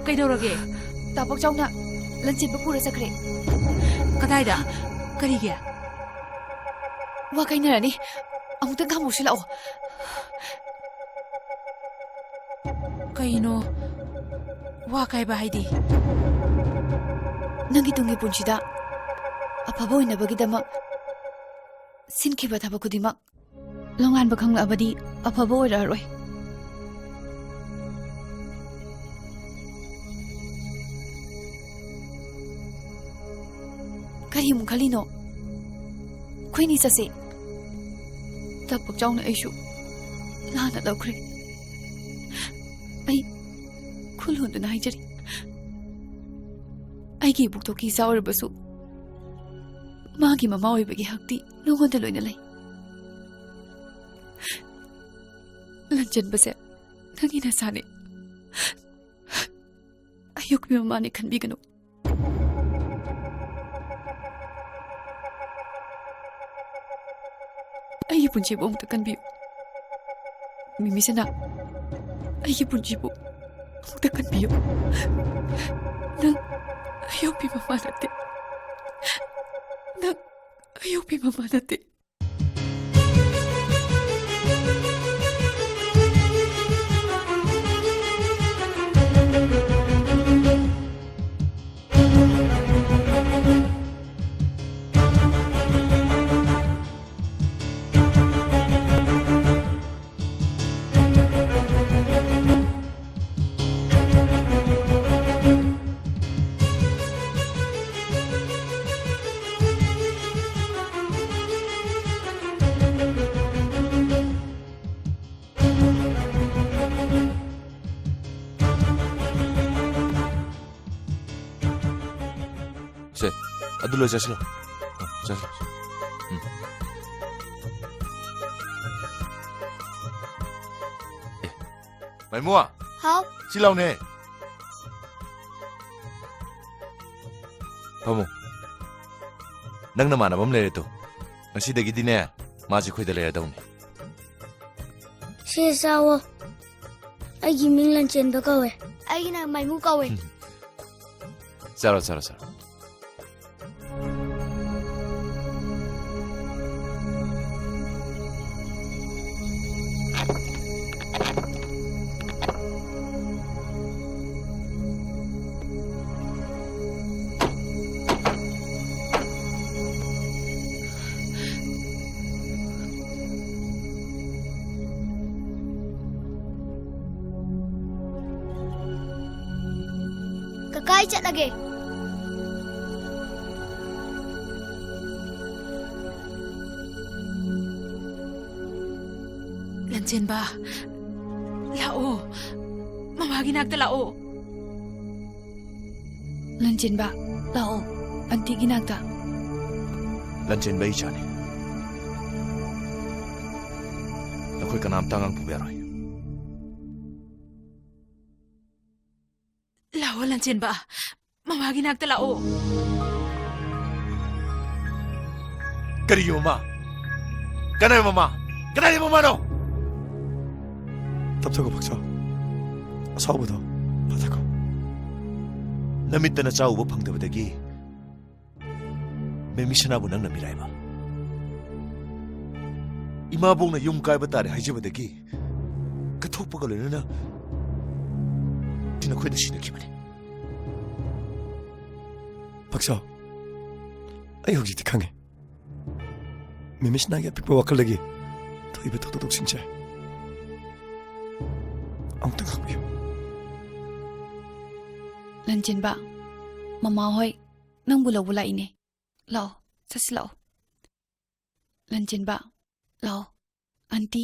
ꯀꯩꯗꯧꯔꯒꯦ? ꯇꯥ ꯄꯥꯛꯆꯥꯎꯅ ꯂꯟꯆꯦꯟꯕ ꯄꯨꯔ ꯆꯠꯈ꯭ꯔꯦ꯫ ꯀꯗꯥꯏꯗ? ꯀꯔꯤꯒꯤ? ꯋꯥ ꯀꯥꯏꯅꯔꯅꯤ꯫ ꯑꯃꯨꯛꯇꯪ ꯈꯥꯝꯃꯧꯁꯤ ꯂꯥꯛꯑꯣ꯫ ꯀꯩꯅꯣ? ꯋꯥ ꯀꯥꯏꯕ ꯍꯥꯏꯗꯤ? ꯅꯪꯒꯤ ꯇꯨꯡꯒꯤ ꯄꯨꯟꯁꯤꯗ ꯑꯐꯕ ꯑꯣꯏꯅꯕꯒꯤꯗꯃꯛ ꯁꯤꯟꯈꯤꯕ ꯊꯕꯛ ꯈꯨꯗꯤꯡꯃꯛ ꯂꯣꯡꯉꯥꯟꯕ ꯈꯪꯂꯛꯑꯕꯗꯤ ꯑꯐꯕ ꯑꯣꯏꯔꯛꯑꯔꯣꯏ꯫ ꯀꯔꯤ ꯑꯃꯨꯛ ꯈꯜꯂꯤꯅꯣ? ꯑꯩꯈꯣꯏꯅꯤ ꯆꯠꯁꯦ꯫ ꯇꯞ ꯄꯥꯛ ꯆꯥꯎꯅ ꯑꯩꯁꯨ ꯂꯥꯟꯅ ꯂꯧꯈ꯭ꯔꯦ꯫ ꯑꯩ ꯈꯨꯜ ꯍꯣꯟꯗꯨꯅ ꯍꯥꯏꯖꯔꯤ꯫ ꯑꯩꯒꯤ ꯏꯕꯨꯛꯇꯣ ꯀꯤ ꯆꯥꯎꯔꯕꯁꯨ ꯃꯥꯒꯤ ꯃꯃꯥ ꯑꯣꯏꯕꯒꯤ ꯍꯛꯇꯤ ꯅꯉꯣꯟꯗ ꯂꯣꯏꯅ ꯂꯩ꯫ ꯂꯟꯆꯦꯟꯕꯁꯦ ꯅꯪꯒꯤ ꯅꯁꯥꯅꯤ꯫ ꯑꯌꯣꯛꯄꯤ ꯃꯃꯥꯅꯤ ꯈꯟꯕꯤꯒꯅꯨ꯫ ꯑꯩꯒꯤ ꯄꯨꯟꯁꯤꯕꯨ ꯑꯃꯨꯛꯇ ꯀꯟꯕꯤꯌꯨ꯫ ꯃꯤꯃꯤꯁꯅꯥ, ꯑꯩꯒꯤ ꯄꯨꯟꯁꯤꯕꯨ ꯑꯃꯨꯛꯇ ꯀꯟꯕꯤꯌꯨ꯫ ꯅꯪ ꯑꯌꯣꯛꯄꯤ ꯃꯃꯥ ꯅꯠꯇꯦ꯫ ꯅꯪ ꯑꯌꯣꯛꯄꯤ ꯃꯃꯥ ꯅꯠꯇꯦ꯫ ꯁꯦ, ꯑꯗꯨ ꯂꯣꯏ ꯆꯠꯁꯤꯜꯂꯣ꯫ ꯎꯝ, ꯆꯠꯁꯤꯜꯂꯣ꯫ ꯎꯝ꯫ ꯑꯦ, ꯃꯥꯏꯃꯨ꯫ ꯍꯥꯎ꯫ ꯁꯤ ꯂꯥꯎꯅꯦ꯫ ꯐꯝꯃꯨ꯫ ꯅꯪ ꯅꯃꯥꯟꯅꯕ ꯑꯃ ꯂꯩꯔꯦ ꯇꯨ꯫ ꯉꯁꯤꯗꯒꯤꯗꯤꯅꯦ, ꯃꯥꯁꯦ ꯑꯩꯈꯣꯏꯗ ꯂꯩꯔꯗꯧꯅꯤ꯫ ꯁꯦ ꯆꯥꯋꯣ꯫ ꯑꯩꯒꯤ ꯃꯤꯡ ꯂꯟꯆꯦꯟꯕ ꯀꯧꯋꯦ꯫ ꯑꯩꯒꯤꯅ ꯃꯥꯏꯃꯨ ꯀꯧꯋꯦ꯫ ꯎꯝ꯫ ꯆꯥꯔꯣ, ꯆꯥꯔꯣ, ꯆꯥꯔꯣ꯫ ꯀꯥꯏ ꯆꯠꯂꯒꯦ? ꯂꯟꯆꯦꯟꯕ, ꯂꯥꯛꯑꯣ꯫ ꯃꯃꯥꯒꯤ ꯅꯥꯛꯇ ꯂꯥꯛꯑꯣ꯫ ꯂꯟꯆꯦꯟꯕ, ꯂꯥꯛꯑꯣ꯫ ꯑꯟꯇꯤꯒꯤ ꯅꯥꯛꯇ꯫ ꯂꯟꯆꯦꯟꯕ, ꯑꯩ ꯏꯆꯥꯅꯤ꯫ ꯅꯈꯣꯏ ꯀꯅꯥꯝꯇ ꯑꯉꯥꯡ ꯄꯨꯕ ꯌꯥꯔꯣꯏ꯫ ꯂꯥꯛꯑꯣ ꯂꯟꯆꯦꯟꯕ, ꯃꯃꯥꯒꯤ ꯅꯥꯛꯇ ꯂꯥꯛꯑꯣ꯫ ꯀꯔꯤꯒꯤ ꯃꯃꯥ? ꯀꯅꯥꯒꯤ ꯃꯃꯥ? ꯀꯅꯥꯒꯤ ꯃꯃꯥꯅꯣ? ꯇꯞꯊꯈꯣ ꯐꯛꯆꯥꯎ꯫ ꯑꯁꯥꯎꯕꯗꯣ ꯐꯊꯈꯣ꯫ ꯅꯃꯤꯠꯇ ꯅꯆꯥ ꯎꯕ ꯐꯪꯗꯕꯗꯒꯤ ꯃꯦꯃꯤ ꯁꯅꯥꯕꯨ ꯅꯪꯅ ꯃꯤꯔꯥꯏꯕ꯫ ꯏꯃꯥꯕꯣꯛꯅ ꯌꯨꯝ ꯀꯥꯏꯕ ꯇꯥꯔꯦ ꯍꯥꯏꯖꯕꯗꯒꯤ ꯀꯠꯊꯣꯛꯄꯒ ꯂꯣꯏꯅꯅ ꯅꯈꯣꯏꯗ ꯁꯤꯟꯅꯈꯤꯕꯅꯤ꯫ ꯐꯛꯆꯥꯎ, ꯑꯩ ꯍꯧꯖꯤꯛꯇꯤ ꯈꯪꯉꯦ꯫ ꯃꯦꯃꯤ ꯁꯅꯥꯒꯤ ꯑꯄꯤꯛꯄ ꯋꯥꯈꯜꯗꯒꯤ ꯊꯣꯛꯏꯕ ꯊꯧꯗꯣꯛ ꯊꯣꯛꯁꯤꯡꯁꯦ ꯑꯃꯨꯛꯇ ꯉꯥꯛꯄꯤꯌꯨ꯫ ꯂꯟꯆꯦꯟꯕ, ꯃꯃꯥ ꯍꯣꯏ ꯅꯪꯕꯨ ꯂꯧꯕ ꯂꯥꯛꯏꯅꯦ꯫ ꯂꯥꯛꯑꯣ, ꯆꯠꯁꯤ ꯂꯥꯛꯑꯣ꯫ ꯂꯟꯆꯦꯟꯕ, ꯂꯥꯛꯑꯣ꯫ ꯑꯟꯇꯤ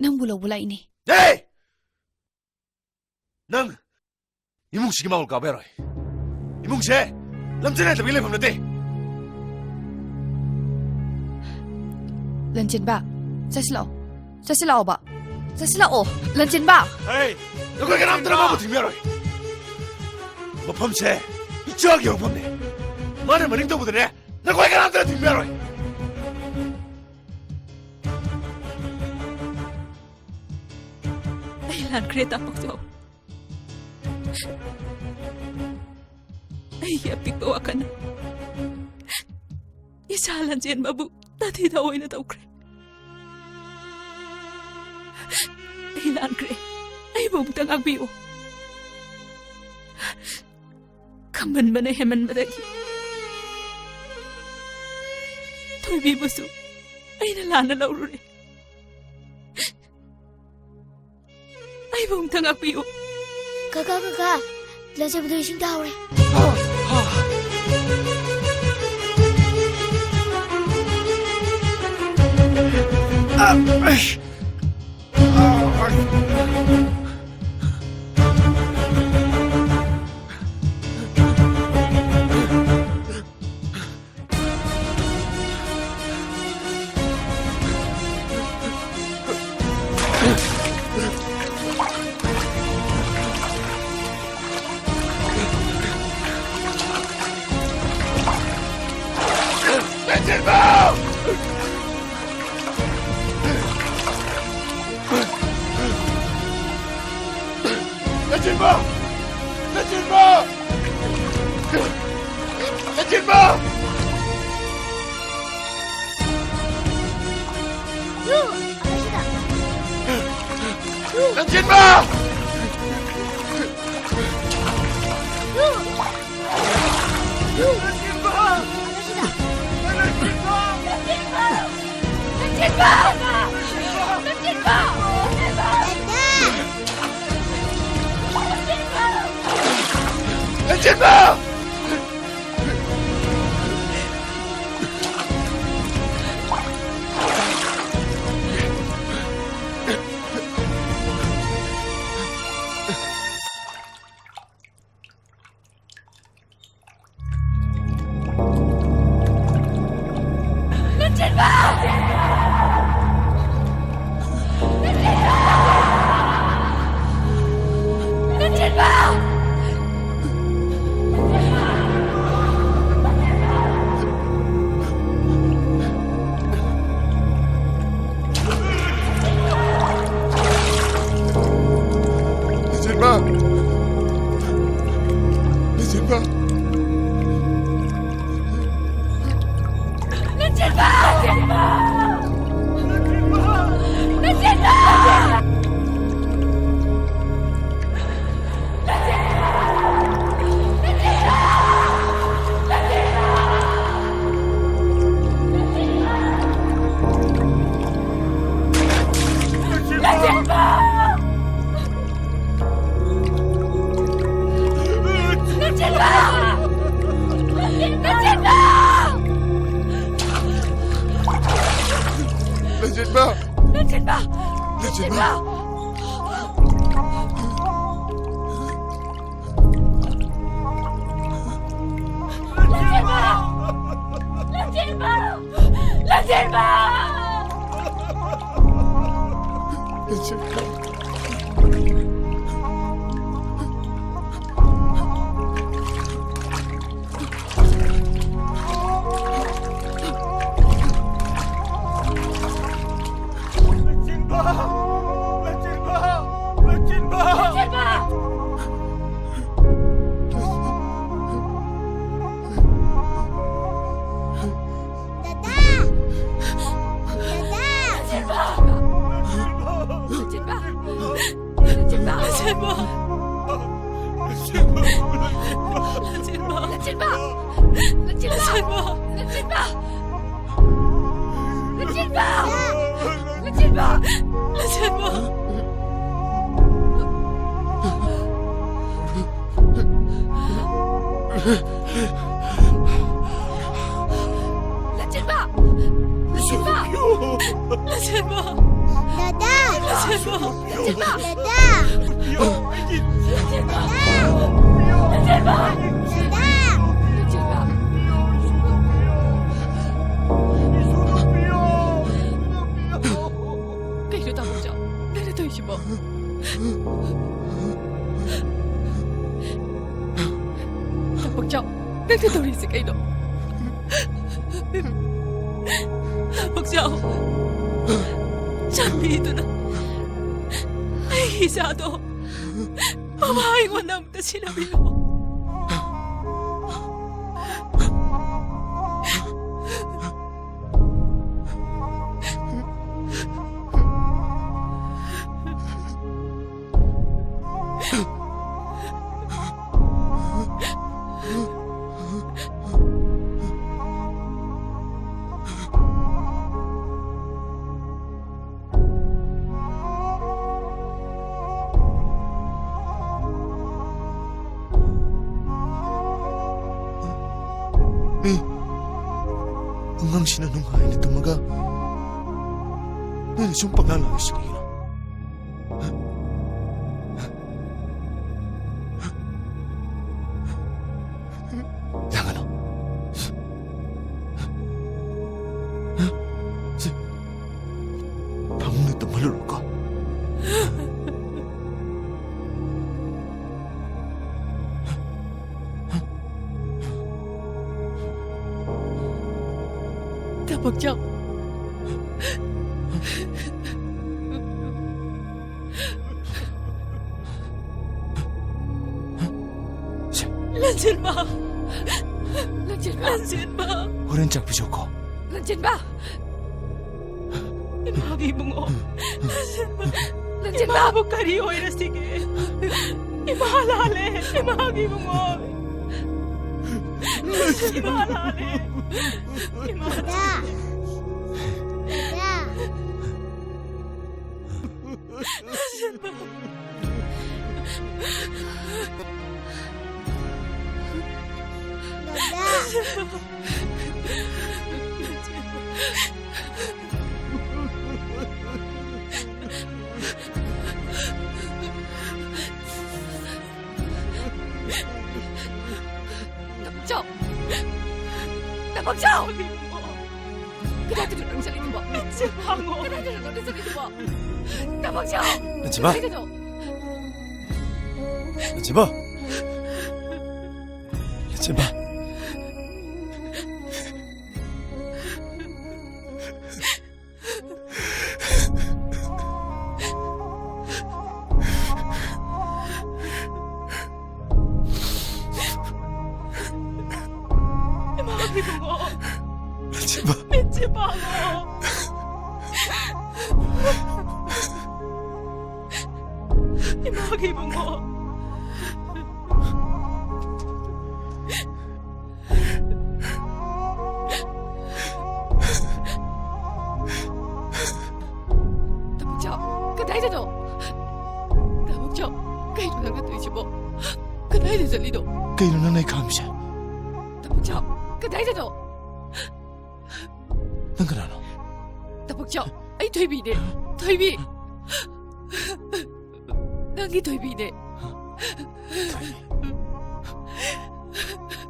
ꯅꯪꯕꯨ ꯂꯧꯕ ꯂꯥꯛꯏꯅꯦ꯫ ꯑꯦ! ꯅꯪ ꯏꯃꯨꯡꯁꯤꯒꯤ ꯃꯥꯡꯒꯣꯜ ꯀꯥꯕ ꯌꯥꯔꯣꯏ꯫ ꯏꯃꯨꯡꯁꯦ ꯂꯝꯆꯠ ꯅꯥꯏꯗꯕꯒꯤ ꯂꯩꯐꯝ ꯅꯠꯇꯦ꯫ ꯂꯟꯆꯦꯟꯕ, ꯆꯠꯁꯤ ꯂꯥꯛꯑꯣ꯫ ꯆꯠꯁꯤ ꯂꯥꯛꯑꯣꯕ꯫ ꯆꯠꯁꯤ ꯂꯥꯛꯑꯣ꯫ ꯂꯟꯆꯦꯟꯕ꯫ ꯍꯦ! ꯅꯈꯣꯏ ꯀꯅꯥꯝꯇꯅ ꯃꯥꯕꯨ ꯊꯤꯡꯕ ꯌꯥꯔꯣꯏ꯫ ꯃꯐꯝꯁꯦ ꯏꯆꯥꯒꯤ ꯍꯧꯐꯝꯅꯦ꯫ ꯃꯥꯅ ꯃꯅꯤꯡ ꯇꯧꯕꯗꯅꯦ, ꯅꯈꯣꯏ ꯀꯅꯥꯝꯇꯅ ꯊꯤꯡꯕ ꯌꯥꯔꯣꯏ꯫ ꯑꯩ ꯂꯥꯟꯈ꯭ꯔꯦ, ꯇꯥ ꯄꯥꯛꯆꯥꯎ꯫ ꯑꯩꯒꯤ ꯑꯄꯤꯛꯄ ꯋꯥꯈꯜꯅ ꯏꯆꯥ ꯂꯟꯆꯦꯟꯕꯕꯨ ꯇꯥꯊꯤ ꯇꯥꯑꯣꯏꯅ ꯇꯧꯈ꯭ꯔꯦ꯫ ꯑꯩ ꯂꯥꯟꯈ꯭ꯔꯦ꯫ ꯑꯩꯕꯨ ꯑꯃꯨꯛꯇ ꯉꯥꯛꯄꯤꯌꯨ꯫ ꯈꯝꯕꯟꯕꯅ ꯍꯦꯟꯃꯟꯕꯗꯒꯤ ꯊꯣꯏꯕꯤꯕꯨꯁꯨ ꯑꯩꯅ ꯂꯥꯟꯅ ꯂꯧꯔꯨꯔꯦ꯫ ꯑꯩꯕꯨ ꯑꯃꯨꯛꯇ ꯉꯥꯛꯄꯤꯌꯨ꯫ ꯀꯀꯥ, ꯀꯀꯥ, ꯂꯩꯖꯕꯗꯣ ꯏꯁꯤꯡ ꯇꯥꯍꯧꯔꯦ꯫ ꯅꯆꯤꯟꯕ! ꯅꯆꯤꯟꯕ! ꯅꯆꯤꯟꯕ! ꯌꯨ! ꯑꯃꯁꯤꯗ! ꯌꯨ! ꯅꯆꯤꯟꯕ! ꯌꯨ! ꯌꯨ! ꯑꯃꯁꯤꯗ! ꯅꯆꯤꯟꯕ! ꯅꯆꯤꯟꯕ! ꯅꯆꯤꯟꯕ! ꯅꯆꯤꯟꯕ! ꯅꯆꯤꯟꯕ! ꯅꯆꯤꯟꯕ! ꯅꯆꯤꯟꯕ! ꯅꯆꯤꯟꯕ! ꯂꯟꯆꯦꯟꯕ! ꯂꯟꯆꯦꯟꯕ! ꯂꯟꯆꯦꯟꯕ! ꯂꯟꯆꯦꯟꯕ! ꯂꯟꯆꯦꯟꯕ! ꯂꯟꯆꯦꯟꯕ! ꯂꯟꯆꯦꯟꯕ! ꯂꯟꯆꯦꯟꯕ! ꯂꯟꯆꯦꯟꯕ! ꯗꯗꯥ! ꯗꯗꯥ! ꯂꯟꯆꯦꯟꯕ! ꯂꯟꯆꯦꯟꯕ! ꯂꯟꯆꯦꯟꯕ! ꯂꯟꯆꯦꯟꯕ! ꯂꯟꯆꯦꯟꯕ! ꯂꯟꯆꯦꯟꯕ! ꯂꯟꯆꯦꯟꯕ! ꯂꯟꯆꯦꯟꯕ! ꯂꯟꯆꯦꯟꯕ! ꯂꯟꯆꯦꯟꯕ! ꯂꯟꯆꯦꯟꯕ! ꯂꯟꯆꯦꯟꯕ! ꯗꯗꯥ! ꯂꯟꯆꯦꯟꯕ! ꯂꯟꯆꯦꯟꯕ! ꯗꯗꯥ! ꯂꯟꯆꯦꯟꯕ! ꯗꯗꯥ! ꯂꯟꯆꯦꯟꯕ! ꯂꯟꯆꯦꯟꯕ! ꯀꯩꯅꯣ ꯇꯥꯃꯣꯆꯥ? ꯅꯪꯅ ꯇꯧꯔꯤꯁꯤꯕꯣ? ꯇꯥꯃꯣꯆꯥ, ꯅꯪꯅ ꯇꯧꯔꯤꯁꯦ ꯀꯩꯅꯣ? ꯇꯥꯃꯣꯆꯥ, ꯆꯥꯟꯕꯤꯗꯨꯅ ꯑꯩꯒꯤ ꯏꯆꯥꯗꯣ ꯃꯃꯥ ꯑꯩꯉꯣꯟꯗ ꯑꯝꯇ ꯁꯤꯟꯅꯕꯤꯌꯨ꯫ ꯃꯤ ꯑꯉꯥꯡꯁꯤꯅ ꯅꯨꯡꯉꯥꯏꯅ ꯇꯨꯝꯃꯒ ꯅꯪꯅ ꯁꯨꯝ ꯄꯪꯂꯥꯡ ꯂꯥꯡꯂꯤꯁꯤ ꯀꯩꯒꯤꯅꯣ? ꯂꯥꯡꯒꯅꯨ꯫ ꯁꯤ, ꯐꯃꯨꯡꯗ ꯇꯨꯝꯍꯜꯂꯨꯔꯣꯀꯣ꯫ ꯇꯥꯃꯣꯆꯧ꯫ ꯁꯦ꯫ ꯂꯟꯆꯦꯟꯕ! ꯂꯟꯆꯦꯟꯕ! ꯂꯟꯆꯦꯟꯕ! ꯍꯣꯔꯦꯟ ꯆꯥꯛ ꯄꯤꯖꯧꯀꯣ꯫ ꯂꯟꯆꯦꯟꯕ! ꯏꯃꯥꯒꯤ ꯏꯕꯨꯡꯉꯣ꯫ ꯂꯟꯆꯦꯟꯕ! ꯂꯟꯆꯦꯟꯕ! ꯏꯃꯥꯕꯨ ꯀꯔꯤ ꯑꯣꯏꯔꯁꯤꯒꯦ? ꯏꯃꯥ ꯂꯥꯜꯂꯦ꯫ ꯏꯃꯥꯒꯤ ꯏꯕꯨꯡꯉꯣ꯫ ꯏꯃꯥ ꯂꯥꯜꯂꯦ꯫ ꯏꯃꯥ ꯗꯥꯗꯥ! ꯂꯥꯜꯂꯦ꯫ ꯗꯥꯗꯥ! ꯗꯥꯗꯥ! ꯇꯥꯃꯣꯆꯧ! ꯇꯥꯃꯣꯆꯧ! ꯀꯗꯥꯏꯗꯅꯣ ꯅꯪ ꯆꯠꯂꯤꯗꯨꯕꯣ? ꯂꯟꯆꯦꯟꯕ! ꯀꯗꯥꯏꯗꯅꯣ ꯅꯪ ꯆꯠꯂꯤꯗꯨꯕꯣ? ꯇꯥꯃꯣꯆꯧ! ꯂꯟꯆꯦꯟꯕ! ꯀꯗꯥꯏꯗꯅꯣ? ꯂꯟꯆꯦꯟꯕ! ꯂꯟꯆꯦꯟꯕ! ꯏꯃꯥꯒꯤ ꯏꯕꯨꯡꯉꯣ꯫ ꯂꯟꯆꯦꯟꯕ꯫ ꯃꯤꯠꯁꯦ ꯄꯥꯡꯉꯣ꯫ ꯏꯃꯥꯒꯤ ꯏꯕꯨꯡꯉꯣ꯫ ꯇꯥꯃꯣꯆꯧ, ꯀꯗꯥꯏꯗꯅꯣ? ꯇꯥꯃꯣꯆꯧ, ꯀꯩꯅꯣ ꯅꯪꯅ ꯇꯧꯔꯤꯁꯤꯕꯣ? ꯀꯗꯥꯏꯗ ꯆꯠꯂꯤꯅꯣ? ꯀꯩꯅꯣ ꯅꯪꯅ ꯑꯩ ꯈꯥꯝꯃꯤꯁꯦ? ꯇꯥꯃꯣꯆꯧ, ꯀꯗꯥꯏꯗꯅꯣ? ꯅꯪ ꯀꯅꯥꯅꯣ? ꯇꯥꯃꯣꯆꯧ, ꯑꯩ ꯊꯣꯏꯕꯤꯅꯦ, ꯊꯣꯏꯕꯤ꯫ ꯅꯪꯒꯤ ꯊꯣꯏꯕꯤꯅꯦ꯫ ꯊꯣꯏꯕꯤ꯫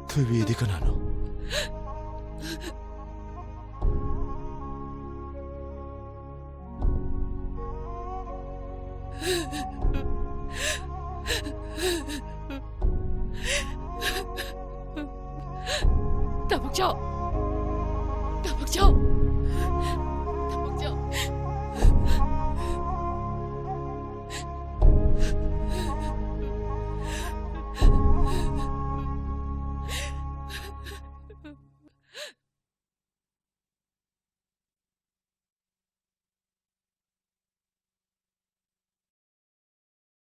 ꯊꯣꯏꯕꯤꯗꯤ ꯀꯅꯥꯅꯣ? ꯇꯥ ꯄꯛꯆꯧ! ꯇꯥ ꯄꯛꯆꯧ!